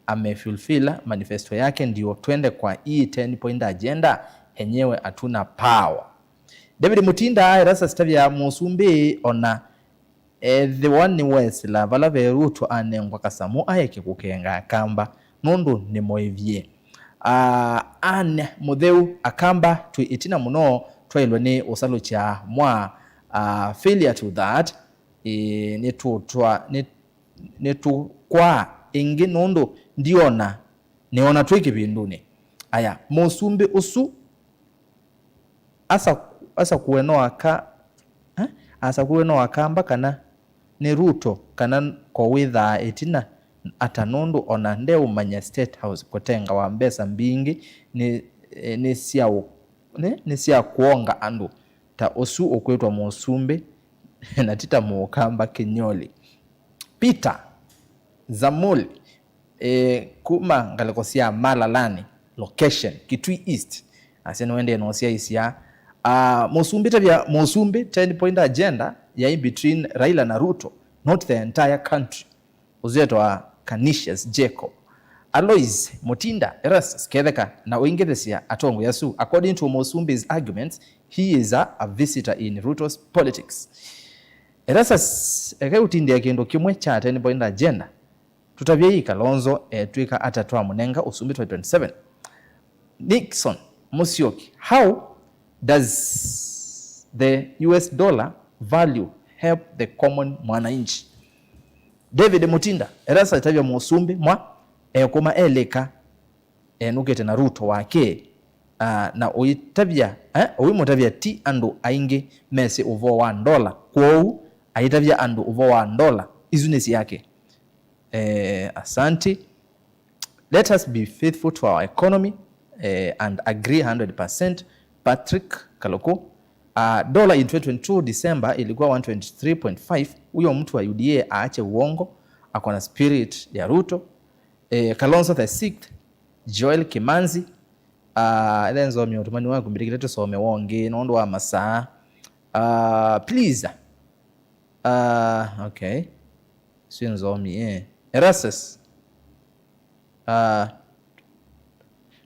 amefulfill manifesto yake, ndio twende kwa hii ten point agenda, enyewe hatuna power. David Mutinda, Erastus tavya mũsumbĩ ona ethĩwa nĩwesĩla vala ve Ruto anengwa kasamũ aeke kũkenga Akamba nũndũ nĩmoĩvye. Ah, Anne Mũtheu, Akamba twĩ ĩtina mũno, twaĩlwe nĩ ũsalũkya mwa, ah, failure to that, ĩ, nĩtũtwa-, nĩ-, nĩtũkwaa ĩngĩ nũndũ ndiona, nĩona twĩ kĩvindunĩ. Aya, mũsumbĩ ũsu asa-, asakũe no aka-, eh? Asakũe no Akamba kana nĩ Ruto kana ko wĩthaa ĩtina ata nũndũ ona ndeũmanya State House kũtengawa mbesa mbingĩ nĩ, eh, nĩ sya ũ-, nĩ, nĩ sya kũonga andũ ta ũsu ũkwĩtwa mũsumbĩ na ti ta Mũkamba kĩnyoli. Peter Zamoli, eh, kuma ngalĩko sya Malalani, location, Kitui East. Asya nĩwendee no syaisya. Ah, mũsumbĩ tavya, mũsumbĩ, ten point agenda yai between Raila na Ruto, not the entire country. Ũsu etawa Canisius Jacob. Alois Mutinda, Erastus ketheka na ũingĩthĩsya atongoi asu. According to mũsumbĩ's arguments, he is a, a visitor in Ruto's politics. Erastus, eka ũtindĩa kĩndũ kĩmwe kya ten point agenda. Tũtavyei Kalonzo etw'ĩka ata twamũnenga ũsumbĩ twenty twenty-seven? Nixon Musyoki, how does the U S dollar value help the common mwananchi? David Mutinda, Erastus atavya mũsumbĩ mwa ekũma elĩka enũkĩte na Ruto wake, ah, na ũitavya, eh, ũimũtavya ti andũ aingĩ mesĩ ũvoo wa ndola, kwoou aitavya andũ ũvoo wa ndola, isu nĩ syake. Eh, asanti. Let us be faithful to our economy, eh, and agree hundred percent. Patrick Kaluku, uh, dollar in twenty twenty-two December ilikuwa one twenty-three point five. Huyo mtu wa U D A aache uongo, ako na spirit ya Ruto. Eh, Kalonzo the sixth, Joel Kimanzi, ah, ĩla nzomie ũtũmani waku mbĩtĩkĩle tũsome wongĩ nũndũ wa masaa. Uh, please. Uh, okay. Sio nzomi, eh. Erastus. Uh,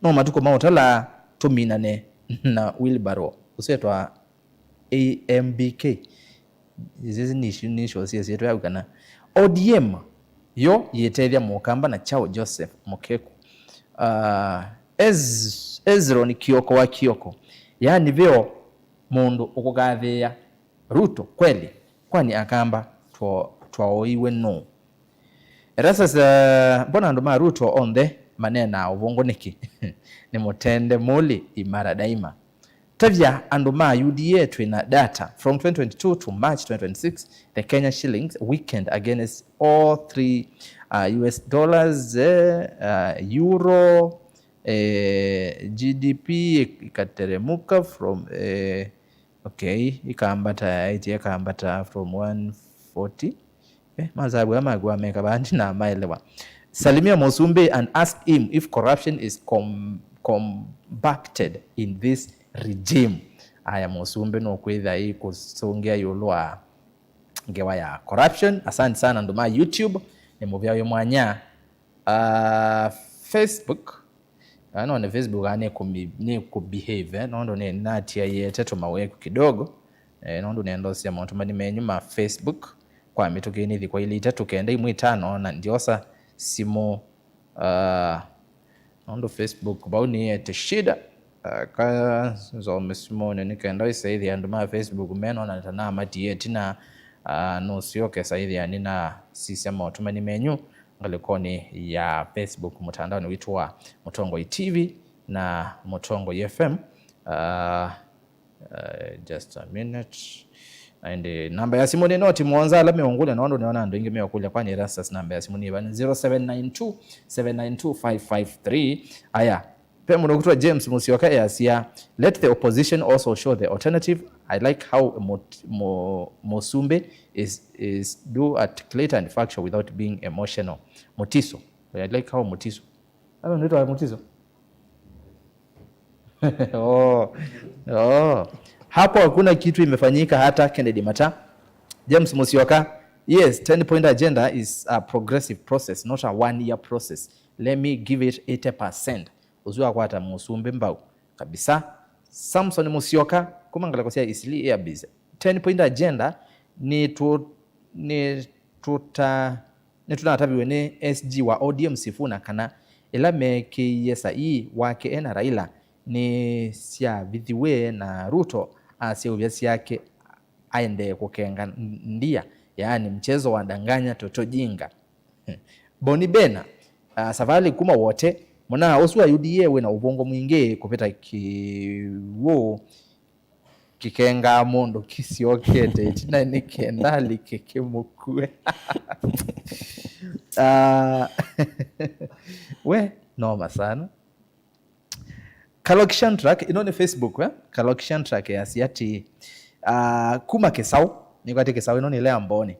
no matukũ ma ũtala tũminane na wheelbarrow ũsetwa A M B K. Ici nĩsyo, nĩsyo syĩtwa yau kana O D M yo yĩtethya Mũkamba na Chao Joseph Mũkeku. Uh, Ez-, Ezron Kioko wa Kioko. Yaani veo mũndũ ũkũkathĩĩa Ruto kweli? Kwani Akamba two-, twaoiwe nũũ? Erastus, uh, mbona andũ ma Ruto onthe maneenaa ũvũngũ nĩkĩ? Nĩ mũtende mũlĩ imara daima. Tavya andũ ma U D A twĩ na data. From twenty twenty-two to March twenty twenty-six, the Kenya shillings weakened against all three, uh, U S dollars, eh, uh, euro, eh, G D P ikateremuka from, eh, okay, ikambata, ĩtye ĩkambata from one forty. Eh, masabu aya maku ameka vaa ndinamaelewa. Salimia Mũsumbĩ and ask him if corruption is com-, combated in this regime. Aya, Mũsumbĩ nũkwĩthĩa ĩkũsũngĩa ĩũlũ wa ngewa ya corruption. Asante sana andũ ma YouTube, nĩ mũvea wĩ mwanya. Uh, Facebook, Ah, none Facebook aa nĩkũmi-, nĩkũbehave, eh, nũndũ nĩ-, natiaĩete tũmawĩku kidogo, eh, nũndũ nenda ũsya maũtũmani menyu ma Facebook kwa mĩtũkĩ nĩthi kwa ilĩ itatũ kenda imwe itano, na ndyosa simũ, ah, nũndũ Facebook vau nĩete shida. Ah, ka nzome simũnĩ nĩ kenda ĩsaĩthĩa andũ ma Facebook menona ta namatiie ĩtina, ah, nũsyoke saĩthĩa nĩnasisya maũtũmani menyu ngalĩkonĩ ya Facebook, mũtandaonĩ witũ wa Mũtongoi T V na Mũtongoi F M. Uh, uh, just a minute. And, uh, namba ya simũ nĩ noti mũonza ala meũngũlya, nũndũ nĩona andũ aingĩ meũkũlya, kwani Erastus namba ya simũ nĩ ĩva? Nĩ zero seven nine two, seven nine two, five five three. Aya, ve mũndũ ũkwĩtwa James Musyoka easya, "Let the opposition also show the alternative. I like how Mut-, Mu-, Musumbe is, is do articulate and factual without being emotional." Mutiso. I like how Mutiso. Hapo ndio Mutiso. Oh. Oh. Hapo hakuna kitu imefanyika hata Kennedy Mata. James Musyoka. Yes, ten point agenda is a progressive process, not a one year process. Let me give it eighty percent. Ũsu akwata Mũsumbĩ mbau kabisa. Samson Musyoka, kuma ngalĩko sya Eastleigh Airbase. Ten point agenda nĩ tu-, nĩ tuta-, nĩtũnataviw'e nĩ S G wa O D M Sifuna kana ĩla meekĩie saii wake e na Raila nĩsyavithiw'e na Ruto aseũvya syake aendee kũkenga ndia, yaani mchezo wa danganya toto jinga. Boni Bena, ah, Savali kuma Wote, mũnaa ũsu wa U D A wĩna ũvũngũ mwingĩ kũvĩta kĩw'ũ kĩkengaa mũndũ kĩsyokete ĩtina nĩ kenda alike kĩmũkue. Ah, we, noma sana. Kalokishantrak, ĩno nĩ Facebook, eh? Kalokishantrak yasya atĩ, ah, kuma Kĩsaũ, nĩkwatĩ Kĩsaũ ĩno nĩ ĩla ya Mbooni.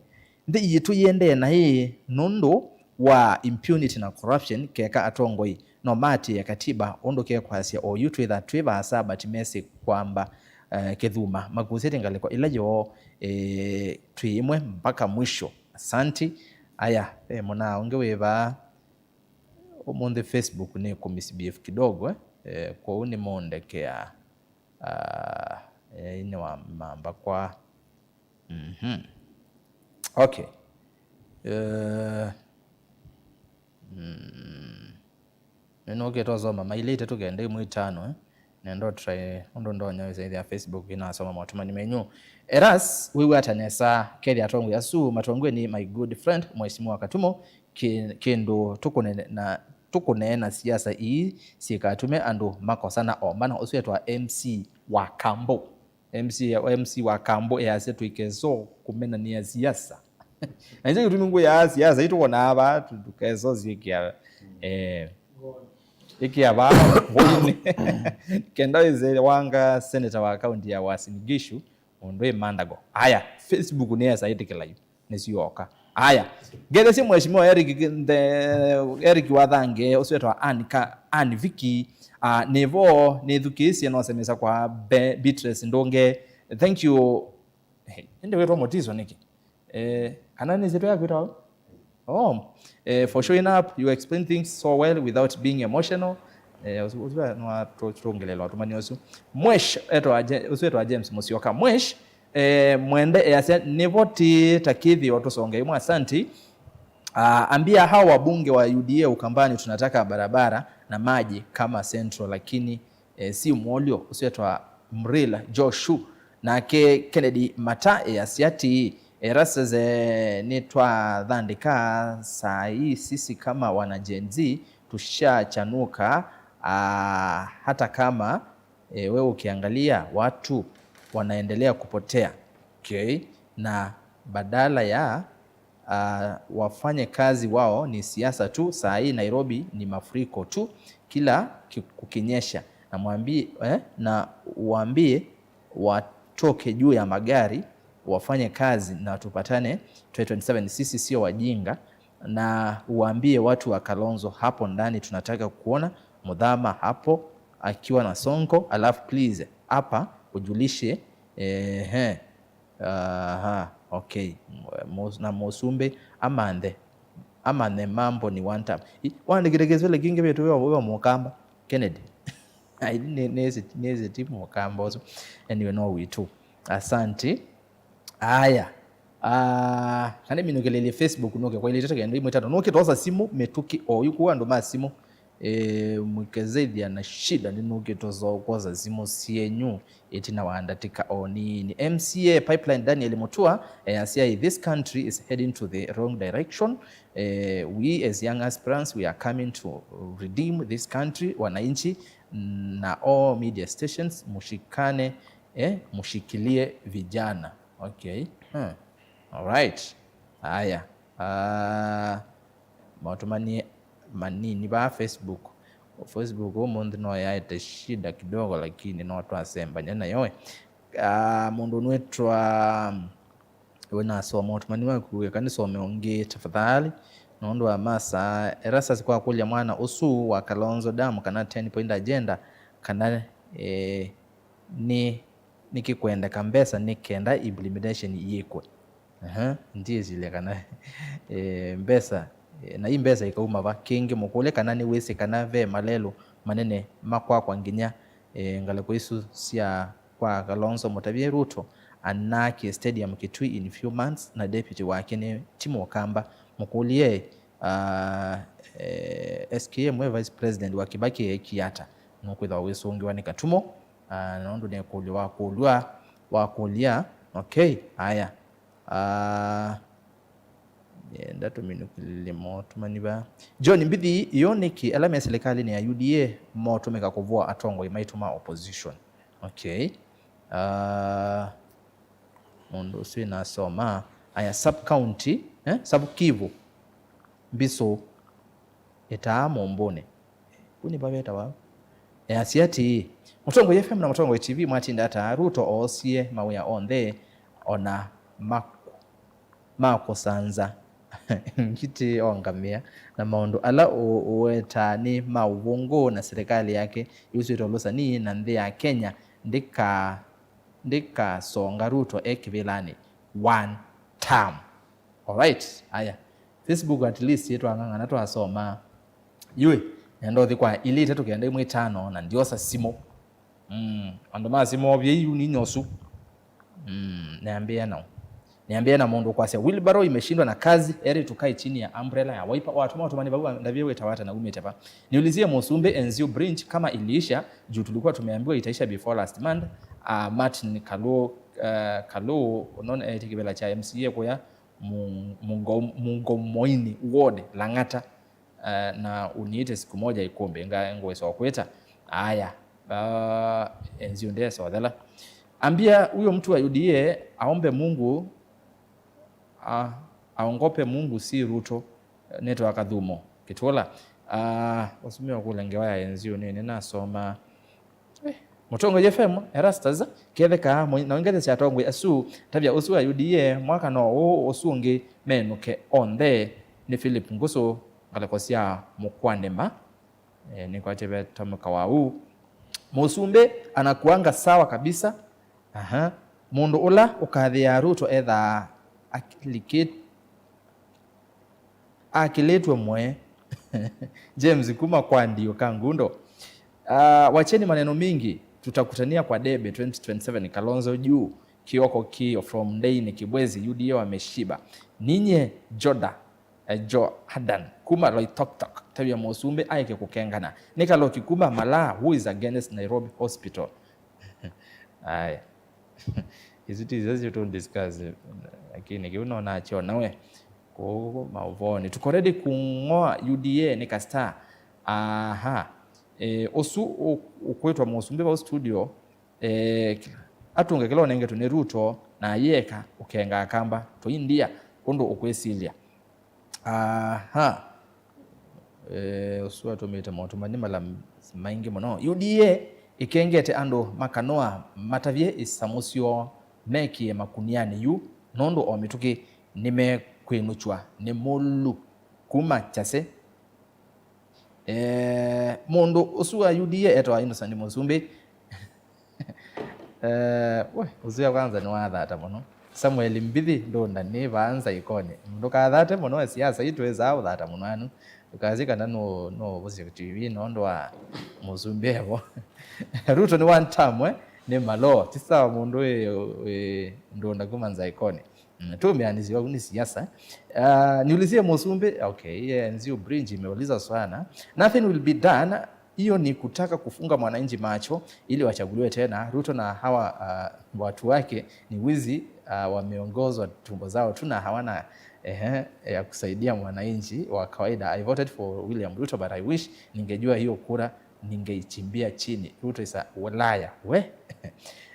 Nthĩ yitũ yĩendee naĩ nũndũ wa impunity na corruption, keka atongoi no maatĩĩe katiba ũndũ kekwasya oyu twĩtha twĩ vaasa, but mesĩ kwamba, eh, kĩthuma. Makusĩtye ngalĩko ĩla yoo, eh, twĩ ĩmwe mpaka mwisho. Asanti. Aya, eh, mũnaa ũngĩ wĩ vaa. Ũmũnthĩ Facebook nĩ kũmisbehave kidogo, eh. Eh, kwoou nĩmũndekea, ah, eh, ĩnĩ wa mamba kwa. Mhm. Okay. Eh, mm, nĩnũkĩte ũsoma mailĩ itatũ kenda imwe itano, eh. Nenda try ũndũ ndonya wĩsa ĩthĩa Facebook inasoma maũtũmani menyu. Eras, wĩw'a ata nesa, kethĩa atongoi asu matongwe nĩ my good friend Mheshimiwa Katumo, kĩ-, kĩndũ tũkũneena, tũkũneena siasa ii syĩkatume andũ makosana o mana. Ũsu etwa M C wa Kambo. M C, M C wa Kambo easya tũikeso kũmenanĩa siasa. Na nĩkyo kĩtumi ngwĩaa siasa itũkonaa vaa tũkeso syĩkĩa, eh, ĩkĩa vaa ngũinĩ. Kenda wĩse wanga senator wa kaunti ya Uasin Gishu, mũndũ ĩ Mandago. Aya, Facebook nĩyesa ĩtĩkĩla yu. Nĩsyoka. Aya. Ngethesye Mheshimiwa Eric, the, Eric Wathange, ũsu wĩtawa Anne Ka-, Anne Vicky, ah, nĩvo nĩthukĩĩsye nosemesa kwa Be-, Beatrice Ndunge. Thank you, Hey, ĩndĩ wĩtwa Mutiso nĩkĩ? Eh, kana nĩ syĩtwa yaku ĩtawa? Oh, eh, for showing up, you explain things so well without being emotional. Eh, ũsu, ũsu nĩwatũngĩlĩla ũtũmani ũsu. Mwesh, etwa Je-, ũsu etwa James Musyoka. Mwesh, eh, mwende easya, nĩvo ti ta kĩthĩo tũsonge ĩmwe, asanti. Ah, ambia hao wabunge wa U D A Ukambani tunataka barabara na maji kama Central, lakini eh, si mwolyo ũsu etwa Mril Joshu. Nake Kennedy Mata easya atĩĩ, Erastus, eh, nĩtwathandĩka saa hii, sisi kama wana Gen Z tushachanuka, ah, hata kama, eh, we ukiangalia watu wanaendelea kupotea. Okay? Na badala ya ah, wafanye kazi wao, ni siasa tu. Saa hii Nairobi ni mafuriko tu kila ki-, kukinyesha. Na mwambie, eh, na uambie watoke juu ya magari, wafanye kazi na tupatane twenty twenty-seven. Sisi sio wajinga. Na uambie watu wa Kalonzo hapo ndani, tunataka kuona Muthama hapo akiwa na Sonko, alafu please hapa ujulishe, ehe, Aha, okay. Mus-, na mũsumbĩ amanthe, amanthe mambo ni one time. I, wandĩkĩte Kĩswahili kĩngĩ vĩtu wĩ wa, wĩ wa Mũkamba, Kennedy. Ai, nĩ, nĩsĩ, nĩsĩ ti Mũkamba ũsu. Anyway, no witũ. Asante. Aya. Ah, kana minũkĩlĩlye Facebook nũke kwa ilĩ tatu kenda imwe tano. Nũke twosa simu mĩtũkĩ oyu kwa andũ ma simu. E, mkizethia na shida, nĩnũkĩtwe kwosa simũ syenyu ĩtina wa ndatĩka o nini. M C A Pipeline Daniel Mutua, e, asya, this country is heading to the wrong direction. E, we as young aspirants, we are coming to redeem this country. Wananchi na all media stations, mushikane, e, mushikilie vijana. Okay. Hmm. All right. Haya. Ah, maũtũmani manini vaa Facebook. Facebook ũmũnthĩ no yaete shida kidogo, lakini no twasembany'a nayo we. Ah, mũndũ nĩwĩtwa, we nasoma ũtũmani waku, eka nĩsome ũngĩ tafadhali, nũndũ wa masaa. Erastus, kwa kũlya mwana ũsu wa Kalonzo Dam kana ten point agenda, kana, eh, nĩ nĩkĩkwendeka mbesa nĩ kenda implementation yĩkwe. Aha, ndyĩsĩlya kana, eh, mbesa, eh, na i mbesa ikauma va. Kĩngĩ mũkũlye kana nĩwĩsĩ kana ve malelũ manene makwakwa nginya, eh, ngalĩko isu sya kwa Kalonzo. Mũtavye Ruto anake stadium Kitui in few months, na deputy wake nĩ ti Mũkamba. Mũkũlye, ah, eh, S K M we vice president wa Kibaki eekie ata? Nũkwĩthwa wĩsũngĩwa nĩ Katumo. Ah, nũndũ nĩ kũlyo wa kũlw'a, wa kũlya. Okay, aya. Ah, nĩenda tũminũkĩlĩlye motũmani vaa. John Mbithi, yo nĩkĩ ala me silikalĩnĩ ya U D A motũmĩka kũvũa atongoi maitũ ma opposition? Okay. Ah, mũndũ ũsu inasoma. Aya, sub county, eh? Sub Kivu. Mbisũ ĩtaa mũmbũnĩ. Kũ nĩ vavetawa? Easya atĩĩ, Mũtongoi F M na Mũtongoi T V mwatinda ata? Ruto oosie mawĩa onthe, ona ma, ma kũsanza ngitĩ o ngamĩa, na maũndũ ala ũ-, ũwetaa nĩ ma ũvũngũ, na silikalĩ yake yusĩtwe lũsani, na nthĩ ya Kenya ndĩka-, ndĩkasonga Ruto e kĩvĩlanĩ one term. Alright, aya. Facebook at least yĩtwang'ang'ana twasoma. Yui, nenda ũthi kwa ilĩ itatũ kenda imwe itano na ndiosa simũ. Mm, andũ ma simũ ovye yu ni nyosu. Mm, niambie nao. Niambie na mũndũ kwasya wheelbarrow imeshindwa na kazi, eri tukae chini ya umbrella ya Wiper. Watuma, watuma ni vau ndavie wĩtawa ata na umĩte va. Niulizie mũsumbĩ Enzio Branch kama iliisha, juu tulikuwa tumeambiwa itaisha before last month. Uh, Martin Kalu, uh, Kalu, unaona, eh, kĩvĩla cha M C A kuya Mu-, Mungo-, Mungomoini Ward, Lang'ata, eh, na uniite siku moja Ikumbi, nga-, ngwesa kwĩta. Aya, ah, Enzio ndesa wathela. Ambia huyo mtu wa U D A aombe Mungu, ah, aongope Mungu, si Ruto, eh, nĩtwa Kathumo Kitula. Ah, ũsumio kũlengewa ya Enzio nĩ, nĩnasoma. Eh, Mũtongoi F M, Erastus, ketheka, mwe-, na ũngethesya atongoi asu, tavya ũsu wa U D A, mwaka no ũũ, ũsu ũngĩ, menũke onthe, nĩ Philip Ngusu, ngalĩko sya Mũkwanĩma. Eh, nĩkwatye vetamũka wa ũu. Mũsumbĩ anakuanga sawa kabisa. Aha. Mũndũ ũla ũkathĩaa Ruto ethaa akĩlĩkĩt-, akĩlĩtw'e mũe. James kuma kwa Ndiũ Kangundo. Uh, wacheni maneno mingi, tutakutania kwa debe twenty twenty-seven, Kalonzo juu, Kioko kio from Ndei ni Kibwezi, U D A wameshiba. Ninye Joda, eh, Joadan kuma Loitoktok, tavya mũsumbĩ aeke kũkengana. Nĩ Kaloki kuma Malaa, who is against Nairobi Hospital? Aya. Isu ti isyo syo tũ discuss, lakini kĩu no nakyo nawe kũu maũvoonĩ. Tuko ready kũng'oa U D A nĩ ka star. Aha. E, ũsu ũ-, ũkwĩtwa mũsumbĩ vau studio, e, atũnge kĩla ũnengetwe nĩ Ruto na ayĩeka ũkenga Akamba tũindia ũndũ ũkwĩsilya. Aha. Eh, ũsu atũmĩte motũmani mala maingĩ mũno. U D A ĩkengete andũ makanũa matavye ĩsamũ syoo mekĩe makunianĩ yu, nũndũ o mĩtũkĩ nĩmekwĩnũkywa nĩ mũlu kuma kyasĩ. Eh, mũndũ ũsu wa U D A etawa Innocent Mũsumbĩ. Eh, we, ũsu wa kwanza nĩwathata mũno. Samuel Mbithi, ndũnda nĩ vaa nza ikonĩ. Ndũkathate mũno, siasa ii twĩsaa ũthata mũno anu. Ndũkasye kana no, no ũvũsye T V nũndũ wa mũsumbĩ evo. Ruto nĩ one term, eh? Nĩ maloo. Ti sawa mũndũ wĩ, wĩ ndũnda kuma nza ikonĩ. Mm, tumeanisiwa ni siasa. Uh, niulizie mũsumbĩ, okay, yeah, nzio bridge imeuliza sana. Nothing will be done. Hiyo ni kutaka kufunga mwananchi macho ili wachaguliwe tena. Ruto na hawa, uh, watu wake ni wizi, uh, wameongozwa tumbo zao tu na hawana, ehe, ya kusaidia mwananchi wa kawaida. I voted for William Ruto, but I wish ningejua hiyo kura ningeichimbia chini. Ruto is a liar. We?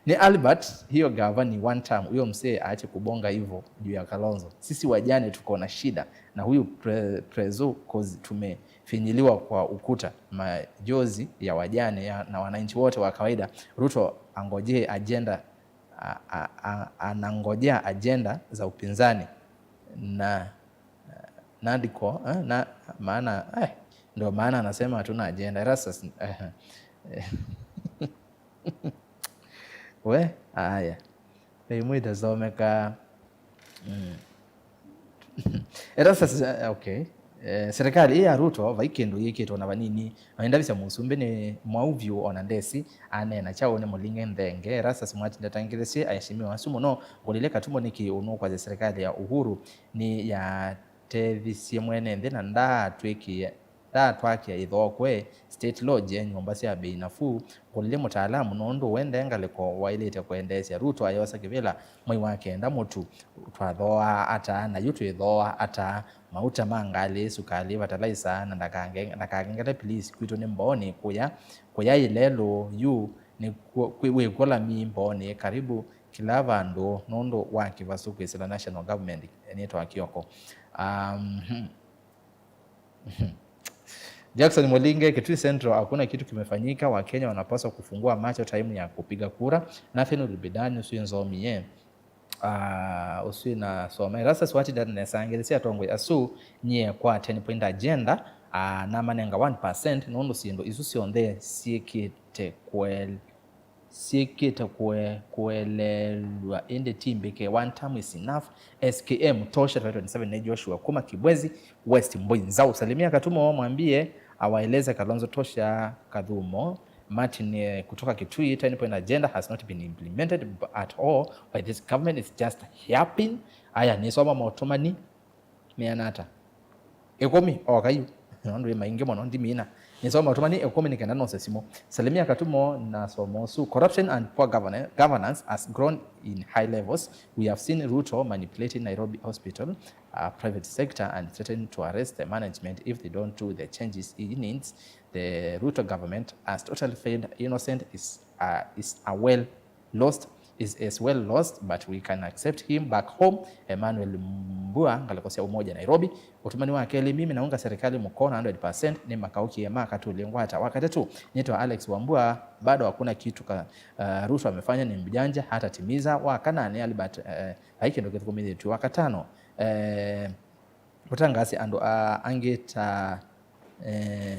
Ni Albert, hiyo gava ni one term. Huyo msee aache kubonga hivyo juu ya Kalonzo. Sisi wajane tuko na shida na huyu pre-, prezo, 'cause tumefinyiliwa kwa ukuta. Majozi ya wajane ya, na wananchi wote wa kawaida. Ruto angojee agenda, a, a, a, anangojea agenda za upinzani na, na ndiko, eh, na maana, eh, ndio maana anasema hatuna agenda. Erastus, eh, eh. We, haya. Ĩmwe itasomeka. Mm. Erastus, eh, okay. Eh, serikali ĩĩ ya Ruto vai kĩndũ yĩkĩtwe na vanini. Na ndavisya mũsumbĩ nĩ mwau vyũ ona ndesi aneena kyaũ nĩ mũlinge nthenge. Erastus Mwati ndatangĩthĩsye aheshimiwa asu mũno. Ngũlilye Katumo nĩkĩ ũnũkwasya serikali ya Uhuru nĩ yatethisye mwene nthĩ na ndaatwĩkĩa, ndaatwakĩa ithokwe, state lodge, nyũmba sya mbei nafuu. Ngũlilye mũtaalamu nũndũ we nde ngalĩko waĩlĩte kũendeesya. Ruto ayosa kĩvĩla mwei wa kenda mũtu. Twathooaa ata, na yu twĩthooa ata? Mauta ma ngalĩ, sukalĩ, fertilizer, na ndakange-, ndakangengete please, kwitũ nĩ Mbooni kũya, kũya ĩlelũ, yu nĩ kw'o-, kwĩ-, wĩkw'o lami Mbooni, karibu kĩla vandũ nũndũ wa kĩvasu kwĩsĩla national government, nĩtawa Kioko. Um, hmm. Jackson Mulinge, Kitui Central, hakuna kitu kimefanyika. Wakenya wanapaswa kufungua macho time ya kupiga kura. Nothing will be done. Ũsu nzomi ye. Ah, ũsu nasoma. Erastus Wati ndanesa ngelesya atongoi asu nyie kwa ten point agenda, ah, namanenga one percent nũndũ syĩndũ isu syonthe syĩkĩte kwel-, syĩkĩte kũe-, kũeleelw'a, ĩndĩ ti mbĩke. One term is enough. S K M tosha twenty twenty-seven nĩ Joshua kuma Kibwezi West, Mboi Nzau. Salimia Katumo, mwambie awaeleze Kalonzo tosha. Kathumo Martin, eh, kutoka Kitui, ten point agenda has not been implemented b-, at all by this government, it's just yapping. Aya, nĩsoma motũmani. Meana ata? Ĩkũmi, oka yu. Nũndũ wĩ maingĩ mũno, ndimina. Nĩsoma ũtũmani ĩkũmi nĩ kenda nose simũ. Salimia Katumo nasoma ũsu. Corruption and poor govern-, governance has grown in high levels. We have seen Ruto manipulating Nairobi Hospital, uh, private sector, and threatening to arrest the management if they don't do the changes he needs. The Ruto government has totally failed. Innocent is, uh, is a well lost is as well lost, but we can accept him back home. Emmanuel Mbua, ngalĩko sya Umoja, Nairobi. Ũtũmani wa kelĩ, mimi naunga serikali mkono hundred percent, nĩ makaũkie makatũlye ngwata. Wa katatũ, nĩtwa Alex Wambua, bado hakuna kitu ka, uh, Ruto amefanya, ni mjanja, hatatimiza. Wa kana nĩ Albert, uh, vai kĩndũ kĩthũkũmĩthĩtw'e. Wa katano, uh, ũtangaasya andũ a-, angĩ ta, eh,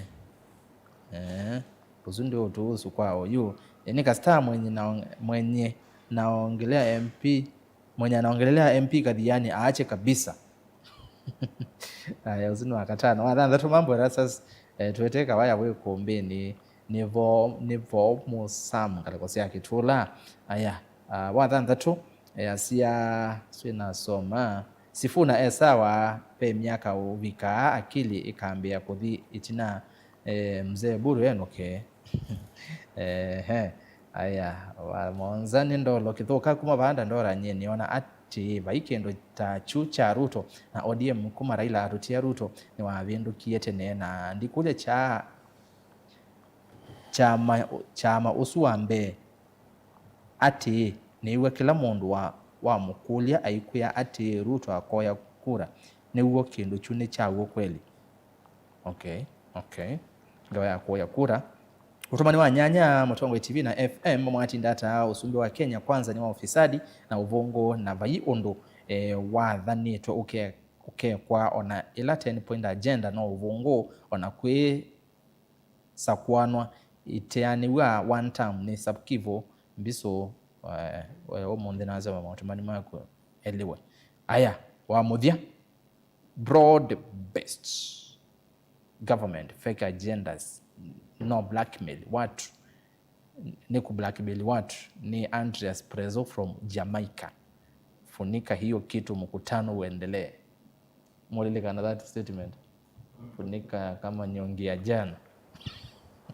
eh, ũsu ndio ũtũũsu kwa oyu. Eh, nĩ ka star mwenye na, mwenye naongelea M P, mwenye anaongelea M P Kathiani aache kabisa. Aya, ũsu nĩ wa katano. Wa thanthatũ, Mambo Erastus, eh, tuetee kawaya wĩ kũmbĩnĩ, nĩ vo, nĩ vo mũsamu ngalĩko sya kĩtũla. Aya, ah, wa thanthatũ, eh, asia, swĩ nasoma, Sifuna e sawa, ve myaka ũvikaa, akili ĩkambĩĩa kũthi ĩtina, eh, mzee Buru enũke. Ehe. Aya, wa mũonza, nĩ ndolo kĩthũka kuma vaa Dandora, nyie nĩona atĩ vai kĩndũ ta kyu kya Ruto na O D M kuma Raila atũtia Ruto nĩwavĩndũkie tene, na ndikũlya kya kyama, kyama ũsu wa mbee. Atĩĩ, nĩw'a kĩla mũndũ wa, wamũkũlya aikwĩa atĩĩ, Ruto akoya kura, nĩw'o kĩndũ kyu nĩ kya w'o kweli? Okay, okay. Ngewa ya kũya kura. Ũtũmani wa nyanya, Mũtongoi T V na F M, mwatinda ata ũsumbĩ wa Kenya Kwanza nĩ wa ũfisadi na ũvũngũ, na vai ũndũ, eh, wathanĩtwe ũke-, ũkekwa, ona ĩla ten point agenda no ũvũngũ, ona kwĩ sakũanwa iteanĩw'a one term nĩ Sub Kivu Mbiso, eh, eh, ũmũnthĩ nasoma maũtũmani maku eliwe. Aya, wa mũthya, broad based government, fake agendas, no blackmail watu, nĩ ku blackmail watu, nĩ Andreas Prezo from Jamaica. Funika hiyo kitu, mkutano uendelee. Mũlilikana that statement? Funika kama nyongi ya jana.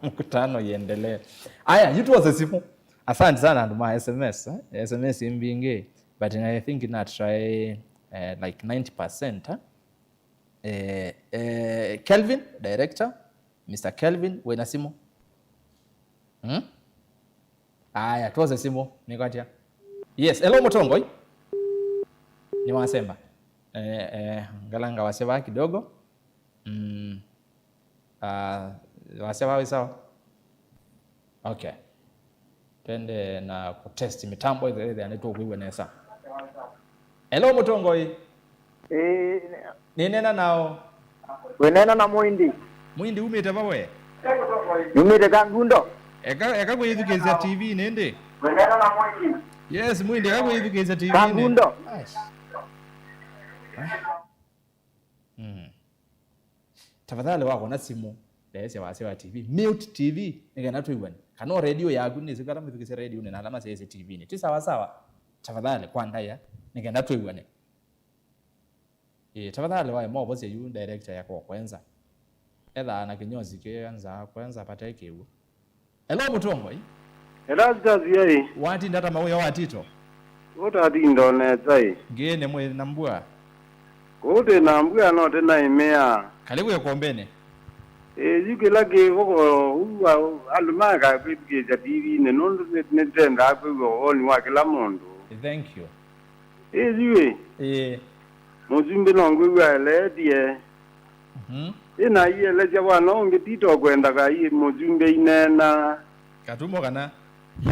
Mkutano iendelee. Aya, yu twose simu. Asante sana andũ ma S M S, eh? S M S mbingĩ, but I think na try, eh, like ninety percent, eh? Eh, eh, Kelvin, director, Mister Kelvin, wĩna simu? Hmm? Aya, twose simu, nĩ kwatya? Yes, hello Mũtongoi. Nĩ wasemba. Eh, eh, ngalanga waseva kidogo. Mm. Ah, waseva wĩ sawa? Okay. Twende na kutest mitambo ĩthe, ĩthe nĩ tũkwĩw'a nesa. Hello Mũtongoi. Ĩĩ, nĩnena nao. Wĩnena na Mwindi. Mwindi, umĩte va we? Numĩte Kangundo. Eka, eka kwĩthukĩĩsya T V nĩ ndĩ. Yes, Mwindi, eka kwĩthukĩĩsya T V nĩ. Kangundo. Aish. Mm. Tafadhali wakona simu, ndaesya wasya wa T V. Mute T V, nĩkenda twĩw'ane. Kana o radio yaku, nĩsĩ ala mĩthukĩsya radio nĩ na ala masyaĩsye T V nĩ. Ti sawa sawa. Tafadhali, kwa ndaĩa, nĩkenda twĩw'ane. Ĩĩ, tafadhali wae movosya yu director ya kwa kwenza. Ethaa na kinyozi kĩanza kwenza pate kĩw'ũ. Hello Mũtongoi. Erastus yai. Watinda ta mawĩa wa Tito? Ũtatinda oneta ĩ. Ngĩĩ nĩ mwĩ na mbua? Kũu twĩ na mbua no tĩnaimĩa. Kalĩ kwĩ kombene. Ĩĩ, yu kĩla kĩ voko, ũu wa, andũ makakwĩthukĩĩsya T V-inĩ, nũndũ nĩ, nĩtendaa kwĩw'a woni wa kĩla mũndũ. Thank you. Ĩĩ, yu ĩ. Ĩĩ. Mũsumbĩ no ngwĩw'a eleetie. Mhm. Ĩ na aielesya vwana ũngĩ Tito kwendaga i mũsumbĩ ineena. Katumo kana?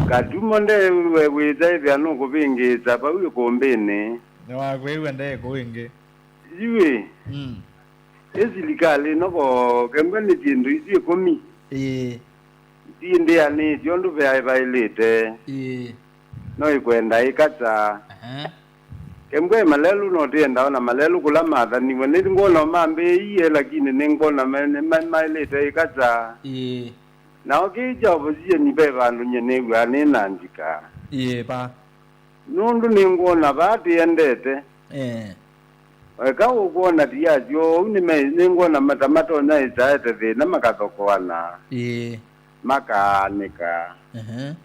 Katumo nde we wĩtaĩthĩa nũkũvĩngĩĩsa vau ĩkũmbĩnĩ. Nĩwakwĩw'a nde kũu ĩngĩ. Yu ĩ. Mm. Ĩ silikalĩ ĩno vo kembwa nĩ syĩndũ isu ĩkũmi. Ĩĩ. Syĩndĩanĩtye ũndũ vyaĩ vaĩlĩte. Ĩĩ. No ĩkwenda ĩkata. Aha. Kembwa ĩ malelũ no tĩenda ona malelũ kũla mathaniwe. Nĩngwona mambĩĩie, lakini nĩngwona ma-, nĩ ma-, maĩlĩte ĩkata. Ĩĩ. Nao kĩĩ kya opposition ve vandũ nyie nĩw'aa nĩ na nzika. Ĩĩ, pa. Nũndũ nĩngwona vaa tĩendete. Eh. Eka ũkwona ti asyo, ũu nĩme-, nĩngwona mata matonya ĩsaete thĩna makathokoana. Ĩĩ. Makaanĩka. Ehe.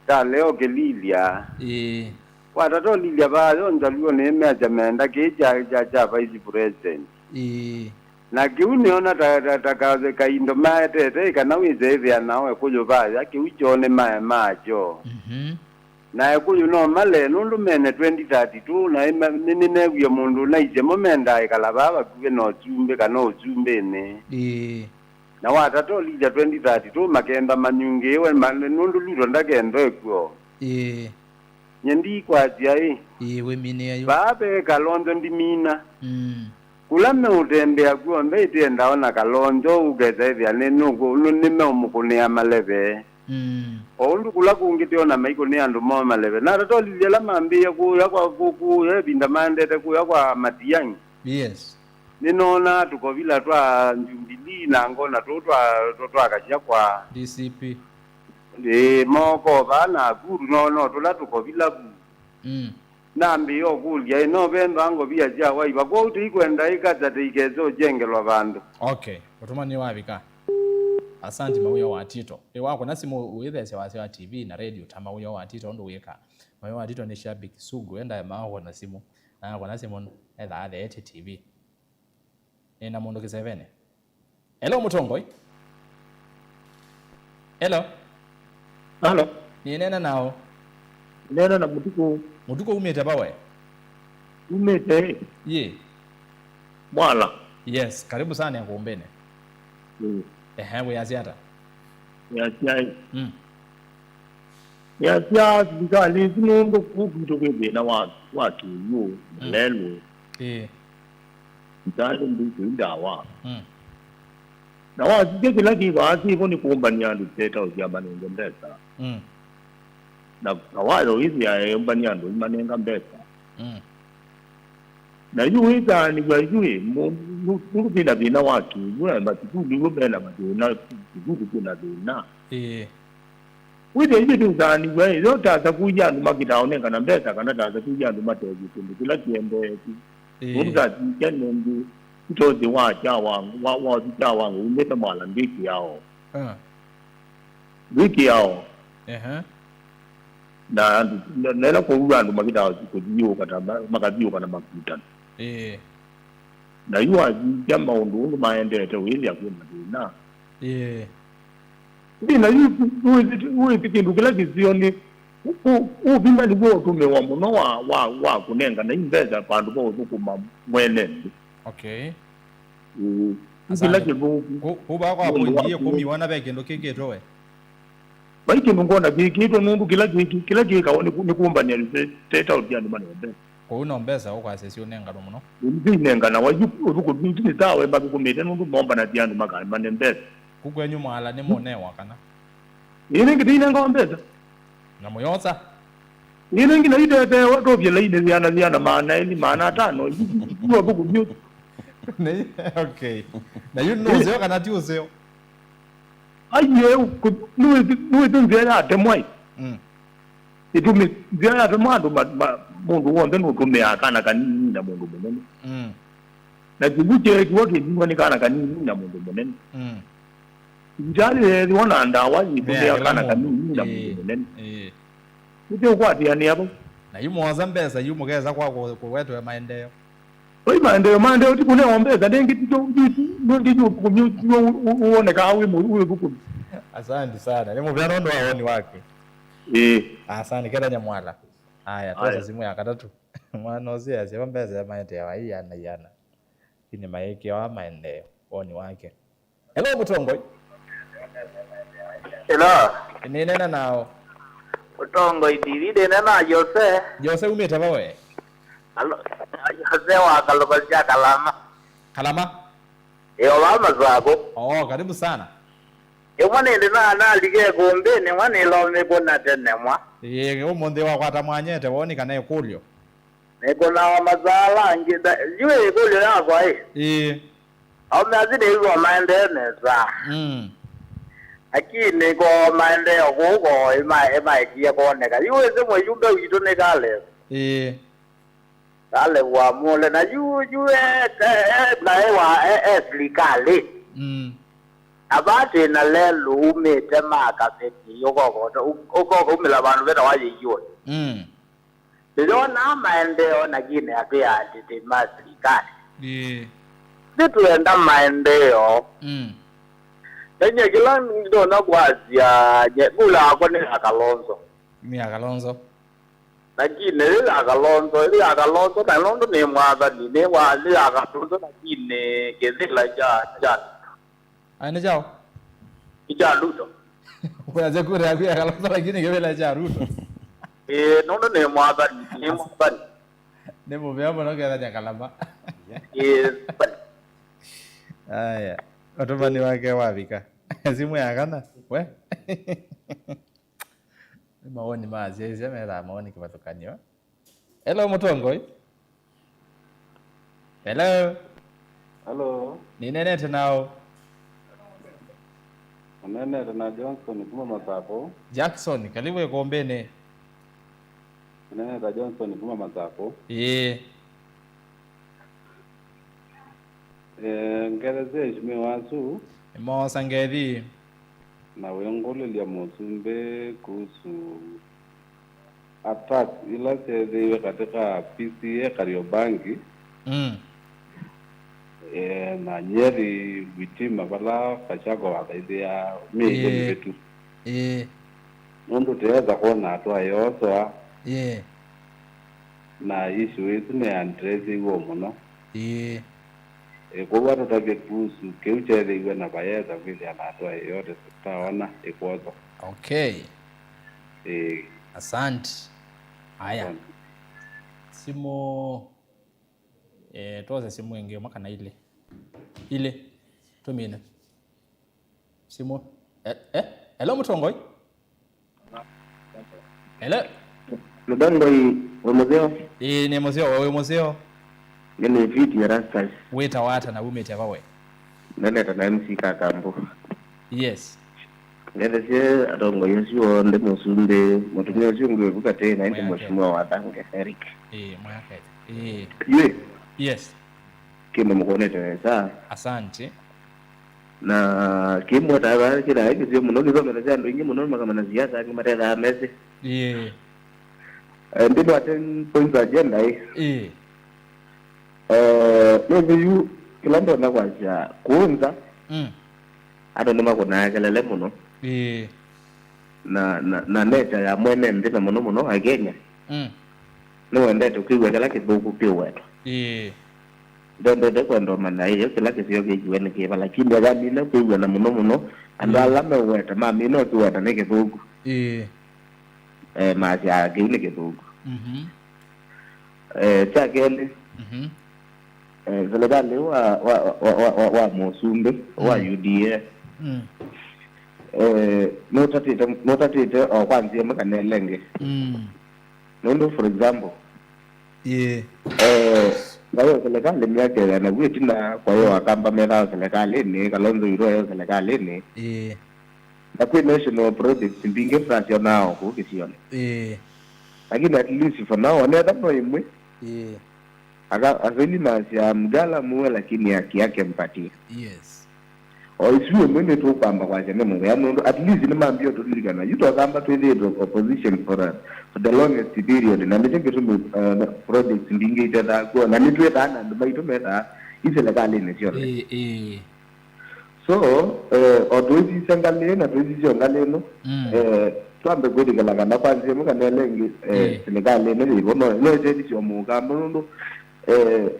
Ta leo kĩlilya. Ĩĩ. Watata ũlilya vaa yo nzaluo nĩmeasya menda kĩĩ kya, kya, kya vice president. Ĩĩ. Na kĩu nĩona ta, ta, ta ka, kaindo maetete, ĩ kana wĩse ĩthĩa nao Ekũyũ vaya, kĩu kyoo nĩ mae makyo. Mhm. Na Ekũyũ no male, nũndũ mene twenty thirty-two, na ĩma-, nĩ, nĩneewie mũndũ ũnaisye mo mendaa ĩkala vaa vakuvĩ na ũsumbĩ kana ũsumbĩnĩ. Ĩĩ. Na watata ũlilya twenty thirty-two, makenda manyungĩĩwe, ma-, nũndũ Ruto ndakenda ĩkw'o. Ĩĩ. Nye ndikwasya ĩ. Ĩĩ, wĩminĩe yu. Vaa ve Kalonzo ndimina. Mm. Kũla meũtembea kw'onthe ĩtenda ona Kalonzo ũkesa ĩthĩa nĩ, nũkũ-, nũ-, nĩmeũmũkũnĩa maleve. Mm. O ũndũ kũla kũngĩ tĩ ona maikũ nĩ andũ moo maleve. Na atatolilye ala mambĩĩe kũya kwa kũ-, kũya ĩvinda maendete kũya kwa Matiang'i. Yes. Nĩnoonaa tũkovila twa Jubilee na ngona tũũ twa, twa, twakasya kwa D C P. Ĩĩ, moko vaa na Nakuru, no, no, tũla tũkovila vu. Mm. Nambĩĩa ũkũlya, ĩ, no vethwa ngovia sya waiva? Kwoou tũikwenda ĩkata tĩikese ũkyengelwa vandũ. Okay, ũtũmani wavika. Asanti Mawĩa wa Tito. Ĩ, wakũna simũ ũĩtheesya wasya wa T V na radio ta Mawĩa wa Tito ũndũ wĩkaa. Mawĩa wa Tito nĩ shabiki sugu, endaa maakũna simũ. Na akũna simũ ethaa atheetye T V. Nĩ na mũndũ kĩseveni. Hello, Mũtongoi. Hello. Halo. Nĩneena nao. Neena na Mũtuku. Mũtuku umĩte va we? Umĩte. Yĩ. Mwala. Yes, karibu sana ya kuombene. Mm. Ehe, wĩasya ata? Yasya ĩ. Mm. Yasya silikalĩ ĩsu nũndũ kũu kwitũ kwĩ thĩna wa, wa kĩw'ũ, mm, malelũ. Ĩĩ. Nzalĩ mbitũ ndawa. Mm. Na wasisya kĩla kĩ vaa kĩvo nĩ kũmbany'a andũ State House yamanenge mbesa. Mm. Na kawayo wĩthĩa eũmbany'a andũ imanenga mbesa. Mm. Na yu wĩtaanĩw'a yu ĩ, nũndũ kwĩna thĩna wa kĩw'ũ, na masukulu iw'o mena mathĩna, sukulu kwĩna thĩna. Ĩĩ. Wĩthĩa ithyĩ tũũthaanĩw'a ĩ, yo ta sakũi ya andũ makĩtaa ũnengana mbesa, kana ta sakũi ya andũ matethye kĩndũ kĩla kĩendeetye. Ĩĩ. Nũndũ ta sikya nĩngĩ, itothi wa kyawango, wa, wa ũthi kyawango, umĩte Mwala ndwĩkĩao. Ah. Ndwĩkĩao. Ehe. Na andũ, na, na ĩla kwoou andũ makĩtaa kũthiũũka ta ma-, makathiũũka na makutano. Ĩĩ. Na yu wasisya maũndũ ũndũ maendete, wĩthĩa kwĩ mathĩna. Ĩĩ. Thĩna yu, wĩsĩ, wĩsĩ kĩndũ kĩla kĩseo nĩ ũ-, ũ-, ũvimba nĩw'o ũtũmĩwa mũno wa, wa, wa kũnengana i mbesa vandũ va ũthũkũma mwene nthĩ. Okay. Ĩĩ. Kĩla kĩthũku. Kũ-, kũva kwa mũndũ mũingĩ wa kũmiwa na ve kĩndũ kĩkĩtwe we? Vai kĩndũ ngona kĩkĩtwe nũndũ kĩla kĩkĩ, kĩla kĩkawa nĩ kũ-, nĩ kũmbany'a State House ya andũ mane mbesa. Kũu no mbesa ũkwasya siũnenganwa mũno. Nĩinenganawa yu ũthũkũmi nĩ tawe mathũkũmĩte nũndũ mombanasya andũ makamane mbesa. Ku kwenyu Mwala nĩ mũnewa kana? Ĩĩ nĩngĩ tĩinengawa mbesa. Na mũyosa? Ĩĩ nĩngĩ na itetewa tũvye lainĩ yĩana yĩana maana elĩ, maana atano, yu, yu, yu ũthũkũmi ũsu. Okay. Na yu nĩ ũseo kana ti ũseo? Aiee, nĩwĩsĩ nzĩa yatemwa ĩ? Mm. Ĩtumi nzĩa yatemwa andũ ma, ma, mũndũ w'onthe nũtũmĩaa kana kanini na mũndũ mũnene. Mm. Na kĩw'ũ kyeekĩwa kĩnyuwa nĩ kana kanini na mũndũ mũnene. Mm. Sivitalĩ yeethĩwa na ndawa yĩtũmĩaa kana kanini na mũndũ mũnene. Ĩĩ. Nĩtũkwatĩanĩa vau. Na yu mwosa mbesa yu mũkesa kwa kũ-, kũwetwe maendeeo. Oi, maendeeo, maendeeo ti kũnewa mbesa, nĩngĩ ti kyo, nĩngĩ yu ũthũkũmi ũsu w'o ũwonekaa wĩ mũ-, wĩ ũthũkũmi. Asante sana. Nĩ mũvea nũndũ wa woni waku. Ĩĩ. Asante, kethanya Mwala. Aya, twosa simũ ya katatũ. Mwana ũsu easya va mbesa maendeeo ai yana yana. Lakini mayĩkĩawa maendeeo, woni wake. Hello, Mũtongoi. Hello. Nĩneena nao. Mũtongoi T V, ndĩneena na Jose. Jose, umĩte va we? Alo, Jose wa Kalũko sya Kalama. Kalama? Ĩĩ, o vaa Masakũ. Oh, karibu sana. Ĩmwe nĩndĩ na nalike ĩkũmbĩnĩ, mwa nĩlomĩkũ na tene mwa. Ĩĩ, ũmũnthĩ wakwata mwanyete woni kana ĩkũlyo? Nĩkũnawa masala angĩ, yu ĩkũlyo yakwa ĩ. Ĩĩ. Aũme asu nĩw'o maendee nesa. Mm. Lakini ko maendee o kũu ko ĩma-, ĩmaekie kwoneka. Yu wĩsĩ mũyumbe witũ nĩ Caleb. Ĩĩ. Caleb wa Mũle. Na yu, yu e, e, e, naĩ wa e, e silikalĩ. Mm. Na vaa twĩ na lelũ umĩte ma Kaveti, ũkokota, ũ-, ũkokaumĩla vandũ vetawa Yĩiũnĩ. Mm. Nĩyonaa maendeeo, lakini atwĩaa atĩ twĩ ma silikalĩ. Ĩĩ. Nĩtwenda maendeeo. Mm. Na nyie kĩla ndonya kwasya, nye, kula yakwa nĩ ya Kalonzo. Nĩ ya Kalonzo. Lakini ĩ ya Kalonzo, ĩ ya Kalonzo, na nũndũ nĩ mwathani, nĩ wa, nĩ ya Kalonzo, lakini kĩthĩla kya, kya Ai, nĩ kyaũ? Nĩ kya Ruto. Kwasya kura yaku ya Kalonzo, lakini kĩvĩla kya Ruto. Ĩĩ, nũndũ nĩ mwathani, nĩ mwathani. Nĩ mũvea mũno kethanya Kalama. Ĩĩ. Aya, ũtũmani wake wavika. Simũ ya kana? We. Nĩ mawoni ma asyaĩĩsya methaa mawoni kĩvathũkany'o. Hello, mũtongoi. Hello. Hello. Nĩneenete naũ? Ũneenete na Johnson kuma Masaku. Jackson, karibu ĩkũmbĩnĩ. Ũneenete na Johnson kuma Masaku. Ĩĩ. Eh, ngetheesye eshimiwa asu. Nĩmoosa ngethi. Na wĩngũlĩlya mũsumbĩ kuhusu attacks ila syeethĩiwe katika P C A Kariobangi, mm, eh, na Nyeri Witima vala Gachagua wathaithĩa myei ĩĩ mĩvĩtu. Ĩĩ. Nũndũ tũyesa kwona atwae ooswa. Ĩĩ. Na issue ĩsu nĩ addressiwe mũno. Ĩĩ. Ĩ, kwoou atũtavye kuhusu kĩu kyeethĩiwe na vayesa kwĩthĩa na atwae yote tũtaona ĩkwoswa. Okay. Ĩĩ. Asante. Haya. Asante. Simũ, eh, twose simũ ĩngĩ ĩmwe kana ilĩ. Ilĩ. Tũmine. Simũ. Eh, eh, hello, mũtongoi. Hello. Mũtongoi, wĩ mũseo? Ĩĩ, nĩ mũseo, we wĩ mũseo? Nĩ nĩ fiti Erastus. Wĩtawa ata na wumĩte ava we? Nĩneenete na M C Kakambu. Yes. Ngetheesye atongoi asu onthe, mũsumbĩ, mũtumĩa ũsu ũngĩ wĩ vu katĩ, na ĩndĩ Mwĩake. Mheshimiwa wa Thange, Eric. Ĩĩ, Mwĩake. Ĩĩ. Yĩ. Yes. Kĩndũ mũkũnĩte nesa. Asante. Na kĩmwe ta kĩla kĩsio mũno, kĩthomethasya andũ aingĩ mũno makamanya siasa, angĩ matethaa mesĩ. Ĩĩ. Eh, ndĩno a ten points agenda ĩ. Ĩĩ. Eh, nĩthĩ yu kĩla ndonya kwasya kũũ nza, mm, andũ nĩmakũnaa kelele mũno. Ĩĩ. Na, na, na nature ya mwene nthĩ, na mũno mũno Akenya, mm, nĩwendete kwĩw'a kĩla kĩthũku kĩwetwa. Ĩĩ. Ndendete kwenda ũmanya ĩyo kĩla kĩseo kĩkiwe nĩ kĩva, lakini akamina kwĩw'a, na mũno mũno andũ, mm, ala meweta mamina ũkĩweta nĩ kĩthũku. Ĩĩ. Eh, masyaa kĩu nĩ kĩthũku. Mhm. Eh, kya kelĩ, mhm, eh, silikalĩ wa, wa, wa, wa, wa, wa mũsumbĩ wa, mm, U D A, mm, eh, nũtatĩte, nũtatĩte o kwa nzĩa ĩmwe kana ĩla ĩngĩ. Mm. Nũndũ, for example, ĩĩ, eh, vayo silikalĩ myaka ĩana vu ĩtina, kwa hiyo, mm, Akamba methaa silikalĩnĩ, Kalonzo Iru eyo silikalĩnĩ. Ĩĩ. Na kwĩ national projects mbingĩ tũtasyonaa o kũu kĩsionĩ. Ĩĩ. Lakini at least for now, onetha no ĩmwe. Ĩĩ. Aka-, atheli masya, "Mgala muue, lakini haki yake mpatie." Yes. O isu ĩmwe nĩtũkwamba kwasya nĩ mũvea, nũndũ at least nĩmambie ũtũlilikana. Yu twakamba twĩthĩĩtwe opposition for a, for the longest period, na nĩkyo kĩtumi, uh, projects mbingĩ itethaa kw'o, na nĩtwĩthaa na andũ maitũ methaa i silikalĩnĩ syonthe. Ĩĩ, ĩĩ. So, eh, o tũisisya ngalĩ na tũisisya ngalĩ ĩno, mm, eh, twambe kwĩtĩkĩla kana kwa nzĩa ĩmwe kana ĩla ĩngĩ, eh, ĩĩ, silikalĩ ĩno yĩvo no, no ĩtethĩsye o mũkamba nũndũ, eh,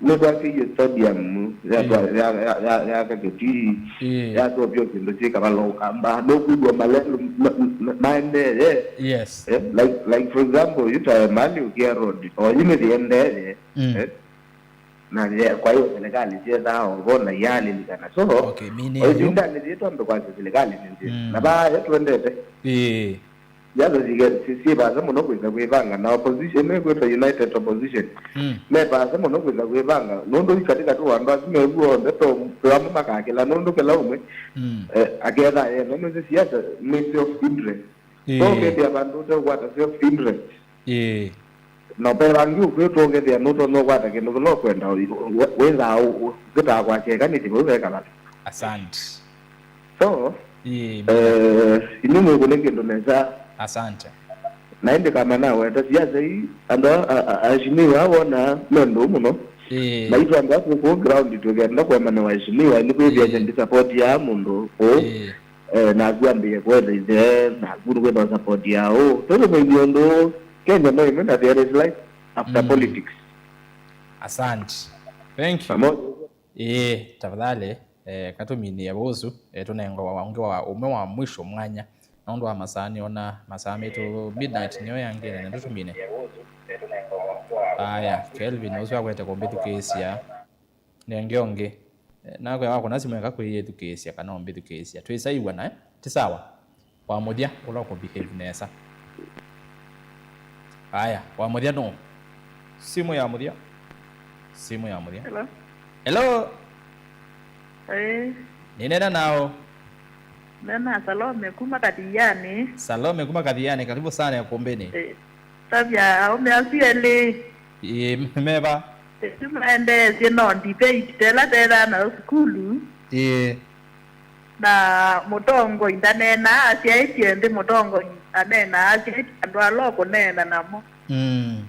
nĩtwakĩie stadium ya, ĩĩ, twa-, ya, ya, ya, ya Kaketi, ĩĩ, yatũvya kĩndũ kyĩ Kavala Ũkamba, nũkwĩw'a malelũ ma-, ma-, maendee. Yes. Eh, like, like for example, yu ta Emali Ũkĩa Road, o yu nĩthĩendee, mm, eh, na ye-, kwa hiyo silikalĩ syethaa o vo na yalilikana. So, okay, meaning o yu ivindanĩ yĩĩ twambe kwasya silikalĩ nĩ nzĩa. Mm. Na vaa yo twendete. Ĩĩ. Siasa syĩ, syĩ, syĩ vaasa mũno kwĩsa kwĩvanga, na opposition, ĩkwĩtwa United Opposition, mm, me vaasa mũno kwĩsa kwĩvanga, nũndũ yu katĩkatĩ wa andũ asu me vu onthe, to, to amwe makakĩla, nũndũ kĩla ũmwe, mm, eh, akethaa ena nũsĩ siasa nĩ self interest. Ĩĩ. So, ũkethĩa vandũ ũteũkwata self interest. Ĩĩ. Na ũpeva angĩ ũkwĩtwa ũkethĩa nũtonya ũkwata kĩndũ kĩla ũkwenda, we-, we-, wĩthaa ũ-, ũ-, ũkĩtaa kwasya ĩkanĩsye vau vekala. Asante. So, ĩĩ, eh, inyu mwĩkũne kĩndũ nesa. Asante. Na ĩndĩ kama naweta siasa ii, andũ a, a, a, aheshimiwa wona me ndũũ mũno. Ĩĩ. Na itũ andũ a kũkũ ground tũkenda kũemana waheshimiwa, nĩ kwĩthĩa, ĩĩ, ndisapoti ya mũndũ ũũ. Ĩĩ. Eh, naku ambĩĩe kũetha ithe, naku nĩkwĩtha support ya ũũ. Tũtũmainie ũndũ Kenya no ĩmwe na there is life after, mm, politics. Asante. Thank you. Pamoja. Ĩĩ, tafadhali, eh, katũminĩe vau ũsu, eh, tũnenga wa, ũngĩ wa, ũmwe wa mwisho mwanya. Nũndũ wa masaa nĩona masaa maitũ midnight nĩyo yangĩte na nĩtũtũmine. Aya, Kelvin ũsu akwete kũmbĩthukĩĩsya. Nenge ũngĩ. Eh, nakwĩa wakũna simũ eka kwĩyĩthukĩĩsya kana ũmbĩthukĩĩsya. Twĩsa iw'ana, eh? Ti sawa? Wa mũthya, ũla ũkũ behave nesa. Aya, wa mũthya nũ? Simũ ya mũthya. Simũ ya mũthya. Hello. Hello. Eh. Nĩneena naũ? Nena Salome kuma Kathiani. Salome kuma Kathiani, karibu sana ĩkũmbĩnĩ. Eh. Tavya aũme asu elĩ. Ĩĩ, meva? Ĩsu maendeesye no debate tela tethaa nayo sukulu. Ĩĩ. Na mũtongoi ndaneenaa asyaĩtye nthĩ, mũtongoi aneenaa asyaĩtye andũ ala ũkũneena namo. Mm.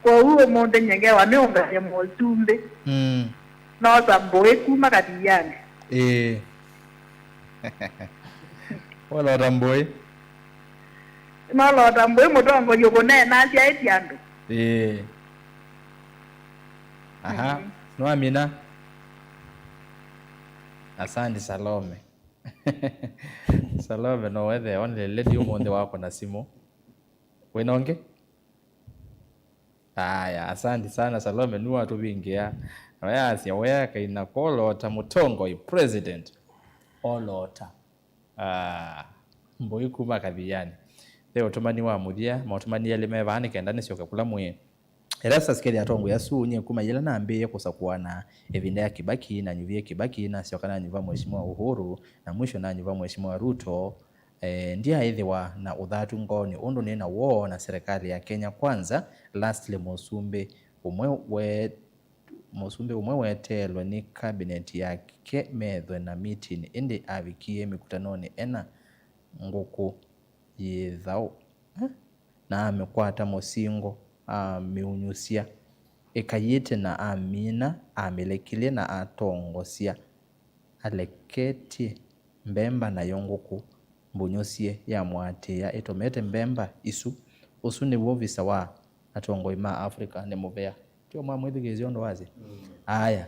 Kwoou ũmũnthĩ nye ngewa nĩũngany'e mũsumbĩ. Mm. Noosa mbũĩ kuma Kathiani. Ĩĩ. Walota mbũĩ? Nalota mbũĩ mũtongoi ũkũneena asyaĩtye andũ. Ĩĩ. Aha. Mm. Nĩwamina? Asante Salome. Salome, no wethe only lady ũmũnthĩ wako na simũ. Wĩna ũngĩ? Aya, asante sana Salome, nĩwatũvingĩa. Na wayasya, wea kaina kolota mũtongoi president. Olota. Ah, mbũi kuma Kathiani. Ve ũtũmani wa mũthya, maũtũmani elĩ me vaa nĩ kenda nĩsyoke kũla mwĩ. Erastus, kethĩa atongoi asu, nyie kuma yĩla nambĩĩe kũsakũana ĩvinda ya Kibaki, nanyuvie Kibaki, nasyoka nanyuva Mheshimiwa Uhuru, na mwisho nanyuva Mheshimiwa Ruto. Eh, ndyaaĩthĩwa na ũthatu ngoonĩ ũndũ nĩ na woo na serikali ya Kenya Kwanza. Lastly, mũsumbĩ ũmwe we Mũsumbĩ ũmwe weteelwe nĩ cabinet yake methwe na meeting, ĩndĩ avikie mĩkutanonĩ ena ngũkũ yĩ thaũ, eh, na amĩkwata mũsingo, amĩunyũsya ĩkayĩte, na amina, amĩlekilye, na atongosya aleketye mbemba, nayo ngũkũ mbũnyũsye yamũatĩĩa ĩtomete mbemba isu. Ũsu nĩw'o visa wa atongoi ma Africa nĩ mũvea. Tio mwamwĩthukĩĩsya ũndũ wasya? Mm. Aya.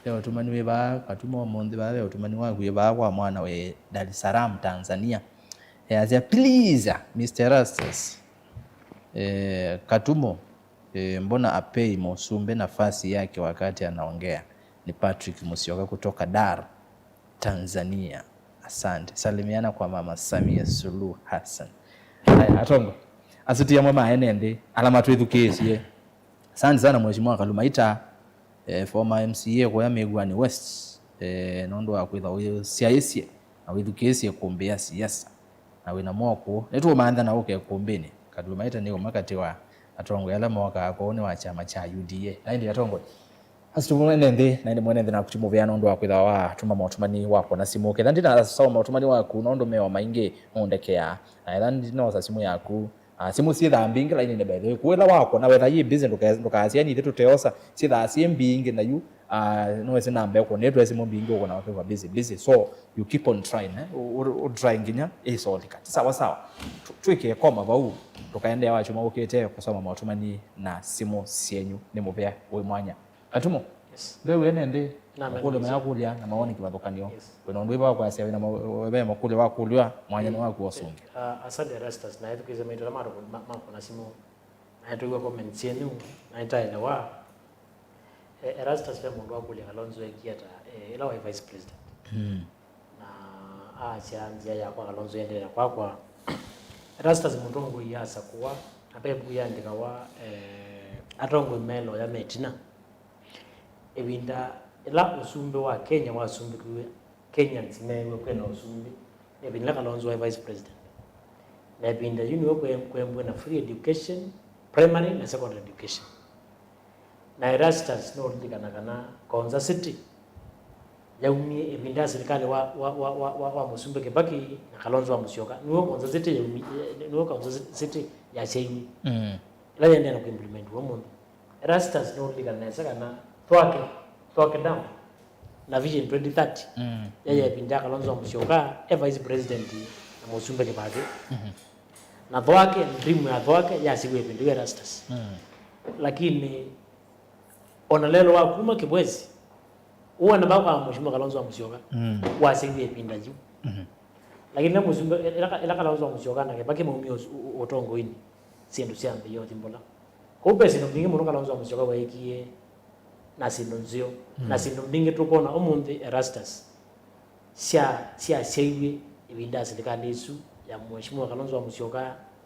Ve ũtũmani wĩ vaa, Katuma ũmũnthĩ vaa, ve ũtũmani waku wĩ vaa kwa mwana wĩ Dar es Salaam, Tanzania. Easya, "Please, Mister Erastus, eh, Katumo, eh, mbona apei mũsumbĩ nafasi yake wakati anaongea?" Ni Patrick Musyoka kutoka Dar, Tanzania. Asante. Salimiana kwa Mama Samia Suluhu Hassan. Aya, atongoi. Asu ti amwe ma ene nthĩ ala matwĩthukĩĩsye. Asante sana Mheshimiwa Kalumaita, eh, former M C A kũya Mĩguanĩ West, eh, nũndũ wa kwĩtha ũsyaĩsye na wĩthukĩĩsye kũmbĩa siasa. Na wĩna moko, nĩtũũmantha na ũke ĩkũmbĩnĩ. Kalumaita nĩ ũmwe katĩ wa atongoi ala mokaa kũũ nĩ wa kyama kya U D A. Na ĩndĩ atongoi, asu ti mwene nthĩ, na ĩndĩ mwene nthĩ naku ti mũvea nũndũ wa kwĩtha watũma maũtũmani wakwa na simũ. Ketha ndinasoma ũtũmani waku nũndũ meo maingĩ nũndekeaa. Na etha ndinosa simũ yaku, ah, simũ syĩthaa mbingĩ lainĩnĩ, by the way. Kũũ ĩla wakwa na wetha yĩ busy, ndũka-, ndũkasya nithe tũteosa, syĩthaa syĩ mbingĩ na yu Ah, no ĩsĩ namba ĩkũnĩtwe simũ mbingĩ ũkũna wakĩwa busy, busy. So, you keep on trying, eh? U, u, u try nginya ĩsolika. Ti sawa sawa. Tu, twĩke koma vau. Tũkaendeea wa kyumwa ũkĩte kũsoma maũtũmani na simũ syenyu nĩ mũvea wĩ mwanya. Katumo, yes, ve wĩene nthĩ, na makũlyo mena makũlya na mawoni kĩvathũkany'o. Yes. Wĩna ũndũ wĩva wa kwasya, wĩna ma-, ve makũlyo wa kũlya, mwanya nĩ waku ũsũngĩa. Ah, asante Erastus, na ethukĩĩsya maitũ ala matũ-, ma-, makũna simũ. Naĩ tũiw'a comments syenyu, naĩ taelewa. E, Erastus ve mũndũ wakũlya Kalonzo ekie ata, e, ĩla waĩ vice president. Mm. Na aasya nzĩa yakwa Kalonzo ĩendeea kwakwa. Erastus mũtongoi asakũwa, na ve mbuku yaandĩkawa, e, atongoi me loya me ĩtina. Ĩvinda ĩla ũsumbĩ wa Kenya wasumbĩkiw'e, Kenyans meew'e kwĩ na ũsumbĩ ĩvinda ĩla Kalonzo waĩ vice president. Na ĩvinda yu nĩw'o kwe-, kwembwe na free education, primary na secondary education. Na Erastus nũũlilikana kana Konza City yaumie ĩvinda ya silikalĩ wa, wa, wa, wa, wa, wa Mũsumbĩ Kĩbakĩ na Kalonzo wa Mũsyoka. Nĩw'o Konza City yaumi-, nĩw'o Konza City yasyaiwe. Mm. Ĩla yĩendeea na kũimplementwa ũmũnthĩ. Erastus nũũlilikana nesa kana Thwake, Thwake Dam na Vision twenty thirty, mm, yaĩ ĩvinda ya Kalonzo wa Mũsyoka e vice president na Mũsumbĩ Kĩbakĩ. Mhm. Na Thwake, dream ya Thwake yasiw'e ĩvinda yu Erastus. Mm. Lakini ona lelo wa kuma Kĩbwezi, ũwona vau kwa Mheshimiwa Kalonzo wa Mũsyoka, mm, wasiw'e ĩvinda yu. Mhm. Lakini ĩla Mũsumbĩ, ĩla, ĩla Kalonzo wa Mũsyoka na Kĩbakĩ maumie ũs-, ũ-, ũ-, ũtongoinĩ, syĩndũ syambĩĩe ũthimbũla. Kwoou ve syĩndũ mbingĩ mũno Kalonzo wa Mũsyoka weekie, na syĩndũ nzeo, mm, na syĩndũ mbingĩ tũkwona ũmũnthĩ Erastus sya-, syasyaiw'e ĩvinda ya silikalĩ ĩsu ya Mheshimiwa Kalonzo wa Musyoka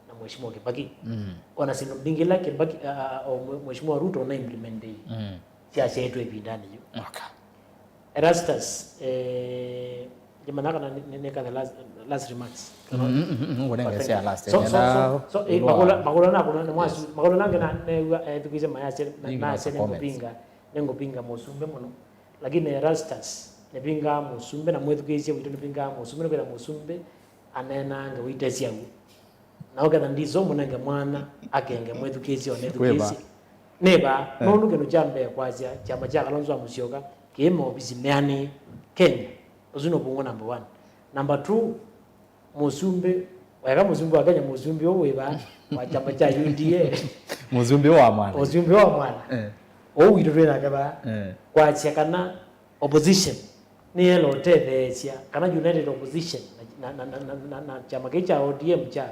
na Mheshimiwa Kibaki. Mm. Ona syĩndũ mbingĩ ila Kibaki, ah, o Mwe-, Mheshimiwa Ruto na implement Mm. syasyaĩtwe ĩvindanĩ yu. Okay. Erastus, eh, ndimanya kana nĩ, nĩ, nĩka the last, last remarks. Mm, mm, mm, mm, ngũnengesya last. So, so, so, so, eh, makũla, makũla nakũna nĩ mwasu, makũla nange na, newa, eh, thukise mayasya, na, nasya nĩngũpinga, nĩngũpinga mũsumbĩ mũno. Lakini Erastus, nĩpingaa mũsumbĩ na mwĩthukĩĩsye witũ nĩpingaa mũsumbĩ, nĩkwĩtha mũsumbĩ aneenaa ngewa itesya w'o. Na ũketha ndiso mũnenge mwana akenge mwĩthukĩĩsye onethukĩĩsye. Nĩ va? Nũndũ kĩndũ kya mbee kwasya kyama kya Kalonzo wa Musyoka kĩ maovisi meanĩe Kenya. Ũsu nĩ ũvungũ number one. Number two, mũsumbĩ, weka mũsumbĩ wa Kenya, mũsumbĩ ũũ wĩ va wa kyama kya U D A? Mũsumbĩ wa mwana. Mũsumbĩ wa mwana. Eh. Ũu witũ twĩ nake va? Eh. Kwasya kana opposition nĩyela ũtetheesya, kana United Opposition na, na, na kyama kĩu kya O D M kya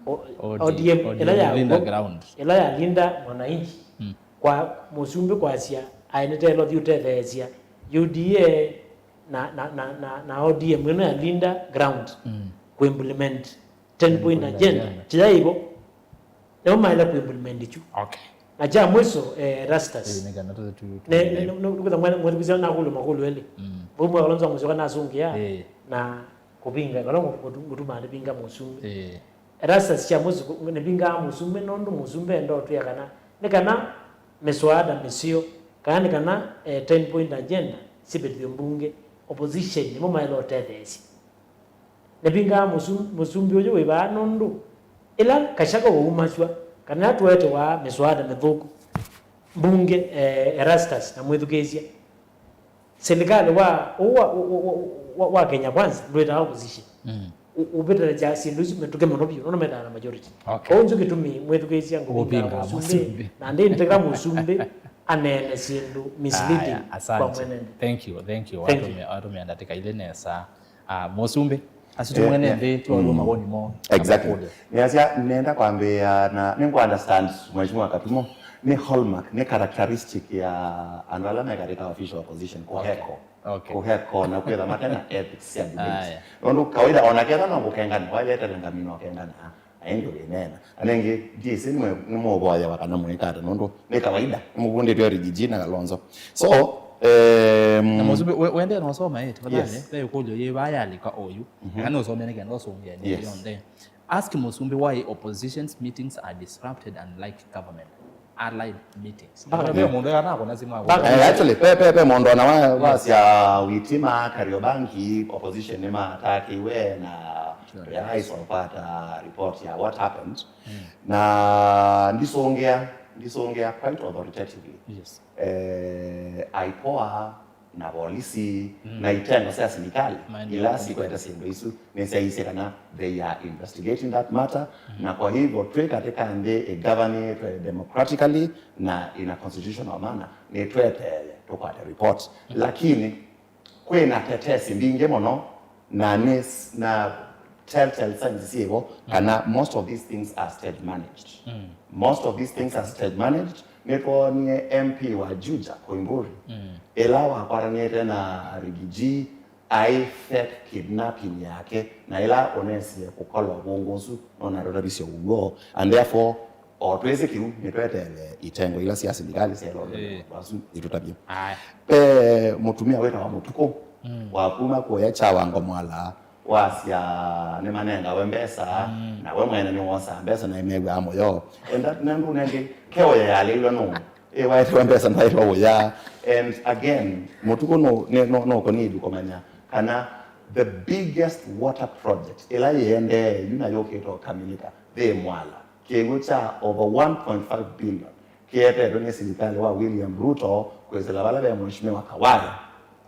O-, O D M, O D M, ĩla ya Linda ground. Ĩla ya Linda Mwananchi. Mm. Kwa mũsumbĩ kwasya aĩ nĩtela ũthi ũtetheesya U D A na, na, na, na, na O D M ĩno ya Linda ground. Mm. Kũ implement ten point agenda. Kĩya ĩvo. Nĩmo maĩle kũ implement kyu. Okay. Na kya mwiso, eh, Erastus. Ĩĩ, nĩ kana tũ-, tũ-, tũ-, ne, ne, ne, nĩkwĩtha mwene, mwene kwĩsya nakũlwa makũlwa elĩ. Mm. Vau mwa Kalonzo wa Musyoka nasũngĩa, ĩĩ, na kũvinga, kana ngũtuma nĩvinga mũsumbĩ. Ĩĩ. Erastus kya mwiso, nĩvingaa mũsumbĩ nũndũ mũsumbĩ enda ũtwĩa kana, nĩ kana mĩswada mĩseo, kana nĩ kana, eh, ten point agenda sivĩtw'e mbunge, opposition nĩmo maĩle ũtetheesya. Nĩvingaa mũsu-, mũsumbĩ ũyũ wĩ vaa nũndũ ĩla Gachagua waumasw'a kana ĩla tũetewa mĩswada mĩthũku mbunge, eh, Erastus na mwĩthukĩĩsya, silikalĩ wa, wa, wa, wa, wa Kenya Kwanza ndwĩtaa opposition. Mm. Ũ-, ũvĩtĩthasya syĩndũ isu mĩtũkĩ mũno vyũ nũndũ metaa na majority. Okay. Kwoou nĩkyo kĩtumi mwĩthukĩĩsya ngũvinga mũsumbĩ, na ndĩntĩka mũsumbĩ aneene syĩndũ misleading. Aya, asante. Kwa mwene nthĩ. Thank you, thank you. Thank you. Watumia, watumia ndatĩka ilĩ nesa. Ah, mũsumbĩ, asu tũmwene nthĩ, tũalũa mawoni moo. Exactly. Nĩasya, nenda kwambĩĩa na, nĩngũ understand Mheshimiwa Katumo, nĩ hallmark, nĩ characteristic ya andũ ala me katika official opposition, kũheko. Okay. Kũheko na kwĩtha matena ethics sya debate. Aya. Nũndũ kawaida ona ketha no kũkengana, waletele ngamino ũkengana. Aingĩ wĩneena. Na nĩngĩ, ndiĩsĩ nĩmwe-, nĩmũũvoyewa kana mwĩkata, nũndũ nĩ kawaida, nĩmũvundĩtwe Rigiji na Kalonzo. So, em, na mũsumbĩ, we-, wende na ũsoma, eh, tafadhali, yes, ve ĩkũlyo yĩ vaa yalika oyu. Mhm. Kana ũsome nĩ kenda ũsũngĩa nĩ, yes, yonthe. Ask mũsumbĩ why opposition's meetings are disrupted unlike government allied meetings. Mpaka ve mũndũ ena akona simu ako. Eh, actually, pe, pe, pe mũndũ ona wa, yes, wasya Witima, Kariobangi, opposition nĩ matakĩwe na, sure, yes, tũyaaiswa kũkwata report ya what happened. Mm. Na ndisũngĩa, ndisũngĩa quite authoritatively. Yes. Eh, IPOA na volisi, mm, na itengo sya silikalĩ ila sikwete syĩndũ isu nĩsyaisye kana they are investigating that matter, mm, na kwa hivyo twĩ katika nthĩ ĩgavanĩtwe democratically na in a constitutional manner, nĩtweteele tũkwate report. Mm. Lakini kwĩ na tetesi mbingĩ mũno, na nĩ s-, na telltale signs syĩvo, mm, kana most of these things are stage managed. Mm. Most of these things are stage managed. Nĩtwonie M P wa Juja, Koimburi, mm, ĩla wakwatanĩte na Rigiji, ai fake kidnapping yake, na ĩla ũnesie kũkolwa vũngũ ũsu, nona tũtavisye ũw'o, and therefore, o twĩsĩ kĩu, nĩtweteele itengo ila sya silikalĩ syaĩlonde, eh, asu itũtavye. Aya. Ve mũtumĩa wĩtawa Mũtukũ, mm, wa kuma kũya kya Wango Mwala, wasya nĩmanengawe mbesa, mm, na we mwene nĩwosaa mbesa na ĩmew'aa mũyo. And that, na ndũnenge, keo yayaĩlĩilwe nũũ? Ĩ, waetewa mbesa ndwaĩtwa ũya. And again, Mũtukũ no, ne-, no, no kũnidi kũmanya kana the biggest water project ĩla yĩendee yu na yũkĩte ũkamilĩka thĩ Mwala, kĩw'ũ kya over one point five billion kĩetetwe nĩ silikalĩ wa William Ruto kwĩsĩla vala ve Mheshimiwa Kawaya.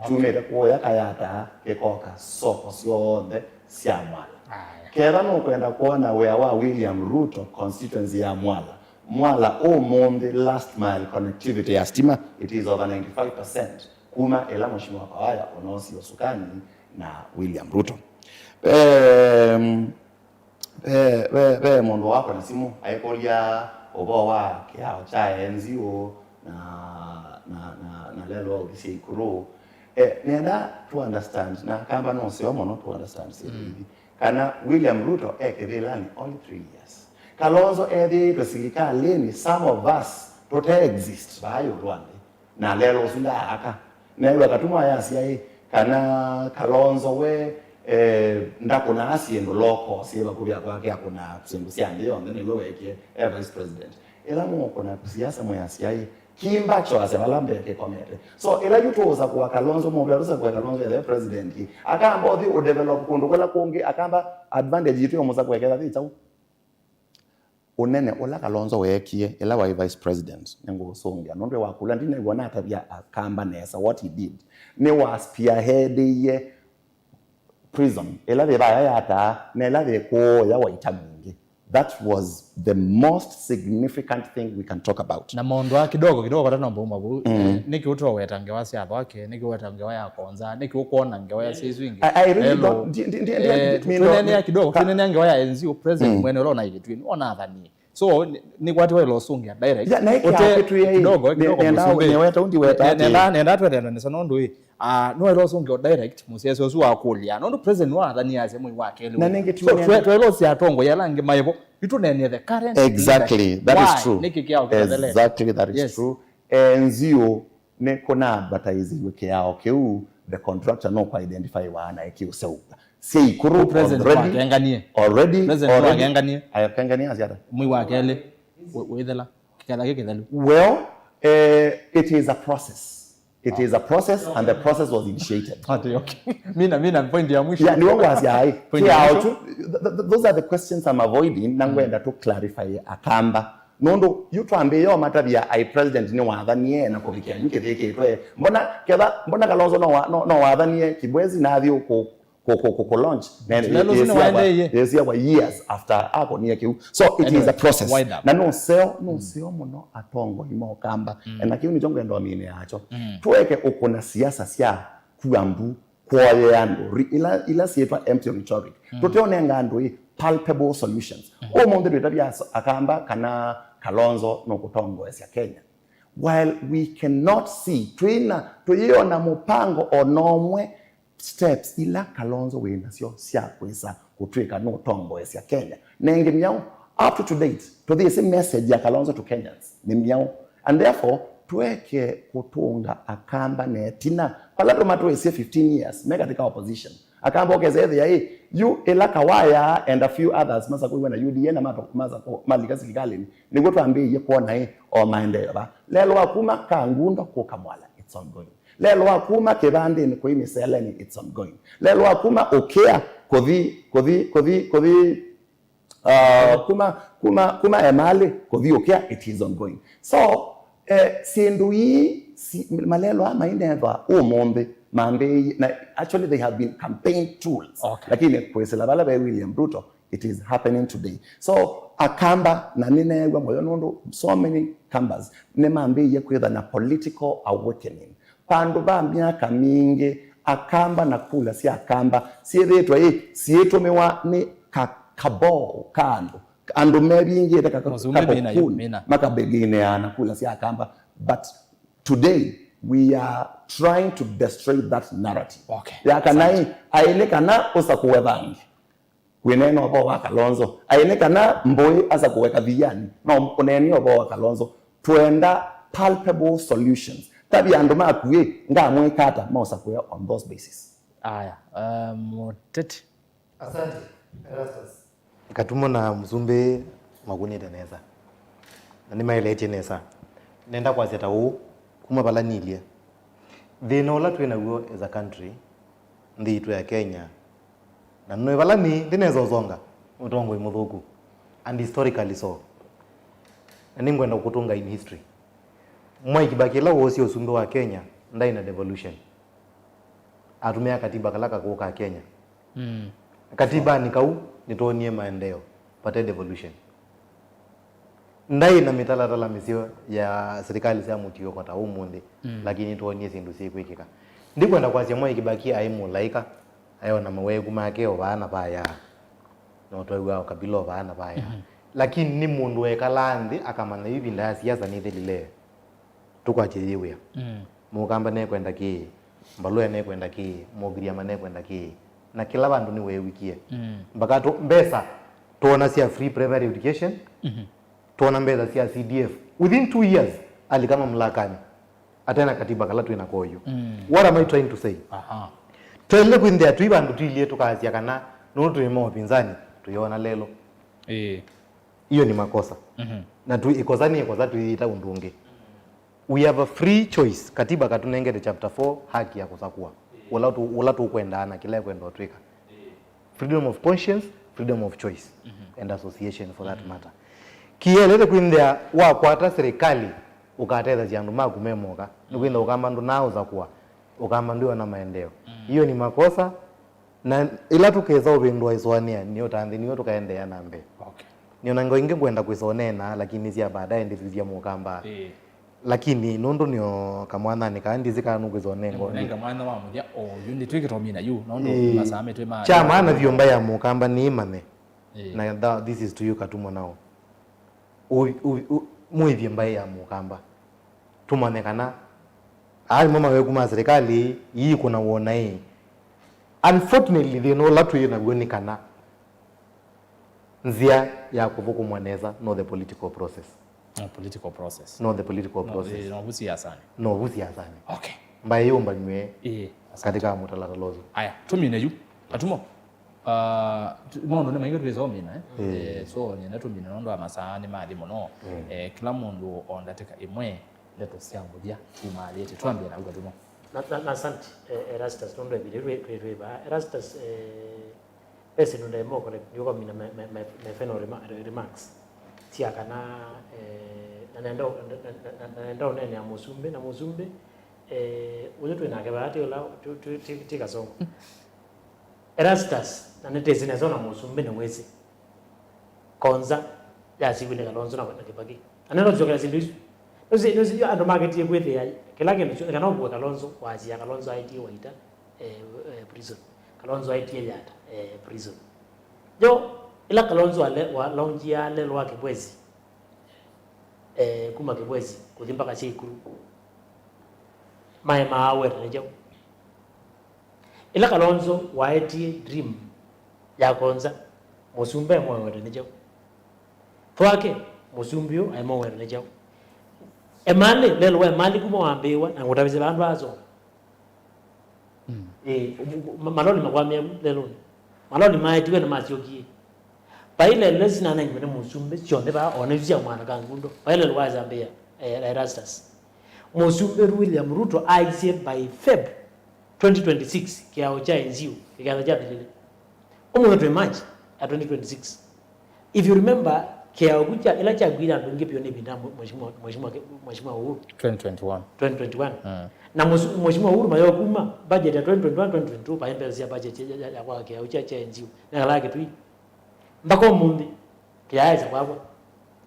Kyumĩte kũya Kayata kĩkoka soko syonthe sya Mwala. Aya. Ketha nũkwenda kwona wĩa wa William Ruto constituency ya Mwala, Mwala ũmũnthĩ last mile connectivity ya stima, it is over ninety-five percent kuma ĩla Mheshimiwa Kawaya ũnoosie ũsukani na William Ruto. Em, Ve, ve, ve mũndũ wakwa na simũ aikũlya ũvoo wa kĩao kya N G O na, na, na, na lelwa ũthi sya ikũrũ. Eh, nenda to understand, na Akamba no seo mũno to understand syĩndũ ithi. Kana William Ruto e kĩvĩlanĩ only three years. Kalonzo ethĩĩtwe silikalĩnĩ, some of us tũte exist vaa ĩũlũ wa nthĩ. Na lelo ũsu ndaaka. Neew'a Katuma ayasya ĩ, kana Kalonzo we, eh, ndakũnaa syĩndũ local syĩ vakuvĩ kwake, akũnaa syĩndũ sya nthĩ yonthe, nĩw'o weekie e vice president. Ĩla mũũkũna siasa mwĩasya ĩ, kimba choase vala mbee kĩkomete. So, ĩla yu tũũsakũa Kalonzo, mũvea tũsakũe Kalonzo ethĩwe president, akamba ũthi ũdevelop kũndũ kũla kũngĩ, akamba advantage yitũ yũmũsakũe ketha thĩ kyaũ. Ũnene ũla Kalonzo weekie ĩla waĩ vice president, nĩngũũsũngĩa, nũndũ wakũlya ndinew'a natavya Akamba nesa what he did. Nĩwa spearheadĩie prison ĩla yĩvaya yataa na ĩla yĩkũũya Waitangi. That was the most significant thing we can talk about. Na maũndũ aa kidogo kidogo, kata nomba uma vau, eh, nĩkĩ ũtoweta ngewa sya athwake, nĩkĩ ũweta ngewa ya Konza, nĩkĩ ũkwona ngewa ya sya isu ingĩ? I, I really Hello. don't, ndi- ndi- ndi- ndi- Eh, ndi- tu- mi no- Twĩneenea kidogo, twĩneenea ngewa ya N G O president mwene ũla ũnaĩ Kĩtuĩnĩ, ona athanie. So, nĩ- nĩkwatiwa ĩla ũsũngĩa direct. Ya, na ĩkĩ Ũte- akĩtwĩa ĩ, kidogo, ne- kidogo, nenda mũsumbĩ. Nenda twethana nesa nũndũ ĩ, ah, nĩwaĩla ũsũngĩa direct, mũsyaĩĩsya ũsu wakũlya. Nũndũ president nĩwathanie asya mwei wa kelĩ. Na nĩngĩ So, tũnene- twe- twaĩla ũsya atongoi ala angĩ maĩvo. Itũneenye the current Exactly, leadership. that is Why? true. Nĩkĩ kĩao kĩtathela? Exactly, that is Yes. true. Eh, N G O nĩ kũna advertisiwe kĩao kĩu, the contractor no kwa identify wa na eki ũseũka. Sya ikũrũ President already, wakenganie. already, President already. wakenganie. Ayakengania asiata. Mwei wa kelĩ. Wĩ- wĩthela. Kĩketha kĩkĩthelu. Well, eh, it is a process. It is a process and the process was initiated. Ati, okay. Mina, mina, point ya mwisho. Yeah, nĩ wongo asia ai. Point ya Kĩao mwisho. tu, th- th- those are the questions I'm avoiding, na ngwenda to clarify Akamba. Nũndũ yu twambĩĩe ũmatavya ai president nĩ wathanie na kũvikĩa yu kĩthĩkĩtwe. Mbona ketha, mbona Kalonzo no wa- no- no wathanie Kibwezi na athi kũ- kũ- kũ- kũ- kũ launch. Na Lelo ĩsu nĩwaendeeie. Yĩsiawa years after akonie kĩu. So it is Anyway, a process. Wind up. Na no seo, no seo mũno atongoi ma Ũkamba. Na kĩu nĩkyo ngwenda ũmine yacho. Tueke ũkũna siasa sya kua mbu, kwoyea andũ, ri- ila, ila syĩtwa empty rhetoric. Tũteonenga andũ ĩ palpable solutions. Ũmũnthĩ twĩtavya aso- Akamba kana Kalonzo nũkũtongoesya Kenya. While we cannot see, twĩna, tũyĩona mũpango o na ũmwe, steps ila Kalonzo wĩ nasyo sya kwĩsa kũtw'ĩka nũtongoesya Kenya. Na ĩngĩ myaũ, up to, to date, tũthiĩsĩ message ya Kalonzo to Kenyans nĩ myaũ. And therefore, tũeke kũtũnga Akamba na ĩtina, vala tũmatwĩsye fifteen years me katika opposition. Akamba ũkesa ethĩa ĩ, yu ĩla Kawaya and a few others masakũiwe na U D A na mato- masakũ- malika silikalĩnĩ, nĩw'o twambĩĩie kwona ĩ, o maendeeo va. Lelo wa kuma Kangundo kũka Mwala, it's ongoing. Lelo wa kuma kĩvandĩnĩ kũi mĩseleni, it's ongoing. Lelo wa kuma ũkĩa kũthi, kũthi, kũthi, kũthi, uh, kuma, kuma, kuma Emali kũthi ũkĩa, it is ongoing. So, eh, syĩndũ ii, si, malelo aa mainethwa ũmũnthĩ mambĩĩie, na actually they have been campaign tools. Okay. Lakini kwĩsĩla vala ve William Ruto, it is happening today. So, Akamba, na nĩneew'a mũyo nũndũ so many Kambas nĩmambĩĩie kwĩtha na political awakening. Vandũ va myaka mingĩ, Akamba na kula sya Akamba syĩthĩĩtwe ĩ, syĩtũmĩwa nĩ ka- kaboo ka andũ. Andũ mevingĩte ka- ka- Mũsumbĩ mina yu, kakũkuni, mina. Makabeginĩaa na kula sya Akamba. But today, we are trying to destroy that narrative. Okay. Ya kana ĩ, aĩ nĩ kana ũsakũwe vangi. Wĩneena ũvoo wa Kalonzo. Aĩ nĩ kana Mbũĩ asakũwe Kathiani, no ũneeni ũvoo wa Kalonzo. Twenda palpable solutions. Tavya andũ maku ĩ, ngamwĩka ata maũsakũe on those basis? Aya, uh, mũteti. Asante, Erastus. Katumo na Mũsumbĩ makũnĩte nesa. Na nĩmaeleetye nesa. Nenda kwasya ta ũũ, kuma vala nilye. Thĩna ũla twĩ naw'o as a country, nthĩ yitũ ya Kenya, na nĩ vala nĩ, ndĩnesa ũsonga, ũtongoi mũthũku, and historically so. Na nĩngwenda kũtũnga in history. Mwai Kibaki ĩla woosie ũsumbĩ wa Kenya, ndaĩ na devolution. Atũmĩa katiba kala kakũũ ka Kenya. Mm. Katibanĩ kau nĩtwonie maendeeo, vate devolution. Ndaĩ na mĩtalatala mĩseo ya silikalĩ sya mũtiũko ta ũmũnthĩ, mm, lakini nĩtwonie syĩndũ syĩkwĩkĩka. Ndikwenda kwasya Mwai Kibaki aĩ mũlaĩka, aĩ o na mawekũ make o vaa na vaya, na ũtwaĩwa o kabila o vaa na vaya. Mhm. Lakini nĩ mũndũ wekalaa nthĩ akamanya yu ĩvinda ya siasa nĩthĩlile, tũkwatye yĩ wĩa. Mm. Mũkamba nekwenda kĩĩ? Mbalũa nekwenda kĩĩ, Mũgiriama nekwenda kĩĩ, na kĩla vandũ nĩweewikie. Mm. Mpaka tũ, mbesa, twona sya free primary education, mhm, twona mbesa sya C D F. Within two years, alika mamlakanĩ, atena katiba kala twĩ nako yu. Mm. What am I trying to say? Aha. Twaĩle kwĩnthĩa twĩ vandũ tũilyĩ tũkasya kana nũndũ twĩ ma ũpinzani, tũyona lelũ. Ĩĩ. Hiyo ni makosa. Mhm. Na tu, ikosa nĩ ikosa, tũyĩta ũndũ ũngĩ. We have a free choice. Katiba katũnengete chapter four, haki ya kũsakũa. Ũla tũ-, ũla tũkwendaa na kĩla ekwenda ũtwĩka. Freedom of conscience, freedom of choice, mhm, and association for that, mhm, matter. Kĩelete kwĩnthĩa wakwata serikali ũkatethasya andũ maku me moka, nĩkwĩnthĩa ũkamba ndũnaa ũsakũa, ũkamba ndwĩona maendeeo. Mm. Hiyo ni makosa, na ĩla tũkesa ũvĩndũa ĩsũanĩa, nĩ ũtanthĩ nĩw'o tũkaendeea na mbee. Okay. Nĩona ngo ingĩ ngwenda kwĩsa ũneena, lakini sya baadaye ndĩsisya mũkamba. Ĩĩ. Lakini nũndũ nĩo kamwananĩ kaa ndĩsĩ kaa nũkwĩsa ũnenga ũndũ. Nũnenga mwana wa mũthya oyu, nĩtwĩkĩtomina yu, nũndũ, ĩĩ, masaa metwĩ ma kya maana vyũ mbaĩ ya mũkamba nĩĩmanye. Ĩĩ. Na tha-, this is to you, Katumwa, now. Ũ-, ũ-, ũ-, mũĩthye mbaĩ ya mũkamba. Tũmanye kana aa nĩmo maweku ma serikali ii kũna wona ĩĩ. Unfortunately, thĩna ũla twĩ naw'o nĩ kana nzĩa ya kũthũkũmwa nesa no the political process. No political process. No the political process. No, eh, no vu siasanĩ. No vu siasanĩ. Okay. Mbaĩ yũmbanw'e, ĩĩ, asante, katika mũtalatala ũsu. Aya, tũmine yu. Katumwa. Ah, tu-, maũndũ nĩ maingĩ twĩsomina, eh? Mm. Eh, so, nyenda tũmine nũndũ wa masaa nĩ mathi mũno. Mm. Eh, kĩla mũndũ o ndatĩka ĩmwe, ndeto sya mũthya tumaalĩte. Twambie na Katumwa. Na, na, na asante, eh, Erastus, nũndũ ĩvinda twĩ, twĩ, twĩ vaa. Erastus, eh, ve syĩndũ ndaĩ mo correct, ndiũkamina my, my, my, my final rema-, re-, remarks. Sya kana, eh, na nenda, na, na, na, na nenda ũneenea mũsumbĩ, na mũsumbĩ, eh, ũyũ twĩ nake vaa, ti ũla, ti, ti, ti, ti Kasongo. Erastus, na nĩtĩsĩ nesa ona mũsumbĩ nĩwĩsĩ. Konza yasiw'e nĩ Kalonzo na, na Kibaki. Na nĩnũsyokela syĩndũ isu. Nũsĩ, nũsĩ andũ maketie kwĩthĩa kĩla kĩndũ kyonthe, kana ũkue Kalonzo, wasia Kalonzo aetie Waita, eh, eh, prison. Kalonzo aetie Yata, eh, prison. Yo, ĩla Kalonzo ale, wa launchia lelũ wa Kibwezi, eh, kuma Kibwezi kũthi mpaka sya Ikuru. Maema aweta nĩ kyaũ? Ĩla Kalonzo waetie dream ya Konza, mũsumbĩ aemoweta nĩ kyaũ? Thwake, mũsumbĩ ũũ aemoweta nĩ kyaũ? Emalĩ, lelũ wa Emalĩ kuma wambĩĩwa, na ngũtavĩsye vandũ asoma. Mm. Ĩĩ, ma-, maloli makwamĩa vu lelũnĩ. Maloli maetiwe na masyokie. Vai lelũ ila sinanengiwe nĩ mũsumbĩ syonthe vaa, o na isu sya mwana Kangundo. Vai lelũ wa Zambia, eh, Erastus. Mũsumbĩ William Ruto aisye by Feb twenty twenty-six, kĩao kya N G O kĩkethwa kyathilile. Ũmũnthĩ twĩ March ya twenty twenty-six. If you remember, kĩao kyu kya, ĩla kyakuie andũ aingĩ vyũ nĩ ĩvinda ya mwe-, Mheshimiwa, Mheshimiwa, Mheshimiwa Uhuru. Twenty twenty-one. Twenty twenty-one. Mm. Na Mheshimiwa Uhuru mayo kuma budget ya twenty twenty-one, twenty twenty-two, vai mbesa sya budget ya, ya, ya kwa kĩao kya, kya N G O. Nĩkalaa Kitui. Mpaka ũmũnthĩ, kĩyaesa kwakwa.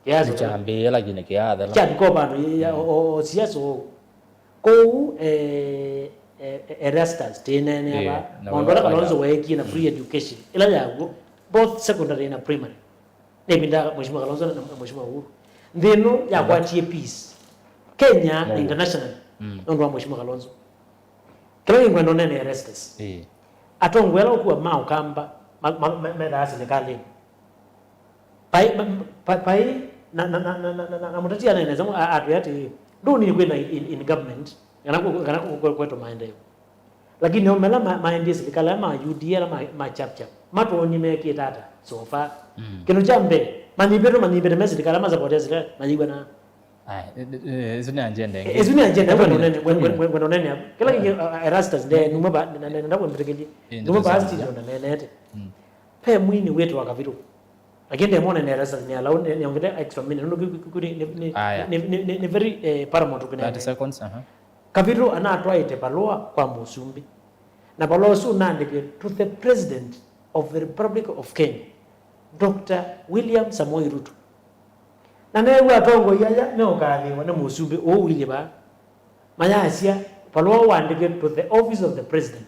Kĩyaesa kwakwa. Nĩkyambĩĩe, lakini kĩyathela. Kyavika o vandũ, ya, ya, mm, o, o, o siasa o. Kwoou, eh, eh, Erastus, tĩneenea, ĩĩ, vaa, na maũndũ ala Kalonzo weekie na free education, ĩla yaw'o, both secondary na primary. Nĩvinda Mheshimiwa Kalonzo na, na Mheshimiwa Uhuru. Nthĩ ĩno yakwatie peace Kenya na international, mm, nũndũ wa Mheshimiwa Kalonzo. Kĩla kĩngwenda ũnene Erastus. Ĩĩ. Atongoi ala ũkua ma Ũkamba, ma, ma, ma, methaa silikalĩnĩ. Vai, va-, va-, vai, na, na mũteti aneenesa, a-, atwĩa atĩĩ, ndũni kwĩna in, in government, kana kũ-, kana kũ-, kũ-, kwetwa maendeeo. Lakini o mela ma-, maendie silikalĩ, ala ma U D A, ala ma, ma chap chap, matwonie mekĩte ata so far? Mm. Kĩndũ kya mbee, manyivĩtwe, manyivĩte me silikalĩ, ala ma support ya silikalĩ, mayĩw'a na Aya, ĩ-, ĩ-, ĩ-, ĩsu nĩ agenda ĩngĩ. Ĩsu nĩ agenda, ngwenda ũnene, ngwenda, ngwenda, ngwenda ũnene. Kĩla kĩngĩ, uh, Erastus, nde, numa ba, na, na, nenda kwĩmbĩtĩkĩlye. Ĩ, numa ba stage na nenete. Mm. Ve mwini wĩtwa Kaviru. Lakini ndemona nĩ Erastus nĩ alau, nĩ, nĩ ongete extra minute. Nũndũ kĩ, kĩ, kĩ, nĩ, nĩ, nĩ, nĩ, nĩ, nĩ very, eh, paramount kũnene. Thirty seconds, aha. Kaviru anatwaĩte valũa kwa mũsumbĩ. Na valũa ũsu ũnaandĩkĩwe to the President of the Republic of Kenya, Doctor William Samoei Ruto. Na neew'a atongoi aya meũkaathĩĩwa nĩ mũsumbĩ ũũ ũilyĩ vaa, mayasya, valũa ũũ waandĩkĩtwe to the office of the president.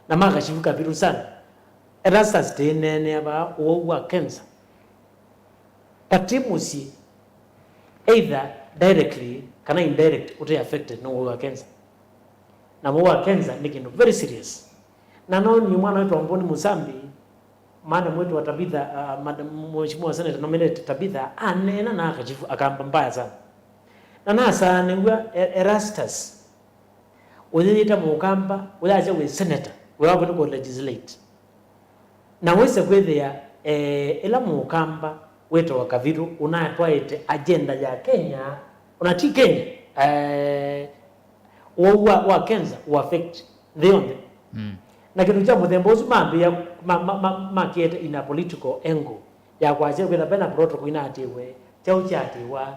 Na makashivu Kaviru sana. Erastus tĩneenea vaa ũwau wa cancer. Vati mũsyĩ, either directly kana indirect, ũte affected nĩ ũwau wa cancer. Na mũu wa cancer nĩ kĩndũ very serious. Na no nĩ mwana wetu Amboni Musambi, madam wetu wa Tabitha, uh, madam, Mheshimiwa Senator nominated Tabitha, aneena na akachifu akamba mbaya sana. Na nasaanĩw'a E-, Erastus, ũyĩyĩte mũkamba, ũyasya wĩ senator, wĩ wako nĩ kũ legislate. Na wĩse kwĩthĩa, eh, ĩla mũkamba wĩtawa Kavirũ ũnatwaĩte agenda ya Kenya, ona ti Kenya, eh, ũwau wa, wa cancer ũ affect nthĩ yonthe. Mm. Na kĩndũ kya mũthemba ũsu mambĩĩa ma, ma, ma, makĩete in a political angle ya kwasya kwĩtha vena protocol inaatĩwe, kyaũ kyatĩwa,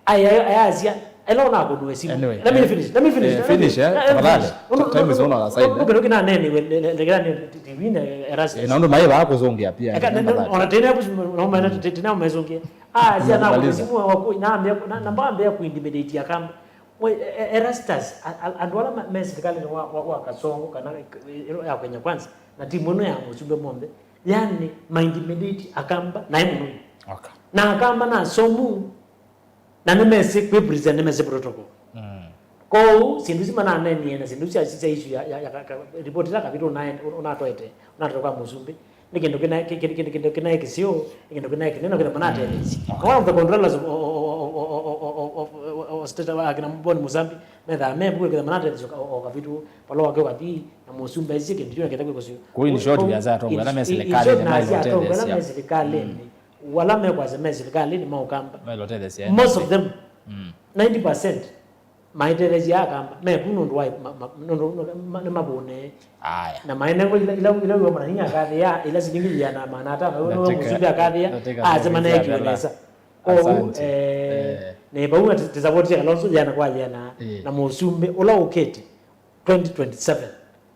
Aya, aya, aya, asia, ela ona akũnue simu. Anyway, let me eh, finish, let me finish, eh, let me finish, eh, eh, tafadhali. Finish. Ti-, time is on our side, eh. Nũndũ kĩndũ kĩnaneenewe, nĩ, nĩ, nĩ, nĩ, T V-nĩ, eh, Erastus. Eh, na ũndũ maĩ vaa kũzũngĩa pia, eka, nĩ, nĩ, tafadhali. Ona tene, no, maana, mm, te-, tene, no mezũngĩa. Ah, asia, na akũnue simu wa kũ-, na ambia, na, na mbambia kũ-intimidate akamba. Mwe, eh, eh, Erastus, a-, a-, andũ ala ma-, me sirikali wa, wa, wa Kasongo, kana, eh, ya Kenya Kwanza, na timu ĩno ya mũsumbĩ monthe, yani, ma-intimidate akamba, naĩ mũnũi. Okay. Na akamba na somu, Na nĩmesĩ kwĩ present, nĩmesĩ protocol. Mm. Kwoou, syĩndũ isu mananenie na syĩndũ isu sya, sya issue ya, ya, ya ka, ka, report ila Kavitũ ũnae-, ũnatwaĩte, ũnatwaĩte kwa mũsumbĩ, nĩ kĩndũ kĩna, kĩ-, kĩ-, kĩndũ, kĩndũ kĩnaĩ kĩseo, nĩ kĩndũ kĩnaĩ kĩnene, kwĩtha manatetheesya. Mm. One of the controllers of, of, of state, akina Boni Musambi, methaa me vu, kwĩtha manatetheesya o, o, o Kavitũ, palo wake ũkathi, na mũsumbĩ aisye kĩndũ kĩu na kĩtha kwĩkosyo. Kwoou, in short, we are talking, ala me silikalĩ, in short, na we are talking, ala me silikalĩ, mm, wala mekwasya me silikalĩnĩ ma ũkamba. Melo tetheesya. Most of them, mm, ninety percent, maitetheesya akamba me vu nũndũ wa ma-, ma-, nũndũ, nũndũ ma-, nĩ mavũne. Aya. Na maenengwa ila, ila, ila wĩwa mwananyinyi akathĩa, ila silingi yĩana maana atano, we nĩwe mũsumbĩ akathĩa, asema neekiwe nesa. Kwoou, eh, eh, nĩ vau na tĩ-, tĩsavotie Kalonzo yĩana kwa yĩana, eh, na mũsumbĩ ũla ũkĩte twenty twenty-seven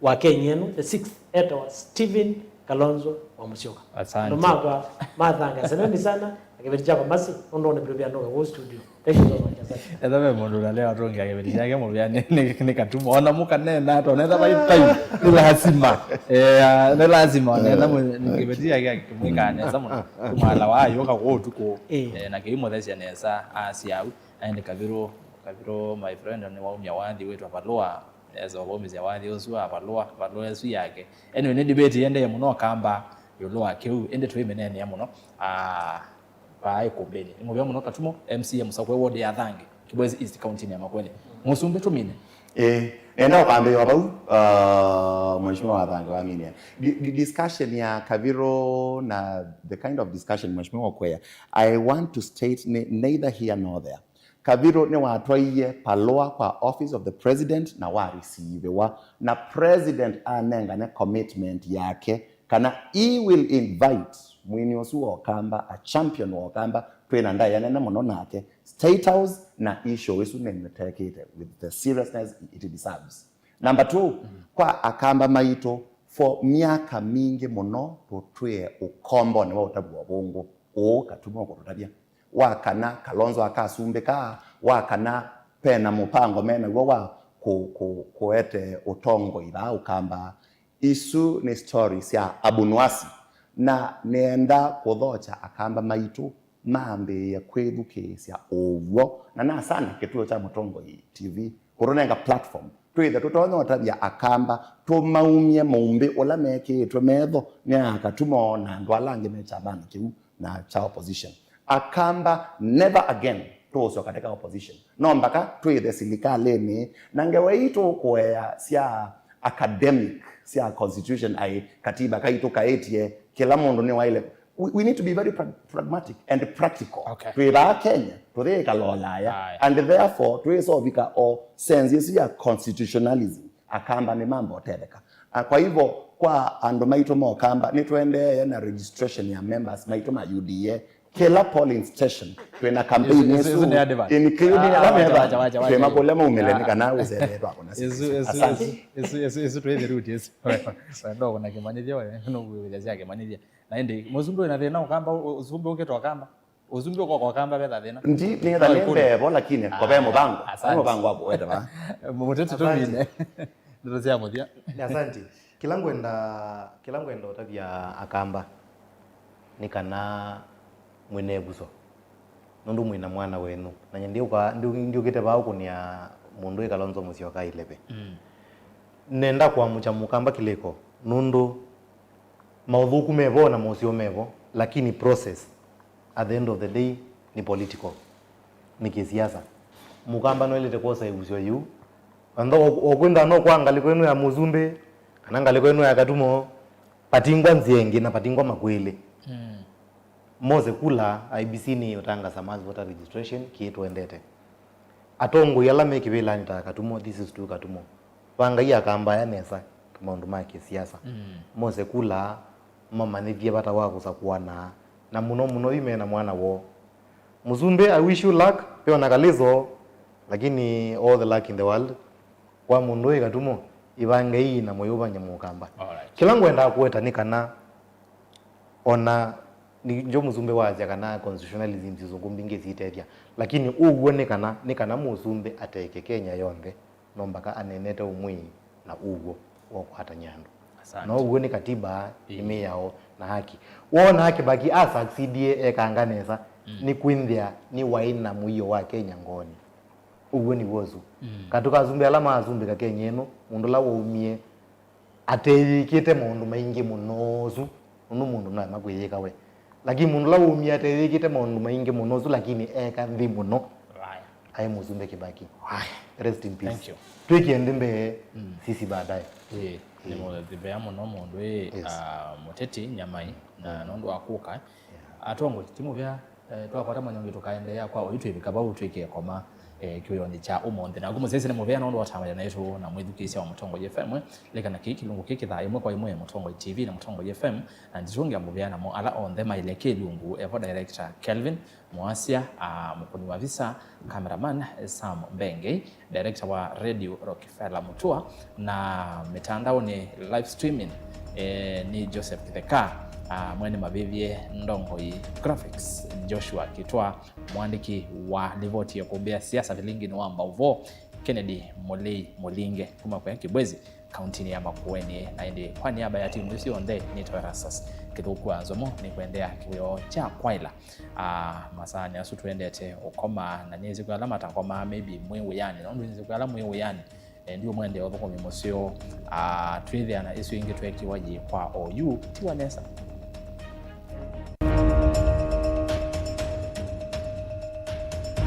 wa Kenya ĩno, the sixth, etawa Stephen Kalonzo wa Musyoka. Asante. Andũ makwa mathanga, asanteni sana, na kĩveti kyakwa masi, ũndũ nĩ vilivya ndoka kwa studio. Thank you so much, asante. Etha ve mũndũ ũnalea atũngĩa kĩveti kyake mũvea nĩ, nĩ, nĩ Katumo. Ona mũkanena ata, onetha vai time, nĩ lazima. Eh, nĩ lazima, onetha mwe-, kĩveti kyake akĩmwĩkaa nesa mũno. Kumala wa yoka kwa ũtukũ, eh, eh, na kĩimũthesya nesa, asya au, aende Kavirũ, Kavirũ, my friend, nĩ waumya wathi wĩtwa Valua. Esa ũvaumĩsya wathi ũsu wa valũa, valũa ĩsu yake. Anyway, nĩ debate ĩendee mũno kamba ĩũlũ wa kĩu, ĩndĩ tũimĩneenea mũno, ah, vaa ĩkũmbĩnĩ. Nĩ mũvea mũno Katumo, M C A mũsakũe ward ya Thange, Kibwezi East, kauntinĩ ya Makueni. Mũsumbĩ tũmine. Eh, nenda ũkambĩĩa vau, ah, Mheshimiwa wa Thange waminia. Di-, di-, discussion ya Kavirũ na the kind of discussion Mheshimiwa ũkwĩa, I want to state ni-, neither here nor there. Kavirũ nĩwatwaie palũa kwa office of the president na wa receiviwa, na president anengane commitment yake kana he will invite mwini ũsu wa ũkamba, a champion wa ũkamba, twĩ na ndaĩa nene mũno nake State House, na issue ĩsu nĩmĩtekĩte with the seriousness it deserves. Number two, mm, kwa akamba maitũ, for myaka mingĩ mũno tũtwĩe ũkombonĩ wa ũtavi wa ũvũngũ. Ũũ Katumo ũkũtũtavya. Wa kana Kalonzo akasumbĩka, wa kana pena mũpango menaw'o wa kũ-, kũ-, kũete ũtongoi vaa ũkamba. Isu nĩ story sya Abu Nuwasi, na nĩenda kũthokya akamba maitũ mambĩĩe kwĩthukĩĩsya ũw'o, na nasana kĩtuo kya Mũtongoi T V kũtũnenga platform twĩthe tũtonya ũtavya akamba, tũmaumye mũumbĩ ũla mekĩĩtwe metho nĩ Akatumo na andũ ala angĩ me kyamanĩ kĩu na kya opposition. Akamba, never again tũũsyoka katika opposition. No mbaka twĩthe silikalĩnĩ, na ngewa ii tũkũea sya academic, sya constitution, ai, katiba kaitũ kaĩtye kĩla mũndũ nĩwaĩle. We, we need to be very pra-, pragmatic and practical. Okay. Twĩ vaa Kenya, tũthĩĩkala Ũlaya. Aye. And therefore, twĩsovika o sense ĩsu ya constitutionalism. Akamba nĩ mamba ũtetheka. Ah, kwa hivyo, kwa andũ maitũ ma ũkamba, nĩtũendee na registration ya members maitũ ma U D A. Kĩla polling station, twĩ na campaign ĩsu, ĩsu, ĩsu nĩ advert. Including ala meva, twĩ makũlya maumĩle nĩ kana ũsethee twakũna. Ĩsu, ĩsu, asante. Ĩsu, ĩsu, ĩsu twĩ the root, ĩsu. Wendo kuna kĩmanyithia, we, nũkwĩwĩthya sya kĩmanyithia. Na ĩndĩ, mũsumbĩ wĩna thĩna ũkamba, ũ-, ũsumbĩ ũkĩtwa ũkamba. Ũsumbĩ ũkoka ũkamba vetha thĩna. Ndi, nĩgetha nĩ mbevo, lakini kwa ve mũvango. Asante. Mũvango wa kũweta va. Mũteti tũmine. Ndeto sya mũthya. Asante. Kĩla ngwenda, kĩla ngwenda ũtavya akamba nĩ kana mwĩnevuso. Nũndũ mwĩna mwana wenyu. Na nyie ndiũka, ndiũ-, ndiũkĩte vaa ũkũnĩa mũndũ wĩ Kalonzo Musyoka ileve. Mm. Nenda kũamũkya Mũkamba kĩlĩko, nũndũ maũthũku mevo na moseo mevo, lakini process at the end of the day nĩ political, nĩ kĩsiasa. Mũkamba noelete kwosa ĩusyo yĩu. Antho o kwĩntha no kwa ngalĩko ĩno ya Mũsumbĩ, kana ngalĩko ĩno ya Katumo, patingwa nzĩa ĩngĩ na patingwa makwĩlĩ. Mm. Mose kula, I E B C nĩ ũtangasa mass voter registration, kĩĩ tũendete. Atongoi ala me kĩvĩlanĩ ta Katumo, this is to Katumo. Vangai akambaya nesa maũndũ ma kĩsiasa. Mm. Mose kula, mamanyĩthye vata wa kũsakũana, na mũno mũno yu mena mwana woo. Mũsumbĩ, I wish you luck, pe ona kalĩso, lakini all the luck in the world. Kwa mũndũ wĩ Katumo, ivangei na mũyũvany'a Mũkamba. Alright. Kĩla ngwendaa kũweta nĩ kana ona nĩ njo Mũsumbĩ wasya kana constitutionalism syĩsũngũ mbingĩ siitethya, lakini ũw'o nĩ kana, nĩ kana Mũsumbĩ ateke Kenya yonthe, no mbaka aneenete ũmwĩi na ũw'o wa ũkwatany'a andũ. Asante. Na ũw'o nĩ katiba, nĩ mĩao na haki. Woona Kĩbaki a succeedie ekanga nesa, mm, nĩ kwĩnthĩa nĩ waĩ na mũio wa Kenya ngoonĩ. Ũw'o nĩ w'o ũsu. Mm. Katĩ ka asumbĩ ala maasumbĩka Kenya ĩno, mũndũ ũla waumie ateyĩkĩte maũndũ maingĩ mũno ũsu, nũndũ mũndũ no ema kwĩyĩka we. Lakini mũndũ ũla waumie ateyĩkĩte maũndũ maingĩ mũno ũsu, lakini eka nthĩ mũno, aĩ Mũsumbĩ Kĩbaki. Rest in peace. Thank you. Twĩkie nthĩ mbee, mm, sisi baadaye. Ĩĩ, nĩ mũvea mũno mũndũ ĩ, yes, ah, mũteti Nyamai, na, mm, nũndũ wa kũka. Yeah. Atongoi, ti mũvea. Eh, twakwata manyonge tũkaendeea kwa oyu twĩvika vau twĩkĩe koma, eh, kĩwĩonĩ kya ũmũnthĩ. Naku mũsyaĩĩsya nĩ mũvea nũndũ wa ũtambya naitũ na mwĩthukĩĩsya wa Mũtongoi F M. Likana kĩĩ kĩlungu kĩ kĩthaa ĩmwe kwa ĩmwe Mũtongoi T V na Mũtongoi F M, na nditũngĩa mũvea namo ala onthe maĩle kĩlungu, evo director Kelvin Mwasya, ah, mũkũni wa visa, cameraman Sam Mbengei, director wa Radio Rockefeller Mutua, na mĩtandaonĩ live streaming, eh, nĩ Joseph Kitheka, ah, mwene mavĩvye ndongoi graphics Joshua Kitwa, mwandĩki wa livoti ya kũmbĩa siasa vilingi nĩ wa Mbaũvo Kennedy Mũlei Mũlinge kuma kũya Kibwezi, kauntinĩ ya Makueni. Na ĩndĩ kwa niaba ya timu isu yonthe, nĩtawa Erastus Kĩthũku wa Nzomo, nĩkwendea kĩwĩo kya kwaĩla. Ah, masaanĩ asu tũendete ũkoma, na nĩsĩ kwĩ ala matakomaa, maybe mwĩ wĩanĩ, nũndũ nĩsĩ kwĩ ala mwĩ wĩanĩ, eh, ndiũmwendea ũthũkũmi mũseo. Ah, twĩthĩana ĩsu ĩngĩ twekiwa yĩ kwa oyu, tiwa nesa.